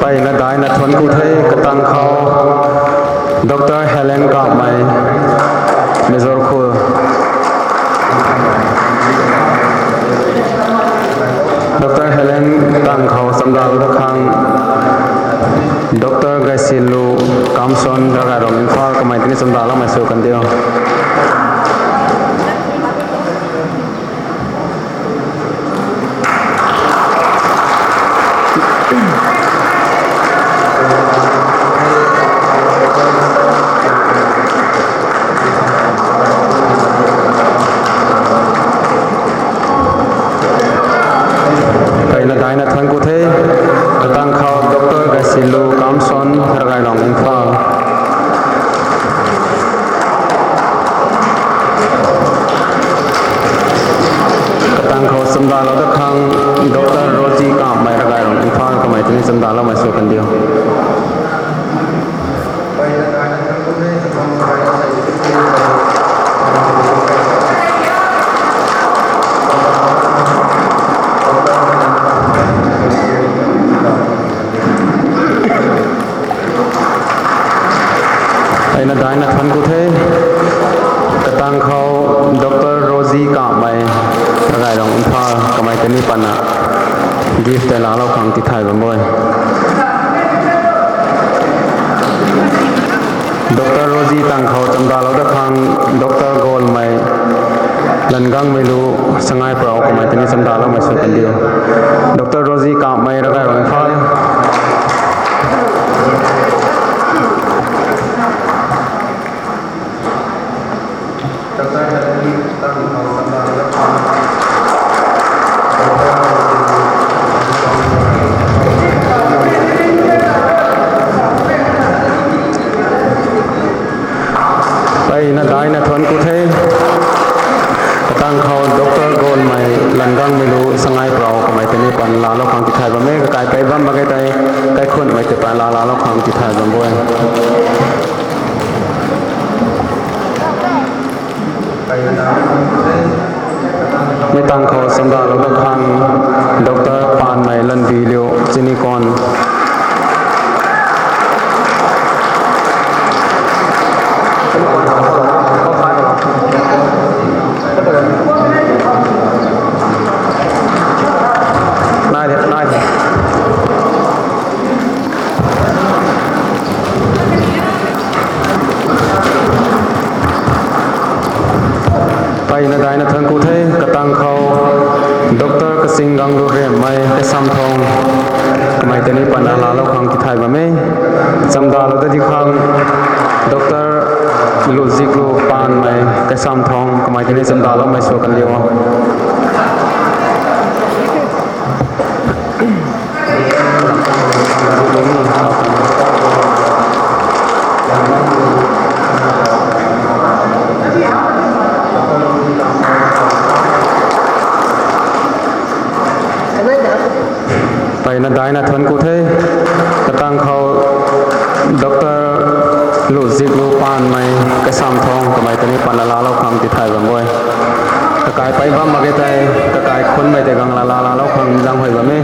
Mpeyna daina thuanc ku the, katang khou Doctor Helen Kamei, Major Khul. Doctor Helen tang khou chamdalou da khang Doctor Gaisilu Kamson, Ragailong, Imphal, kamei tei ni chamdaloumei sw kandiu. Mpeyna daina thuanc ku the, katang khou Doctor Gaisilu Kamson, Ragailong, Imphal. Katang khou chamdalou da khang Doctor Rosie Kamei, Ragailong, Imphal, kamei tei ni chamdaloumei sw kandiu. Mpeyna daina thuanc ku the, katang khou Doctor Rosie Kamei, Ragailong, Imphal, kamei tei ni patna gift tei laalou khang tithay bam e. Doctor Rosie tang khou chamdalou da khang Doctor Golmei, Langangmeilu, Sangaiprou, kamei tei ni chamdaloumei sw kandiu. Doctor Rosie Kamei, Ragailong, Imphal. Mpeyna daina thuanc ku the, katang khou Doctor Golmei, Langangmeilu, Sangaiprou, kamei tei ni patna laalou khang tithay bam e. Kakai pei bam mak ge tei, kaikhunmei tei patna laalou khang tithay bam e. Mi tang khou chamdalou da khang Doctor Panmei, Lanviliu, Chinikon. Nai the, nai the. Mpeyna daina thuanc ku the, katang khou Doctor Kachinggang Luremmei, Kaisamthong, kamei tei ni patna laalou khang tithay bam e. Chamdalou da di khang Doctor Luziklu Panmei, Kaisamthong, kamei tei ni chamdaloumei sw kandiu. Mpeyna daina thuanc ku the, katang khou Doctor Luziklu Panmei, Kaisamthong, kamei tei ni patna laalou khang tithay bam e. Kakai pei bam mak ge tei, kakai khunmei tei gang laalou khang zaenghuay bam e.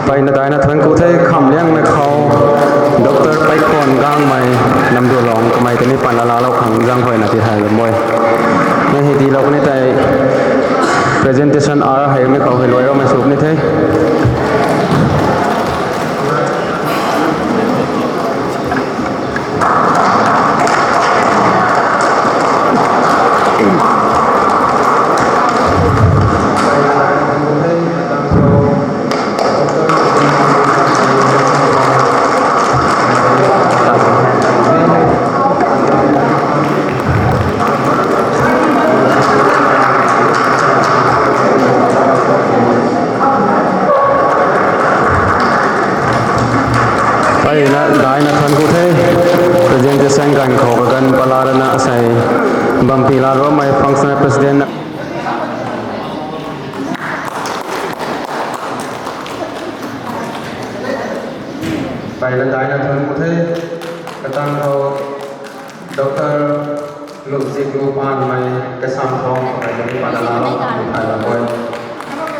Mpeyna daina thuanc ku the, Khamliangmei khou Doctor Peikhwan Gangmei, Namdulong, kamei tei ni patna laalou khang zaenghuayna tithay bam e. Mei hei tiilou kani tei presentation hour hei mi khou hei luai roumei sw ni the. Daina thuanc ku the, presentation ganv khou kaganv pala rana asei bampi laa roumei functional president na. Daina thuanc ku the, katang khou Doctor Lungzitlu Panmei kasam thong kakai tei ni pala laa lou khang thay la boi.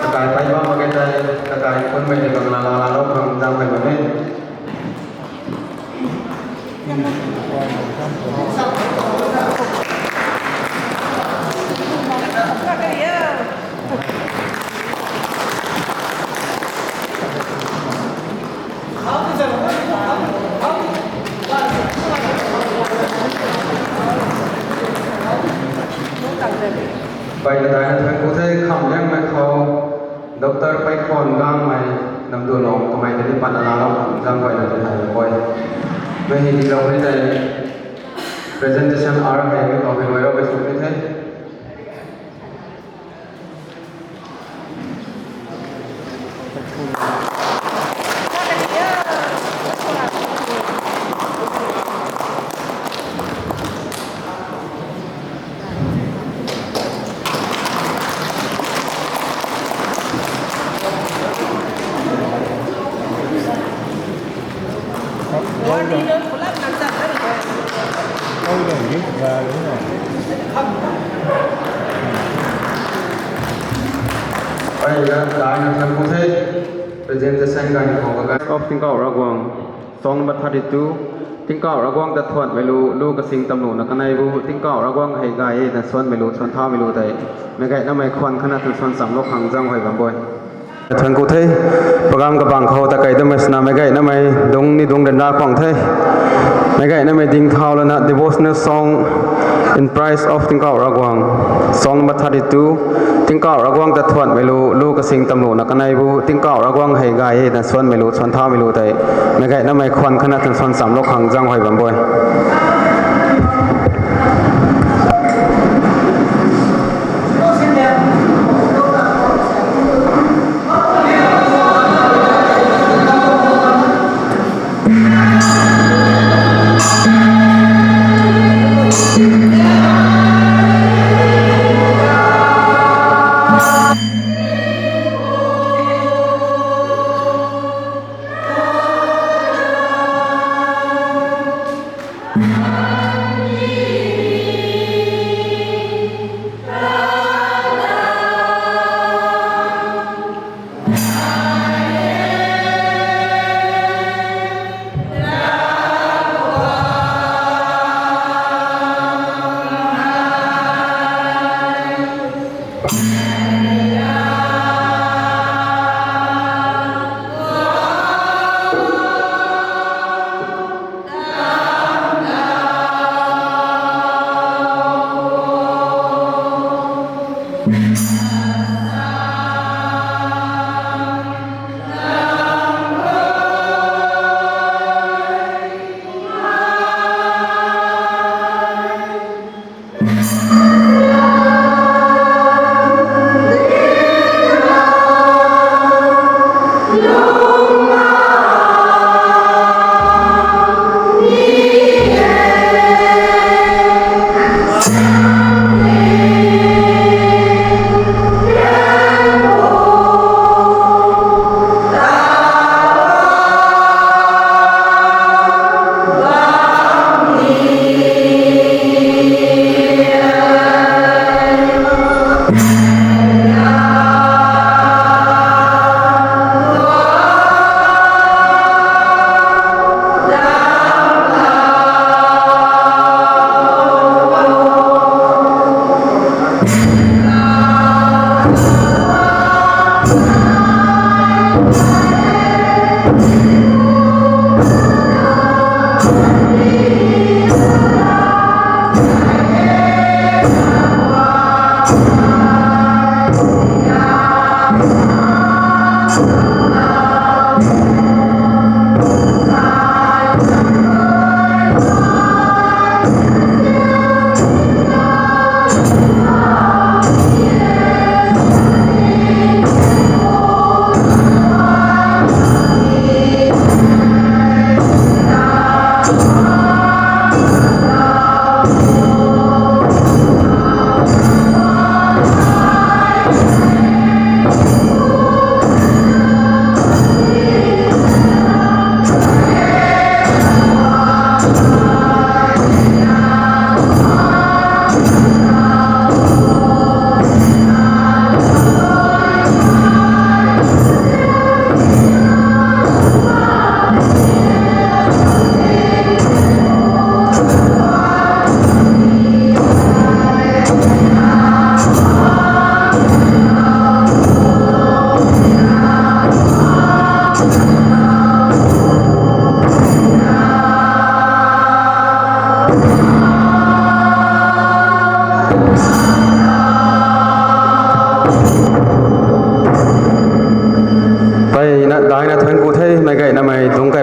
Kakai pei bam mak ge tei, kakai kunmei ni bam laa laa lou khang zang hei bam e. Pei kadaina thuanc ku the, khamliangmei khou Doctor Peikhwan Gangmei, Namdulong kamei tei ni pala laa lou khang zang guayna tei thay la boi. Mei hei dilou ni tei presentation hour hei mi khou hei guay rou mei sw ni the. Pei kadaina thuanc ku the, presentation ganv khou kakai of Tingkauh Ravguangc, song number thirty-two, Tingkauh Ravguangc ta thuanmei lu, lu kasing tamluna kanei bu, Tingkauh Ravguangc hei gay e na suanmei lu, suan thaumei lu tei, meic gaynamei khwan khatna tan suan chamlou khang zang hei bam boi. Thuanc ku the, program kabang khou ta kai damei swna meic gaynamei dungc ni dungc ryanra khwang the. Meic gaynamei ding thau lana devotional song in praise of Tingkauh Ravguangc, song number thirty-two, Tingkauh Ravguangc ta thuanmei lu, lu kasing tamluna kanei bu, Tingkauh Ravguangc hei gay e na suanmei lu, suan thaumei lu tei, meic gaynamei khwan khatna tan suan chamlou khang zang hei bam boi.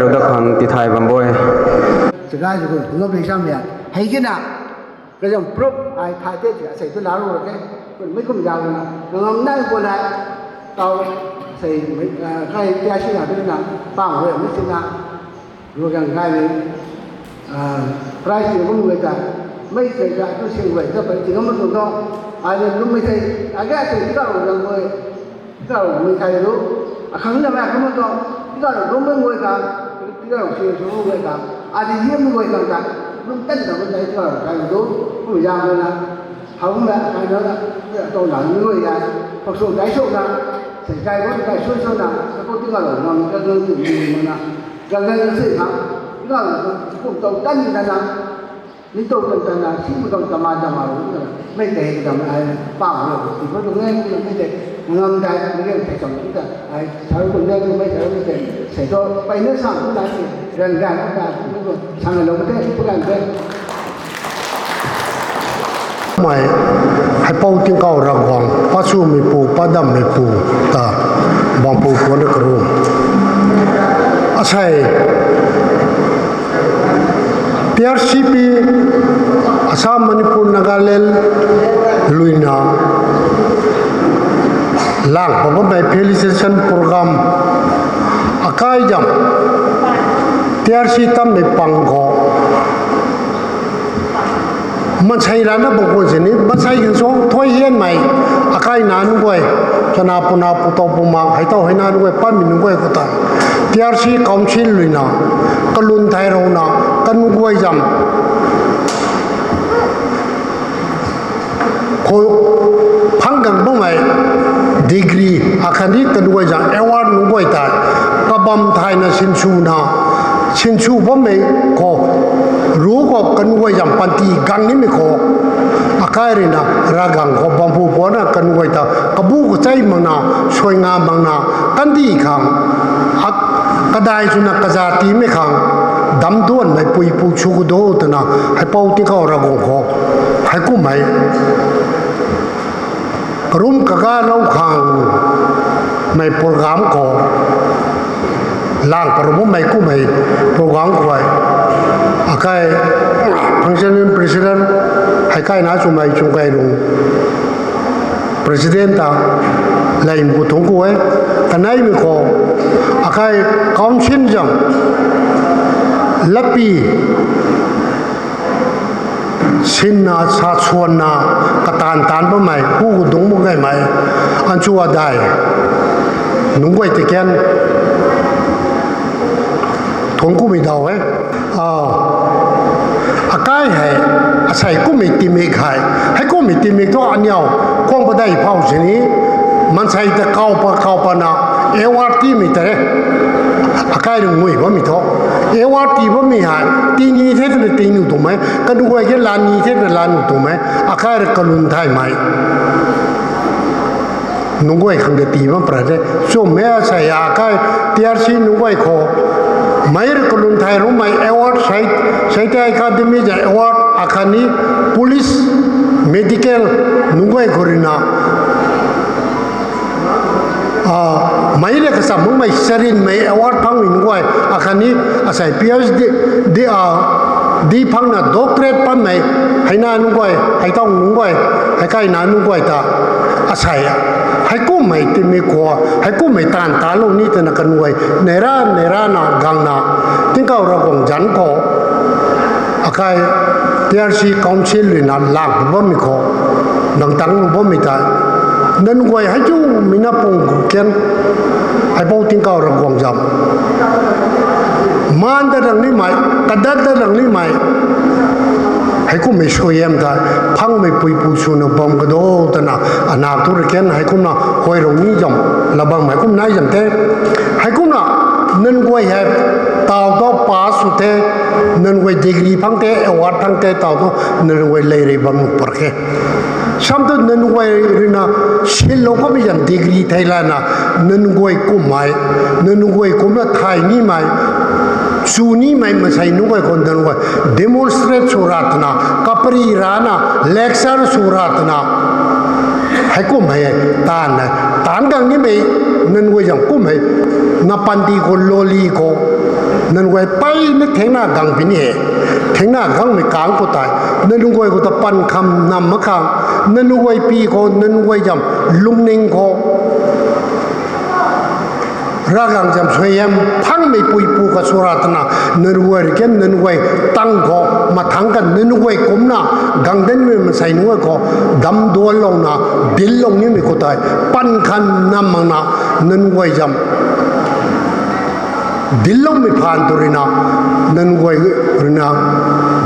Rui da khang tithay bam bo e. Chagai zuk lop ri sam ya. Hei kina, kazam prop ai thay te ti asei tu la ru ke. Kun mei kum ya na. Ngam nai ko lai. Tau sei mei, ah, kai tia si na tu na. Pang hui mei si na. Ru gang kai ni. Ah, prize ni kum mei ta. Mei sei ta tu sing wei ta pai ti ngam tu do. Ai ni kum mei sei. Aga sei ti ka ru gang wei. Tingkauh rui mei thei lu, akhang na mei akhang tu, tingkauh rui lungmei guay khang, tingkauh rui si sw guay khang, adi hiam guay khang ta, lung tan ta mei thei tingkauh rui kai lu, kum zang na, how na kai na, tou na mei guay ya, pak sw kai sw na, sei kai guay kai sw sw na, sa kou tingkauh rui ngam ka ngang tu mei na, gang gang si khang, tingkauh rui kum tou tan na na, Ni tou tan tan na, si mu tang tama tama lu na, mei tei tama ai, pa ma lu, ti ko tu ngai, mei tei, ngam dai, mei tei tei tama lu ta, ai, thau ko ngai, mei thau mei tei, sei tu, pai na sang tu na, ran gan tu na, tu ko, sang lo mei tei, tu gan tei. Mei, Haipou Tingkauh Ravguangc, pa swmei pu, pa dammei pu, ta, bang pu puan na karu. Asei, T R C P, Assam, Manipur, Nagaland, luina, lang pa bammei felicitation program, akai jam, T R C tammei pang khou, mansei rana bang khou sini, mansei kan song, thuy hianmei, akai na nunc guay, chana puna, pu tau pu mak, hei tau hei na nunc guay, patmei nunc guay khou ta, T R C Council luina, kalun thai rou na, kanunc guay zam, khou phang gang bammei degree, akhatni kanunc guay zam award nunc guay tei, kabam thayna sinswna, sinsw bammei khou, ru khou kanunc guay zam panty gang nimei khou, akai ruina, Ravguangc khou bam pu puan na kanunc guay ta, kabu kachei mak na, suai nga mak na, kandih khang, ak-, kadai swna kaza tiimei khang, dam duanmei pui pu sw ku do twna, Haipou Tingkauh Ravguangc khou, heikumhmei, karum kaga lou khang, mei program khou, lang karummei kummei program khou, akai, functioning president, hei kai na swmei Chungkailung, president ta, lay pu thungc ku e, kaneimei khou, akai council zam, lapi, sinna, sa suanna, kataanv taanv bammei, hu dungc mak gaymei, anchu adai, nunc guay tei kan, thungc kumei daw e. Ah, akai hei, asei kummei timik hei, hei kummei timik thu aniw, khwang padeih phou sini, mansei ta kau pa, kau pa na, award tiimei tei, akai rui ngui bammei thu, award tii bammei hei, tii ni the twna tii nuh tuang e, kanunc guay ke la ni the twna la nuh tuang e, akai rui kalun thaymei nunc guay khang de tii bam pra de. Chum e, asei akai T R C nunc guay khou, mei rui kalun thay rummei award, Sahitya Academy zam award, akhatni police, medical nunc guay khou ruina, ah, mei rui kacham makmei charinmei award phangmei nunc guay, akhatni asei P H D, di, ah, di phangna doctorate pammei, hei na nunc guay, hei tang nunc guay, hei kai na nunc guay ta, asei, heikummei timik khou, heikummei taanv talou ni twna kanunc guay, neira, neira na, gangna, Tingkauh Ravguangc zanc khou, akai T R C Council ruina lang bammei khou, gang tang lu bammei tei, nunc guay hei chu mi na pung ken, Haipou Tingkauh Ravguangc zam, maan dat rang nimei, kadat dat rang nimei, heikumhmei suaihiam tei, phangmei pui pu swna bam kado twna, ana tu rui ken heikumna, huay rou ni zam, la bam heikum nai zam the, heikumna, nunc guay hei, taw tu pass sw the, nunc guay degree phang the, award phang the, taw tu, nunc guay lay rui bam nuh par khe. Sam tu nunc guay ruina, sinlou kummei zam degree thei lana, nunc guay kummei, nunc guay kumna thay nimei, chu nimei mansei nunc guay khou nunc guay, demonstrate sw ra twna, kapri rana, lecture sw ra twna, heikum hei, taanv e, taanv Gang nimei, nunc guay zam kum hei, napanty khou loli khou, nunc guay peyna thengna gang puni he. Thengna gangmei kang khou tei, nunc guay khou ta pan kham nam mak khang, nunc guay pi khou, nunc guay zam lungning khou, ravgang zam suaihiam phangmei puipu kasura twna, nunc guay rui kan nunc guay tang khou mathangc kan nunc guay kumcna, gang danmei mansei nunc guay khou, damduanlouna, dillou nimei khou tei, pan kham nam makna, nunc guay zam dilloumei phaan tu ruina, nunc guay ruina,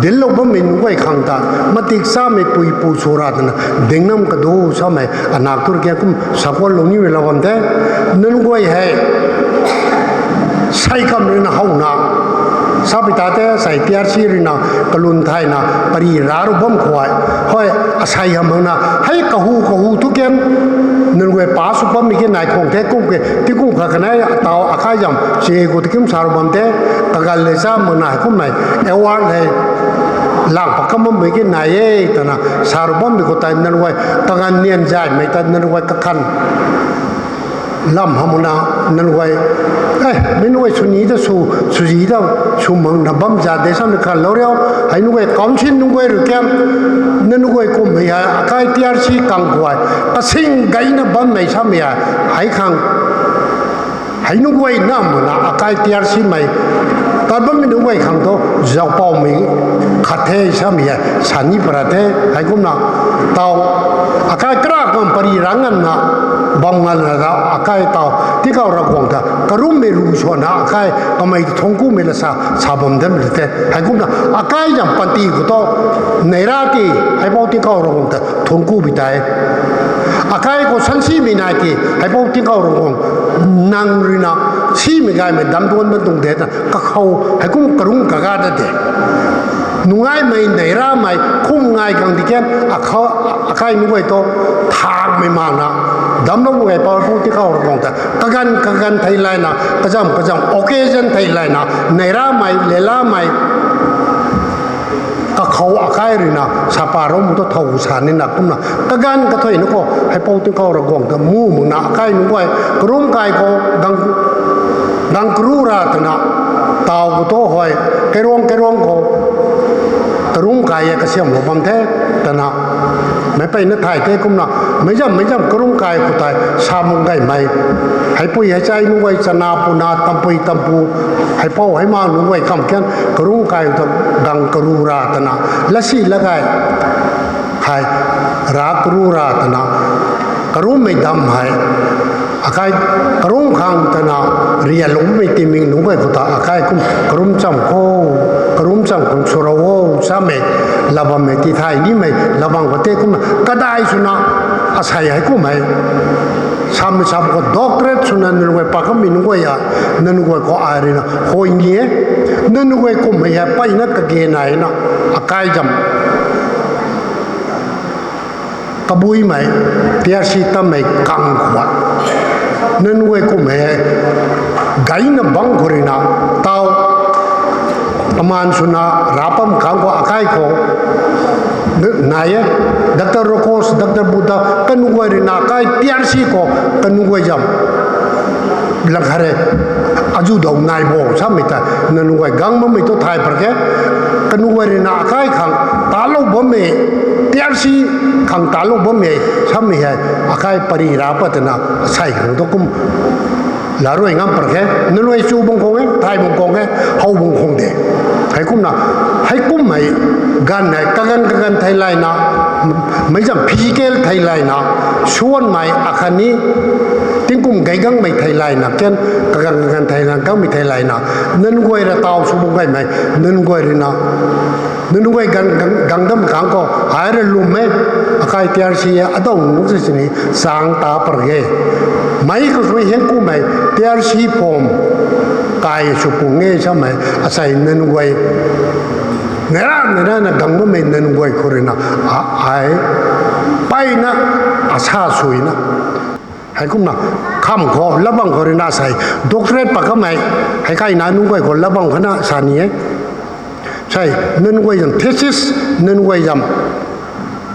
dillou bammei nunc guay khang ta, matik samei puipu sura twna, dingnam kadu samei, anak tu rui kan kum sakuanlou nimei lou bam the, nunc guay hei, sei kam ruina howna, sapui ta the, sei T R C ruina, kalun thayna, pari ra ru bam khou, hei, asei ham makna, hei kahu kahu thu kan, nunc guay pa sw bammei ki nai khang the kum ke, ti kum kha kanei, ataw akai zam, si khou ti kum sa ru bam the, kagan le sa makna hei kummei, award hei, lang pa kam bammei ki nai e, twna, sa ru bammei khou tei nunc guay, kagan nian zaymei ta nunc guay kakhan lam hamna, nunc guay, e, mei nunc guay sw ni ta sw, swzi ta sw makna bam zat de samei khanlou riu, hei nunc guay council nunc guay rui kan, nunc guay kummei hei, akai T R C kang guay, kasing gayna bammei samei hei, hei khang, hei nunc guay nam makna akai T R C mei, tat bammei nunc guay khang thu, zaupaumei khat the samei hei, sa ni para the, hei kumna, taw, akai kara kam pari ra nganvna, bam nganvna ta, akai taw, Tingkauh Ravguangc ta, karummei ru suanna, akai, kamei thuanckumei la sa, sa bam danmei ta the, hei kumna, akai zam panty khou thu, neira ti, heipou Tingkauh Ravguangc ta, thuancku bi tei. Akai khou sansimei nai ti, heipou Tingkauh Ravguangc, nang ruina, simei gaymei damduan ban tuang de ta, kakhou, hei kum karung kaga ta de. Nungaimei, neiramei, kum ngai khang di kan, akai nunc guay thu, thangmei makna, damclou mak gay pou, heipou Tingkauh Ravguangc ta, kaganv, kaganv thei layna, kazam, kazam, occasion thei layna, neiramei, lelamei, kakhou akai ruina, sapa rom tu thow sa nina kumna, kaganv kathuina khou, heipou Tingkauh Ravguangc ta mu makna, akai nunc guay, karum kai khou, gang, gang karu ra twna, taw khou thu hei, kairuang, kairuang khou, karum kai e kasiamlou bam the, twna, meic peyna thay the kumna, meic zam, meic zam karum kai khou tei, sa mak gaymei, heipui, heichai nunc guay, chana puna, tampui, tampu, heipou, heimang nunc guay kam kan, karum kai ta, gang karu ra twna, lasi lagay, hei, ra karu ra twna, karummei dam hei, akai, karum khang twna, rialungmei timing nunc guay khou ta, akai kum, karum cham khou, karum cham khou swrou o, samei, la bammei ti thay nimei, la bam khou tei kumna, kadai swna, asei hei kum hei, samei sam khou doctorate swna nunc guay pa kammei nunc guay a, nunc guay khou ai ruina, hoi ni e, nunc guay kummei hei, peyna kage naina, akai zam. Kabuimei, T R C tammei kang khou. Nunc guay kummei hei, gayna bang khou ruina, taw, aman swna, rapam kang khou akai khou, nai e, Doctor Rokos, Doctor Buddha, kanunc guay ruina, akai T R C khou, kanunc guay zam. Lang khat re, azuh daw nai bo, samei ta, nunc guay gang bammei tu thay par khe, kanunc guay ruina akai khang, talou bammei, T R C khang talou bammei, samei hei, akai pari ra pat twna, asei khang tu kum, la rui ngam par khe, nunc guay chu bang khang e, thay bang khang e, how bang khang de. Heikumna, heikum hei, ganv hei, kaganv kaganv thei layna, meic zam physical thei layna, suanmei akhatni, tingkum gay gangmei thei layna, kan, kaganv kaganv thei layna, gangmei thei layna, nunc guay ra taw sw bam gaymei, nunc guay ruina, nunc guay gang, gang, gang dam kang khou, ai ra lwm e, akai T R C e, adaw nunc si sini, chang ta par ge. Meic khou sw hian kummei, T R C form, kai sw pung e samei, asei nunc guay, nara, nara na gang bammei nunc guay khou ruina, a, ai, peyna, asa suina. Heikumna, kham khou, labang khou ruina sei, doctorate pa kamei, hei kaina nunc guay khou labang khana sa ni e. Sei, nunc guay zam thesis, nunc guay zam,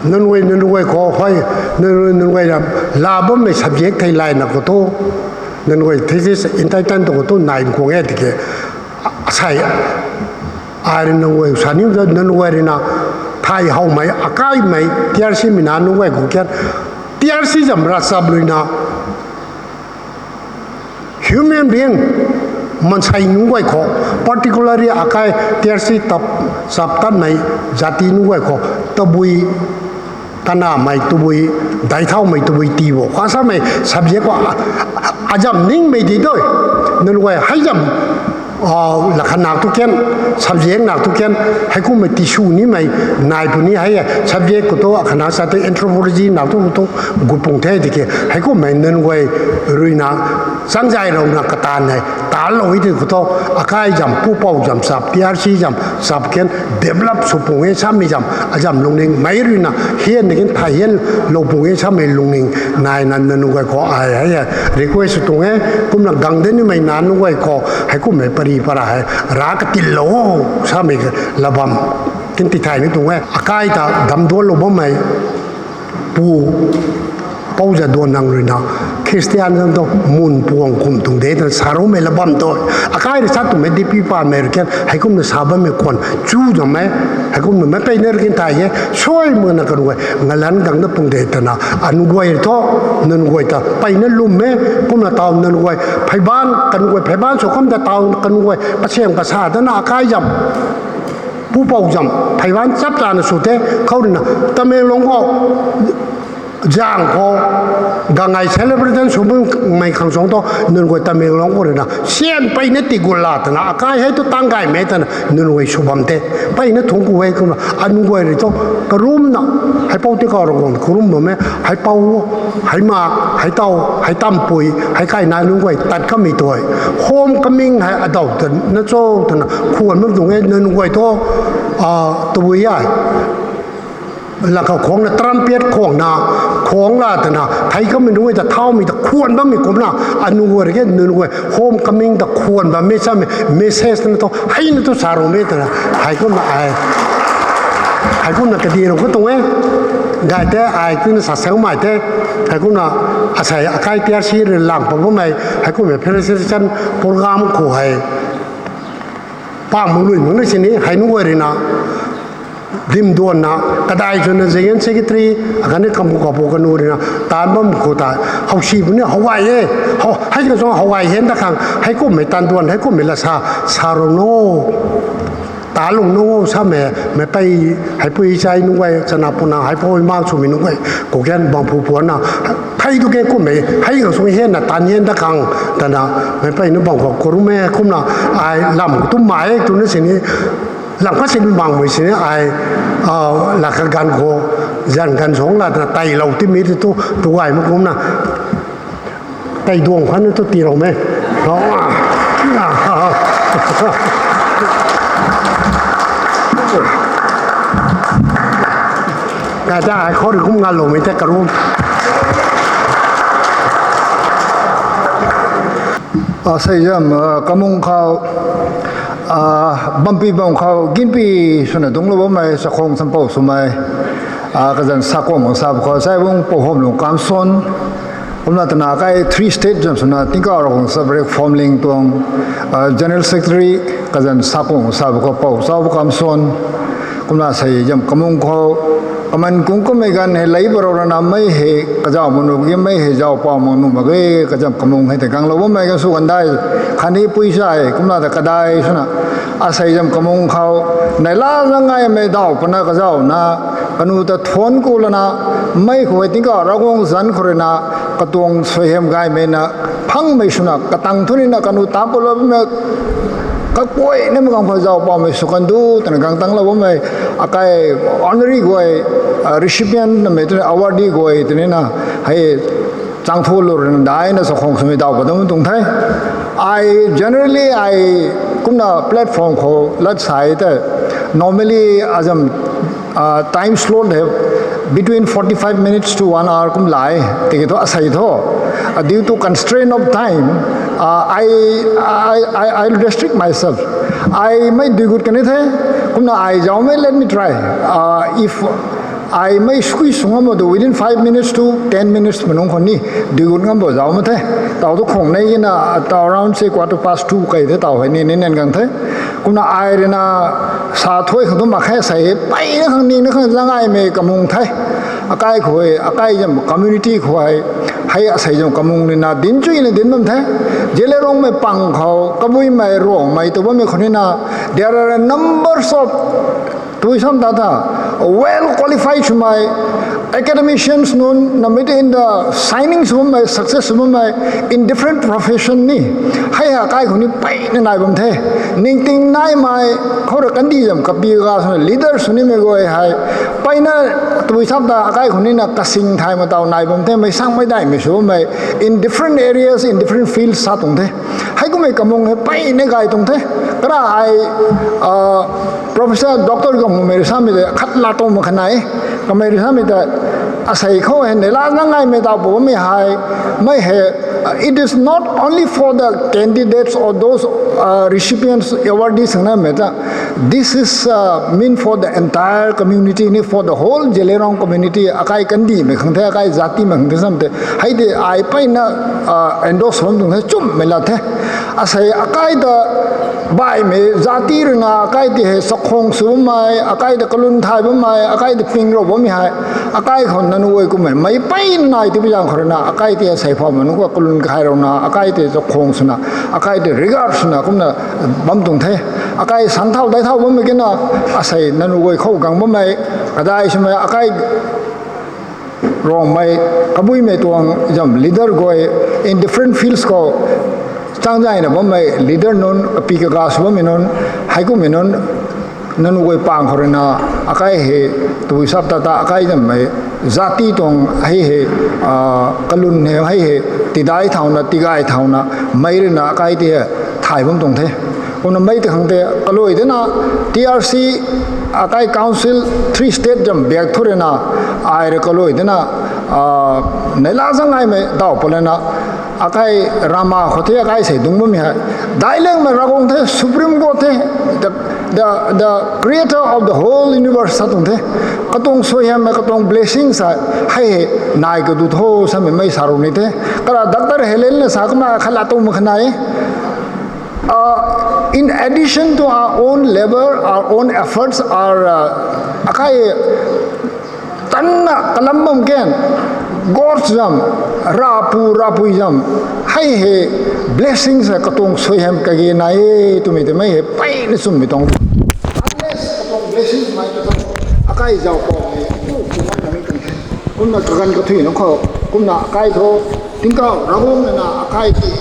Nunc guay, nunc guay khou hei, nunc, nunc guay ram, la bammei subject thei layna khou thu, nunc guay thesis entitled tu khou thu nai kuang e tiki, asei, ai rui nunc guay sa ni ta nunc guay rui na, thay howmei, akaimei, T R C mei na nunc guay khou kian, T R C zam ravchap lui na, human being, maansei nunc guay khou, particularly akai T R C tap, chap tatmei jati nunc guay khou, tabui, kanamei tabui, daic thaumei tabui tii bo khou samei subject khou, a, azam ningmei di dui, nunc guay hei zam, lakhan nak tu kian, subject nak tu kian, heikumhmei tisw nimei, nai puni hei e, subject khou tu akhat na sa tu anthropology nak tu tu, gu pung the tiki, heikumhmei nunc guay rui na, changzay rou na katan hei, talou e tiki khou thu, akai zam, pupouc zam chap, T R C zam, chap kian, develop sw pung e samei zam, azam lungning mei rui na, hian na kin thay hian lou pung e samei lungning, nai na nunc guay khou ai hei e, request sw tuang e, kumna gang de nimei na nunc guay khou, heikumhmei pari para hei, ra katitlou, samei, labam, kin ti thay ni tuang e, akai ta damduanlou bammei, pu, pou za duan nang rui na, Christian zam tu mun puang kum tuang de twna sa roumei labam tu, akai rui sa twmei dipi pamei rui kian, heikumna sa bammei khwan, chu zam e, heikumna meic peyna rui kin thay e, suai muna kan guay, ngalan gang na pung de twna, an guay thu, nunc guay ta, peyna lwm e, kumna taw nunc guay, pheyban, kan guay pheyban sw kham ta taw, kan guay, pasiam kasa tana akai zam, pupouc zam, pheyban chap tana sw the, khou rui na, Tamenglong khou, zang khou, gangai celebration sw bammei khang suang thu, nunc guay Tamenglong khou rui na, sian peyna tigul la twna, akai hei tu tang gaymei twna, nunc guay sw bam the, peyna thungc ku e kumna, an guay rui thu, karumna, heipou ti kau ra guang karum bam e, heipou, heima, heitau, heitampui, hei kaina nunc guay tat kamei tu e, homecoming hei adaw ta na cho twna, khwan bam tuang e nunc guay thu, a, tabui e. Laka khuangna trumpet khuangna, khuang la twna, thei kamei nunc guay ta thaumei ta khwan bammei kumna, an guay rui ke nunc guay, homecoming ta khwan bammei samei, message na thu, hei na thu sa rou me twna, heikumna ai, heikumna kadi rou khou tuang e, gay the, ai tina sa saumei the, heikumna, asei akai T R C rui lang pa bammei, heikumna felicitation program khou hei, pang mak lui mak na sini, hei nunc guay rui na, dimduanna, kadai swna General Secretary, akhatni kapu kapu kanu rui na, taanv bam khou ta, howsi puni how gay e, how, hei ka suang how gay hen ta khang, heikumhmei taanv duan, heikumhmei lasa, sa rou no, ta lung no, samei, meicpui, heipui chai nunc guay, chana puna, heipou heima swmei nunc guay, khou kian bang phu puanna, thei tu ke kumhmei, hei ka suang hen na, taanv hen ta khang, twna, meicpui nunc bang khou, karum e, kumna, ai lam tumei e, twna sini, lam kha sin bangmei sini ai, a, laka ganv khou, zan ganv suang la twna, teilou timei tu, tu gay mak kumna, tei duang khatna tu tiilou me. Kata ai khou rui kum nganloumei tei karum. Asei zam, a, kamung khou, a, bampi bam khou, ginpi swna dungclou bammei, chakhwang champou swmei, a, kazanc sakuang sa khou, Saibung Pouhomlung Kamson, kumna twna kai three state zam swna tingkauh Ravguangc Sub Rek Phomling tuang, a, General Secretary kazanc sakuang sa khou Pou Chaubu Kamson, kumna sei zam kamung khou, kaman kung kummei ganv hei lei parou rana mei hei kazauh mak nuh ge, mei hei zauh pau mak nuh mak ge, kazam kamung hei tei ganglou bammei kan sw kandai, khatni pui sai, kumna ta kadai swna, asei zam kamung khou, neihla zang ngaimei daw pana kazauhna, kanu ta thuanc ku lana, mei khou hei tingkauh Ravguangc zanc khou rui na, katuang suaihiam gaymei na, phangmei swna, katang thu nina kanu ta ku lou bammei, kakuay nimei ganv khou zauh paumei sw kan du, twna gang tanglou bammei, akai honorary guay, a, recipient namei twna awardee guay twni na, hei, chang thu lur daina chakhwang swmei daw padam tuang the. Ai generally ai kumna platform khou lat sai tei, normally azam, a, time slot hei between forty-five minutes to one hour kum lai, tiki thu asei thu. A, due to constraint of time, a, I, I, I, I'll restrict myself. Ai mei dui gut kan the, kumna ai zauc mei, let me try. A, if Ai mei sui sw ngam bo tu within five minutes to ten minutes mei nunc khou ni dui gut ngam bo zauc mak the. Taw tu khang nei na taw around say quarter past two kei the taw hei ni ni nan gang the. Kumna ai rui na sa thuai khang tu mak khe sei peyna khang ni na khang zang ai mei kamung the. Akai khou hei, akai zam community khou hei, hei asei zam kamung ni na dinc chuina dinc bam the. Zeliangrong mei pang khou, Kabui mei, Ruangmei tu bammei khou ni na, there are a numbers of tui sam ta ta, well qualified swmei, academicians nunc, namei te in the shining swmei, success swmei, in different profession ni, hei ha kai khou ni peyna nai bam the. Ningting naimei, khou ra kandi zam kapi ga swna leader sw nimei guay hei, peyna tui sam ta akai khou ni na kasing thay ma taw nai bam the, mei sangmei daihmei swmei, in different areas, in different fields sa tuang the. Hei kummei kamung hei peyna gay tuang the. Kara ai, Professor Doctor Gangmumei rui samei de khat la tuang mak kha nai. Kamei rui samei ta asei khou hei neihla nang ngaimei taw pumei hei, mei hei, it is not only for the candidates or those, uh, recipients, awardees khang namei ta. This is, uh, meant for the entire community ni, for the whole Zeliangrong community, akai kandihmei khang the, akai zatimei khang the sam the. Hei de ai peyna, uh, endorse bam tuang the, chummei la the. Asei akai ta baihmei zati rui na akai ti hei chakhwang sw bammei, akai ta kalun thay bammei, akai ta ping rou bammei hei, akai khou nanu guay kummei mei peyna nai tibi zaeng khou rui na akai ti hei sei phamei nunc khou kalun kahai rou na akai ti chakhwang swna, akai ti regard swna kumna bam tuang the. Akai san thau dai thau bammei kina, asei nanu guay khou gang bammei, kadai swmei akai Ruangmei, Kabuimei tuang zam leader guay, in different fields khou changzaina bammei leader nunc, kapi kaga sw bammei nunc, hei kummei nunc, nanu guay pang khou rui na, akai hei, tabui sap ta ta akai zammei, zati tuang hei hei, kalun hei hei, tidai thauna, tigay thauna, mei rui na akai ti hei, thay bam tuang the. Kumna mei ta khang te, kalui dena, T R C, akai council, three state zam biak thu rui na, ai rui kalui dena, neihla zang ngaimei daw pw lana, akai rama khou the akai sei dungc bammei hei. Dailengmei Ravguangc the, Supreme God the, the, the, the creator of the whole universe sa tuang the. Katuang suaihiammei, katuang blessing sa, hei hei, nai kadu tho samei mei sa rou ni the. Kara Doctor Helen na sa kumna khat la tuang mak kha nai. In addition to our own labour, our own efforts, our, akai tanna kalam bam kan, God zam, rapu rapui zam, hei hei, blessing sa katuang suaihiam kage nai e twmei tei mei hei peyna chummei tuang. Unless katuang blessing mei ta tuang, akai zauc pamei, kumna kaganv kathuina khou, kumna akai thu, tingkauh Ravguangc na akai ti,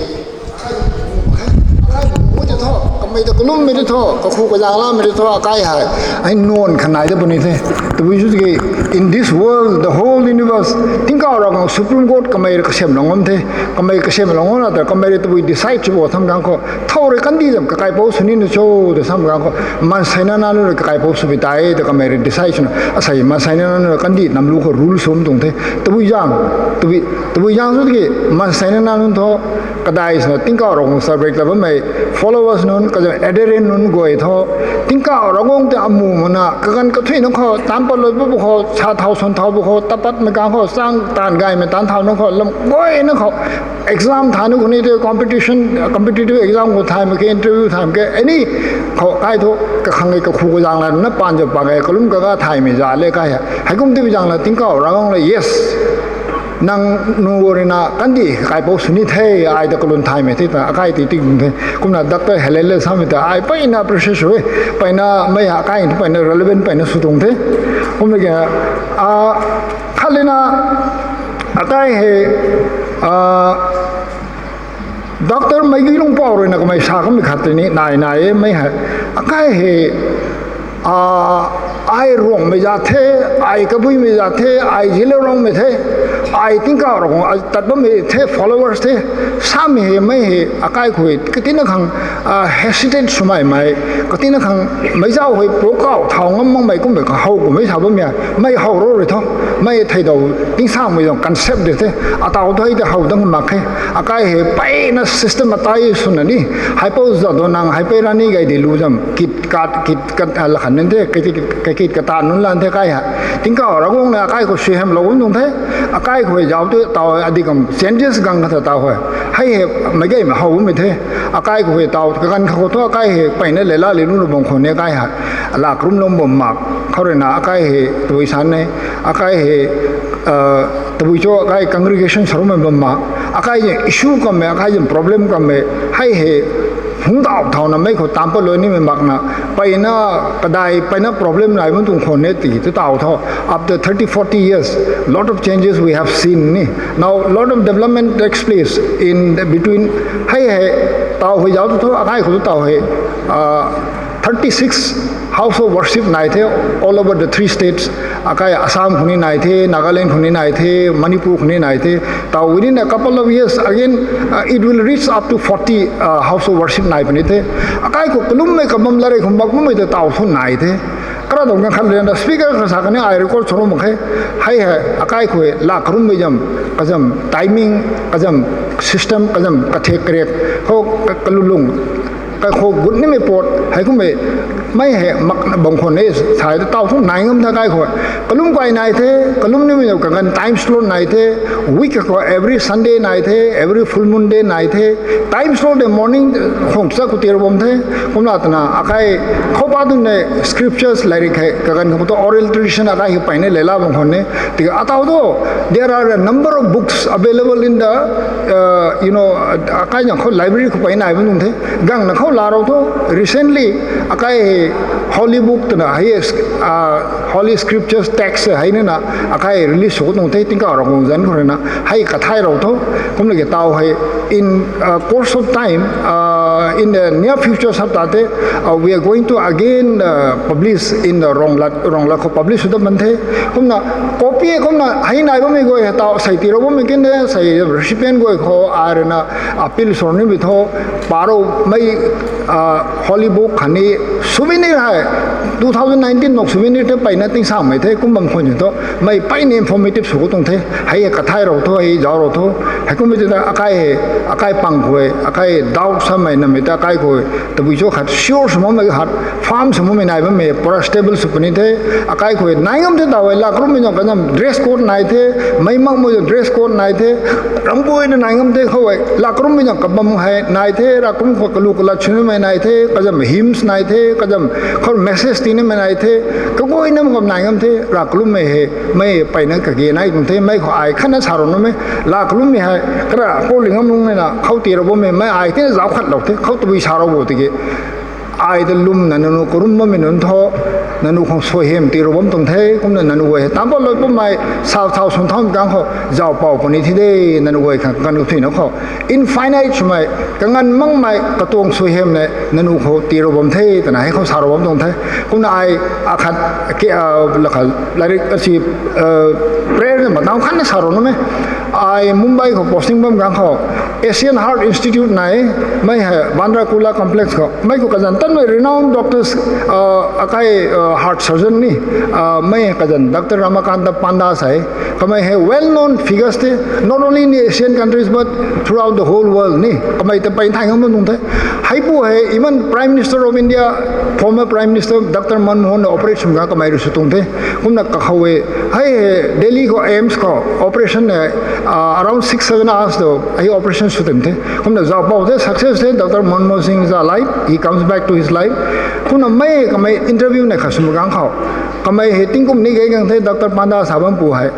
akai bu tei thu, kamei ta kalummei tei thu, kakhu kazang lamei tei thu akai hei, ai nuan kha nai ta puni the. Tabui sw tiki, in this world, the whole universe, tingkauh Ravguangc Supreme God kamei rui kasiamlou ngam the, kamei kasiamlou ngam na ta kamei rui tabui decide sw bo tham kang khou, thow rui kandih zam kakaipouc sw nina cho ta sam kang khou, maansei nana nunc rui kakaipouc sw pi tei ta kamei rui decide swna, asei maansei nana nunc rui kandih namlu khou rule sw tuang the. Tabui zaeng, tabui, tabui zaeng sw tiki, maansei nana nunc thu, kadai swna tingkauh Ravguangc subject ta bammei, followers nunc, kazam adherent nunc guay thu, tingkauh Ravguangc tei amu mana, kaganv kathuina khou, taanc patlou pu khou, sa thau swan thau pu khou, tapatmei kang khou, chang taanv gaymei taanc thau nunc khou, lam guayna khou, exam thaina khou ni tei competition, competitive exam khou thaymei ke, interview thaymei ke, any khou kai thu, kakhang e kakhu kazang lana paan zam pang e, kalum kaga thaymei za le kai hei. Heikum tei zaeng la tingkauh Ravguangc le, yes. Nang nu rui na kandih kakaipouc sw ni the, ai ta kalun thaymei the ta, akai ti ti the. Kumna Doctor Helen le samei ta, ai peyna appreciate sw e, peyna mei akai thu peyna relevant peyna sw tuang the. Kumna ke, khat lena, akai hei, Doctor Meigilungpou rui na kamei sa kamei khat tei ni nai nai e mei hei. Akai hei, ai Ruangmei za the, ai Kabuimei za the, ai Zeliangrongmei the, ai tingkauh Ravguangc tat bammei the, followers the, samei hei mei hei akai khou katina khang hesitate swmei mei, katina khang meic zauc hei pukauh thau ngam makmei kummei kahow kummei sa bammei, mei how rou rui thu, mei thei daw tingsangmei zang concept de the, ataw thu hei tei how dang mak khe, akai hei peyna system atai swna ni, heipou za do nang, heipei rani gay di lu zam, kit kat, kit kat, lakhan nin the, kei Hei kata nunc lan the kai hei. Tingkauh Ravguangc na akai khou suaihiamlou bam tuang the. Akai khou zauc tu taw hei adi kam changes gang kata taw hei. Hei hei meic gaymei how bammei the. Akai khou hei taw kaganv khou thu akai hei mpeyna leila le nunc bam khou ni akai hei. Laa karumlou bam mak. Khou rui na akai hei tabui san e. Akai hei tabui cho akai congregation sarummei bam mak. Akai zam issue kammei, akai zam problem kammei. Hei hei hungc daw thauna mei khou tam patlou nimei makna, mpeyna kadai mpeyna problem nai bam tuang khou ni ti tu taw tho. After thirty, forty years, lot of changes we have seen ni. Now, lot of development takes place in the between. Hei hei, taw hei zauc tu tho, akai khou tu taw hei, thirty-six house of worship nai the, all over the three states. Akai Assam khou ni nai the, Nagaland khou ni nai the, Manipur khou ni nai the. Taw within a couple of years, again, uh, it will reach up to forty, uh, house of worship nai puni the. Akai khou kalummei kabam latrik khou mak bammei ta taw thu nai the. Kara dang kan khat lian da speaker kha sa kani ai record sw mak khe. Hei hei, akai khou laa karummei zam, kazam timing, kazam system, kazam kathek karek, khou kalulung, kai khou gut nimei pot, hei kummei, mei hei mak bam khou ni, sai ta taw thu nai ngam the kai khou. Kalum kai nai the, kalum nimei zam kaganv time slot nai the, week khou every Sunday nai the, every full moon day nai the, time slot de morning khong cha khou tir bam the, kumna twna akai khou pa dun ne scriptures latrik hei, kaganv khou tu oral tradition akai hei mpeyna leila bam khou ni, ti ataw tu, there are a number of books available in the, uh, you know, akai zang khou library khou mpeyna nai bam tuang the, gangna khou laa rou thu, recently, akai hei holy book twna hei, uh, holy scriptures text hei nina, akai release sw tuang the, Tingkauh Ravguangc zanc khou rui na, hei kathay rou tho, kumna ki taw hei, in, uh, course of time, uh, in the near future sap ta the, uh, we are going to again, uh, publish in the Ronglat, Ronglat khou publish sw ta man the, kumna copy kumna hei nai bammei guay hei taw sei tii rou bammei kin de, sei recipient guay khou ai rui na appeal sw nimei tho, pa rou mei, uh, holy book khatni souvenir hei, two thousand nineteen nok souvenir the mpeyna tingsammei the, kum bam khou ni thu, mei mpeyna informative sw tuang the, hei kathay rou tho, hei zauc rou tho, hei kummei twna akai hei, akai pang khou, akai doubt samei namei ta akai khou, tabui cho khat sure sw makmei khat, firm sw makmei nai bammei, pura stable sw puni the, akai khou nai ngam the taw hei, laa karummei zam kazam dress code nai the, mei makmei zam dress code nai the, ramhpuina nai ngam the khou hei, laa karummei zam kabam hei nai the, rakum khou kalu kalat sw nimei nai the, kazam hymns nai the, kazam khou message tii nimei nai the, kaguayna mak kam nai ngam the, laa karummei hei, mei mpeyna kage nai tuang the, mei khou ai khatna sa rou numei, laa karummei hei, kara khou ling ngam lung nina, khou tii rou bammei, mei ai tina zauc khatlou the, khou tabui sa rou bo tiki. Ai ta lwmna nangniw karum bammei nunc thu, nangniw khang suaihiam tii rou bam tuang the, kumna nangniw guay hei, tam pat lou bammei, sa thau swn thau kang khou, zauc pou puni thi de, nangniw guay khang kaganv kathuina khou, infinite swmei, kanganv makmei, katuang suaihiam nei, nangniw khou tii rou bam the, twna hei khou sa rou bam tuang the, kumna ai, akhat, ke, uh, lakha, latrik, asi, uh, prayer na mataw khatna sa rou numei, ai Mumbai khou posting bam kang khou, Asian Heart Institute nai, mei hei Bandra Kurla Complex khou, mei khou kazanc tanmei renowned doctors, uh, akai, uh, heart surgeon ni, uh, mei hei kazanc Doctor Ramakanta Panda sei, kamei hei well known figures the, not only in the Asian countries but throughout the whole world ni, kamei ta mpeyna thay ngam bam tuang the. Heipu hei even Prime Minister of India, former Prime Minister Doctor Manmohan na operate sw kang kamei rui sw tuang the. Kumna kakhou e, hei hei Delhi khou AIIMS khou operation hei, uh, around six seven hours tu hei operation sw tim the. Kumna zauc pou the, success the, Doctor Manmohan Singh is alive, he comes back to his life. Kumna mei kamei interview nei khat sw mak kang khou, kamei hei tingkum ni gay kang the, Doctor Panda sa bam pu hei,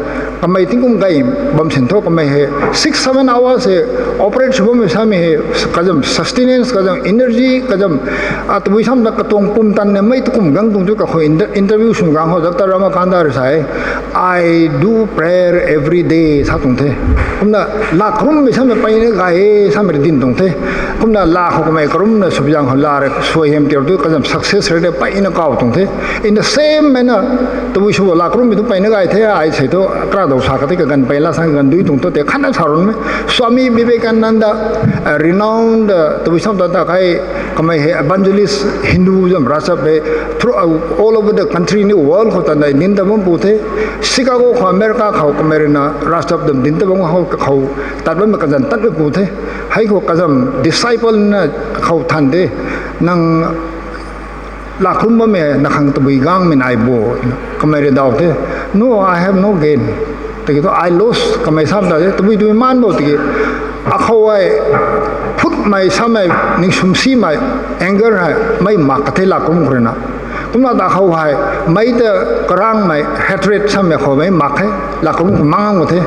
kamei tingkum gay bam sin thu kamei hei six seven hours hei operate sw bammei samei hei, kazam sustenance, kazam energy, kazam, a, tabui samna katuang pumtan ne mei tukum gang tuang tu kakhou inter-, interview sw kang khou Doctor Ramakanta rui sa e, I do prayer every day sa tuang the. Kumna laa karummei samei mpeyna gay e samei rui din tuang the. Kumna laa khou kamei karumna sw pi zang khou laa rui suaihiam tii rou tu kazam success rui de mpeyna kaw tuang the. In the same manner, tabui sw laa karummei tu mpeyna gay the, ai sei tu kra dou sa khat the, kaganv mpeyna laa sang kaganv dui tuang thu tei khatna sa rou numei, Swami Vivekananda, uh, renowned, uh, tabui sam ta ta kai, kamei hei evangelist Hinduism ravchap hei through, uh, all over the country ni world khou ta nei nin ta bam pu the. Chicago khou America khou kamei rui na ravchap dam din ta bam khou, khou tat bammei kazanc tatmei pu the. Hei khou kazam disciple na khou than de, nang Lakum bammei na khang tabui gangmei nai bo, kamei rui daw the. No, I have no gain. Tiki thu I lost kamei sam ta the, tabui tabui man bo tiki. Akhou hei phutmei samei, ningsum simei, anger hei mei mak ka the lakum khou rui na. Kumna ta khou hei mei ta karangmei, hatred samei khou mei mak khe, lakum khou mang ang the.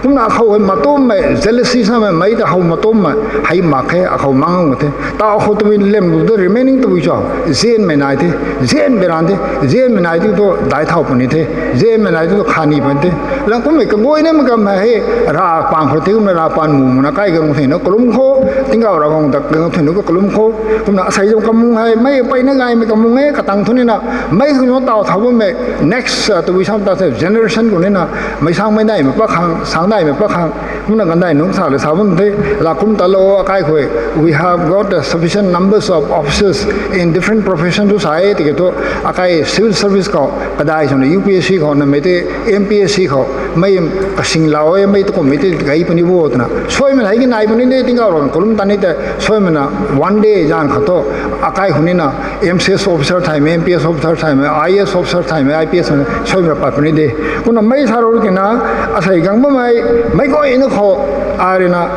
Kumna akhou hei matummei, jealousy samei, mei ta how matummei hei mak khe, akhou mang ang the. Ta akhou tabui lem lu de remaining tabui cho, zianmei nai the, zian beran the, zianmei nai ti tu dai thau puni the, zianmei nai ti tu khani puni the. Lang kummei kaguay na makam hei, ra pan khou ti kumna ra pan mu muna kai gang thei na kalum khou, tingkauh Ravguangc dak gang thei na kalum khou. Kumna asei zam kamung hei mei peyna gaymei kamung e, katang thu nina, mei khang taw thau bammei next, uh, tabui sam ta the generation khou nina, mei sangmei daihmei pa khang, sang daihmei pa khang, kumna gandai nunc sa le sa bam the, lakum ta lo akai khou, we have got a sufficient numbers of officers in different profession tu sa e, tiki thu akai civil service khou kadai swna U P S C khou namei te M P S C khou mei kasing lau e, mei tu kummei te gay puni bo twna suaimei hei ki nai puni de, tingkauh Ravguangc kalum ta ni te suaimei na one day zan khou tu akai khou nina M C S officer thaymei, M P S officer thaymei, I A S officer thaymei, I P S suaimei pat puni de. Kumna mei sa ru kina asei gang bammei, mei guayna khou, a rui na,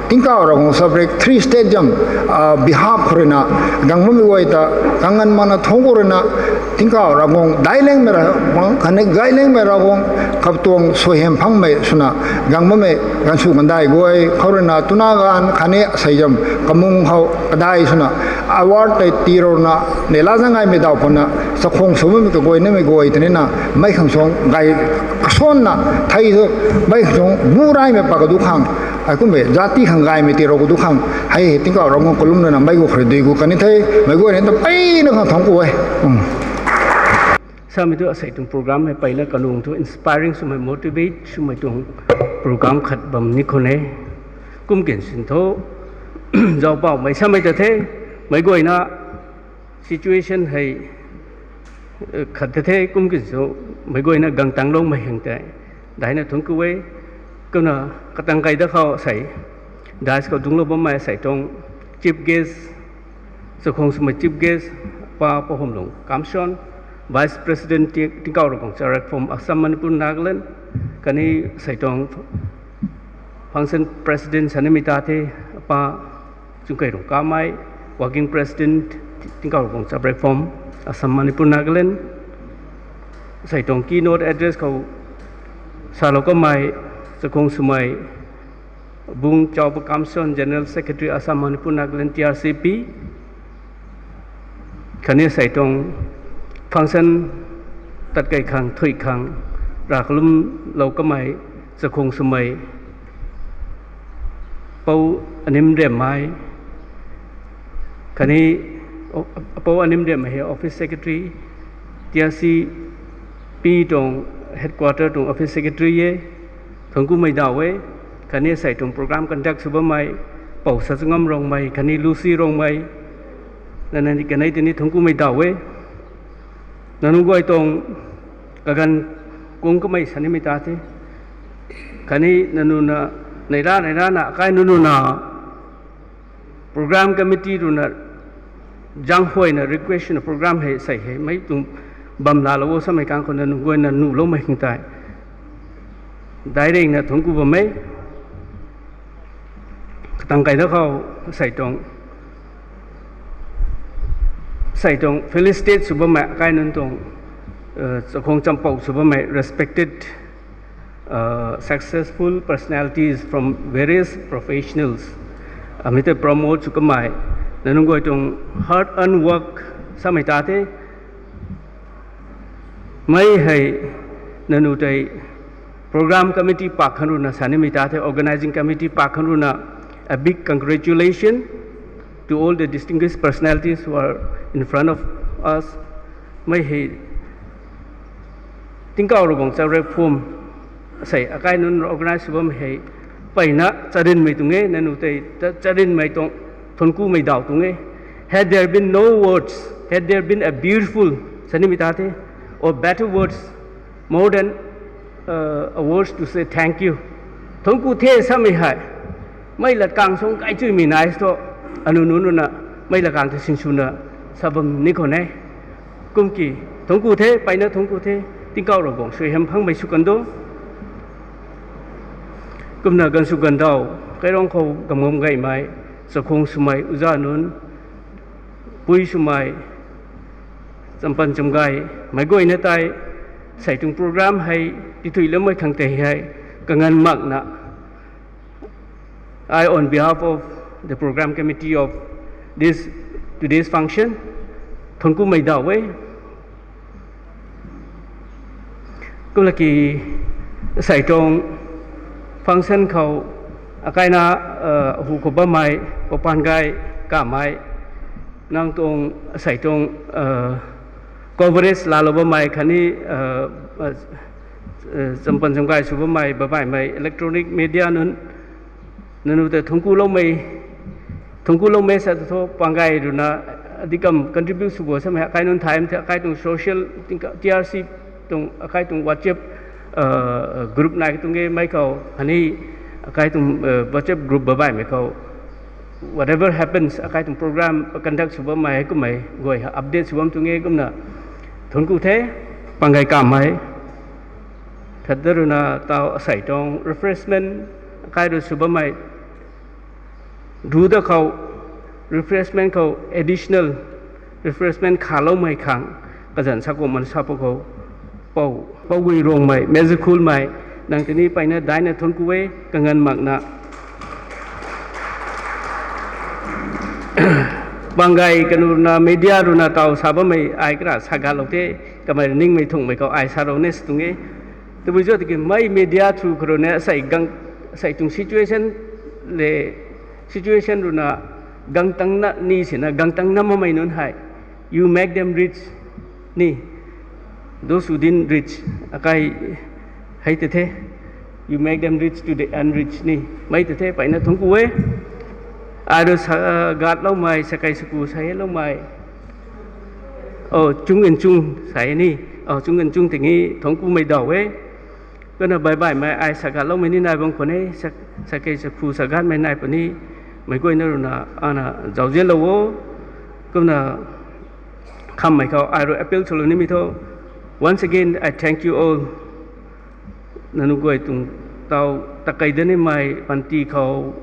tingkauh Ravguangc subject three state zam, uh, behalf khou rui na, gang bammei guay ta, kangan mana thungc khou rui na, tingkauh Ravguangc dailengmei Ravguangc khatni gailengmei Ravguangc kaptuang suaihiam phangmei swna, gang bammei ganvsw gandai guay khou rui na, tuna ganv khatni asei zam kamung khou kadai swna, award tei tii rou na, neihla zaeng gaymei daw puna chakhwang sw bammei kaguay namei guay ta nina, mei khang suang gay kasuanna thei thu, mei khang suang bu raymei pa kadu khang, hei kummei jati khang gaymei tii rou kadu khang, hei tingkauh Ravguangc kalum na na mei gu khou rui dui gu kani the, mei guay ni ta peyna khang thungc ku e. Samei thu asei tuang program hei peyna kanung thu inspiring swmei, motivate swmei tuang program khat bam ni khou ne. Kum kin sin thu, zaupauhmei samei ta the, mei guayna situation hei, eh, khat ta the, kum kin sw, mei guayna gang tangloumei heng tei daina thungc ku e. Kumna katang kai da khou sei, dais khou dungclou bammei sei tuang chief guest, chakhwang swmei chief guest, pa Pohumlung Kamson, Vice President Ti-, Tingkauh Ravguangc Charak Forum Assam, Manipur, Nagaland, khatni sei tuang function president sanimei ta the, pa Chungkeirung Kamei, working president, Tingkauh Ravguangc Charak Forum Assam, Manipur, Nagaland, sei tuang keynote address khou salou kamei, chakhwang swmei Bung Chaupa Kamson, General Secretary, Assam, Manipur, Nagaland, T R C P, khatni sei tuang function tat kei khang, thuy khang, rav kalumlou kamei, chakhwang swmei, Pou Animriammei, khatni, Pou Animriammei hei Office Secretary, T R C P tuang headquarter tuang Office Secretary e, thungc kumei daw e, khatni sei tuang program conduct sw bammei, Pou Sachangam Rongmei, khatni Lucy Rongmei, nana ni kanei tini thungc kumei daw e. Nanu guay tuang kaganv kung kamei sanimei ta the. Khatni nanu na, neihla neihla na, akai nunu na, program committee rui na, zanghuayna request na program hei sei hei mei tuang bam laalou o samei kang khou nanu guayna nuhloumei heng tei dairengna thungc ku bam e. Katang kai da khou sei tuang, sei tuang felicitate sw bammei akai nunc tuang, uh, chakhwang champou sw bammei respected, uh, successful personalities from various professionals. Amei tei promote sw kamei, nanu guay tuang hard earned work samei ta the. Mei hei nanu tei program committee pak khan rui na sanimei ta the, organizing committee pak khan rui na, a big congratulation to all the distinguished personalities who are in front of us. Mei hei Tingkauh Ravguangc Charak Forum sei akai nunc organize sw bam hei peyna charynmei tuang e, nanu tei ta charynmei tuang thungc kumei daw tuang e. Had there been no words, had there been a beautiful, sanimei ta the, or better words, more than, uh, a words to say thank you. Thungc ku the samei hei mei latkang sung kai chuimei nai thu, anu nunc rui na mei latkang ta sinswna sa bam ni khou ne. Kum ki, thuanc ku the, mpeyna thuanc ku the, tingkauh Ravguangc suaihiam phangmei sw kan do. Kumna ganv sw ganvdaw, kairang khou gamgam gaymei, chakhwang swmei, uza nunc, pui swmei, champan chamgay, meic guayna tei, sei tuang program hei, tithuiloumei khang tei hei, kanganv makna, I, on behalf of the program committee of this today's function, thuanc kumei daw e. Kumna ki, sei tuang function khou, akaina, hu khou bammei, Poupaan Gay Kamei, nang tuang, sei tuang, coverage laalou bammei khatni, champan chamgay sw bammei, babaihmei electronic media nunc, nanu ta thuanc kuloumei, thuanc kuloumei sa thu Poupaan Gay ruina, adih kam contribute sw bo samei, akai nunc thay the, akai tuang social, T R C tuang, akai tuang WhatsApp group nai tuang e mei khou, khatni akai tuang WhatsApp group babaihmei khou, whatever happens, akai tuang program conduct sw bammei, kummei guay update sw bam tuang e. Kumna thuanc ku the, Poupaan Gay Kamei. Khat da ruina taw asei tuang refreshment, akai rui sw bammei, ru da khou, refreshment khou, additional refreshment khaloumei khang, kazanc sa kumna sa pw khou, Pou, Pougui Rongmei, Major Khulmei, nang tini mpeyna daina thuanc ku e, kanganv makna. Poupaan Gay kanu ruina media ruina taw sa bammei ai kara sa gatlou the, kamei ningmei thungmei khou ai sa rou ne sw tuang e. Tabui zat tiki mei media through khou ruina sei gang, sei tuang situation le, situation ruina gang tangna ni sina gang tangna makmei nunc hei, you make them rich ni, those who didn't reach, akai hei ta the, you make them rich to the unreached ni, mei ta the, mpeyna thuanc ku e. Ai rui sa gatloumei, sakei saku sa heloumei, o, Chung Gan Chung sa e ni, o, Chung Gan Chung tini thuanc kumei daw e. Kumna baihbaihmei ai sa gatloumei ni nai bam khwan e, sa, sakei saku sa gatmei nai puni, meic guayna ruina ana zauzianlou o. Kumna khammei khou ai rui appeal swlou nimei thu, once again I thank you all. Nanu guay tuang taw takei da nimei panty khou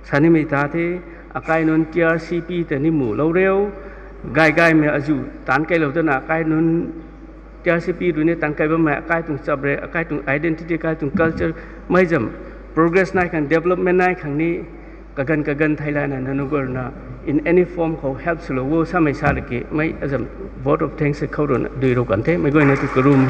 sa nimei ta the, akai nunc T R C P ta ni mulou riu, gay gaymei azuh taanc keylou tana akai nunc T R C P rui ni taanc key bammei akai tuang chap rei, akai tuang identity, akai tuang culture, mei zam progress nai khang, development nai khang ni kaganv kaganv theilayna nanu guay ruina in any form khou help swlou o samei sa riki mei azam vote of thanks khou ruina dui rou kan the, meic guayna tu karum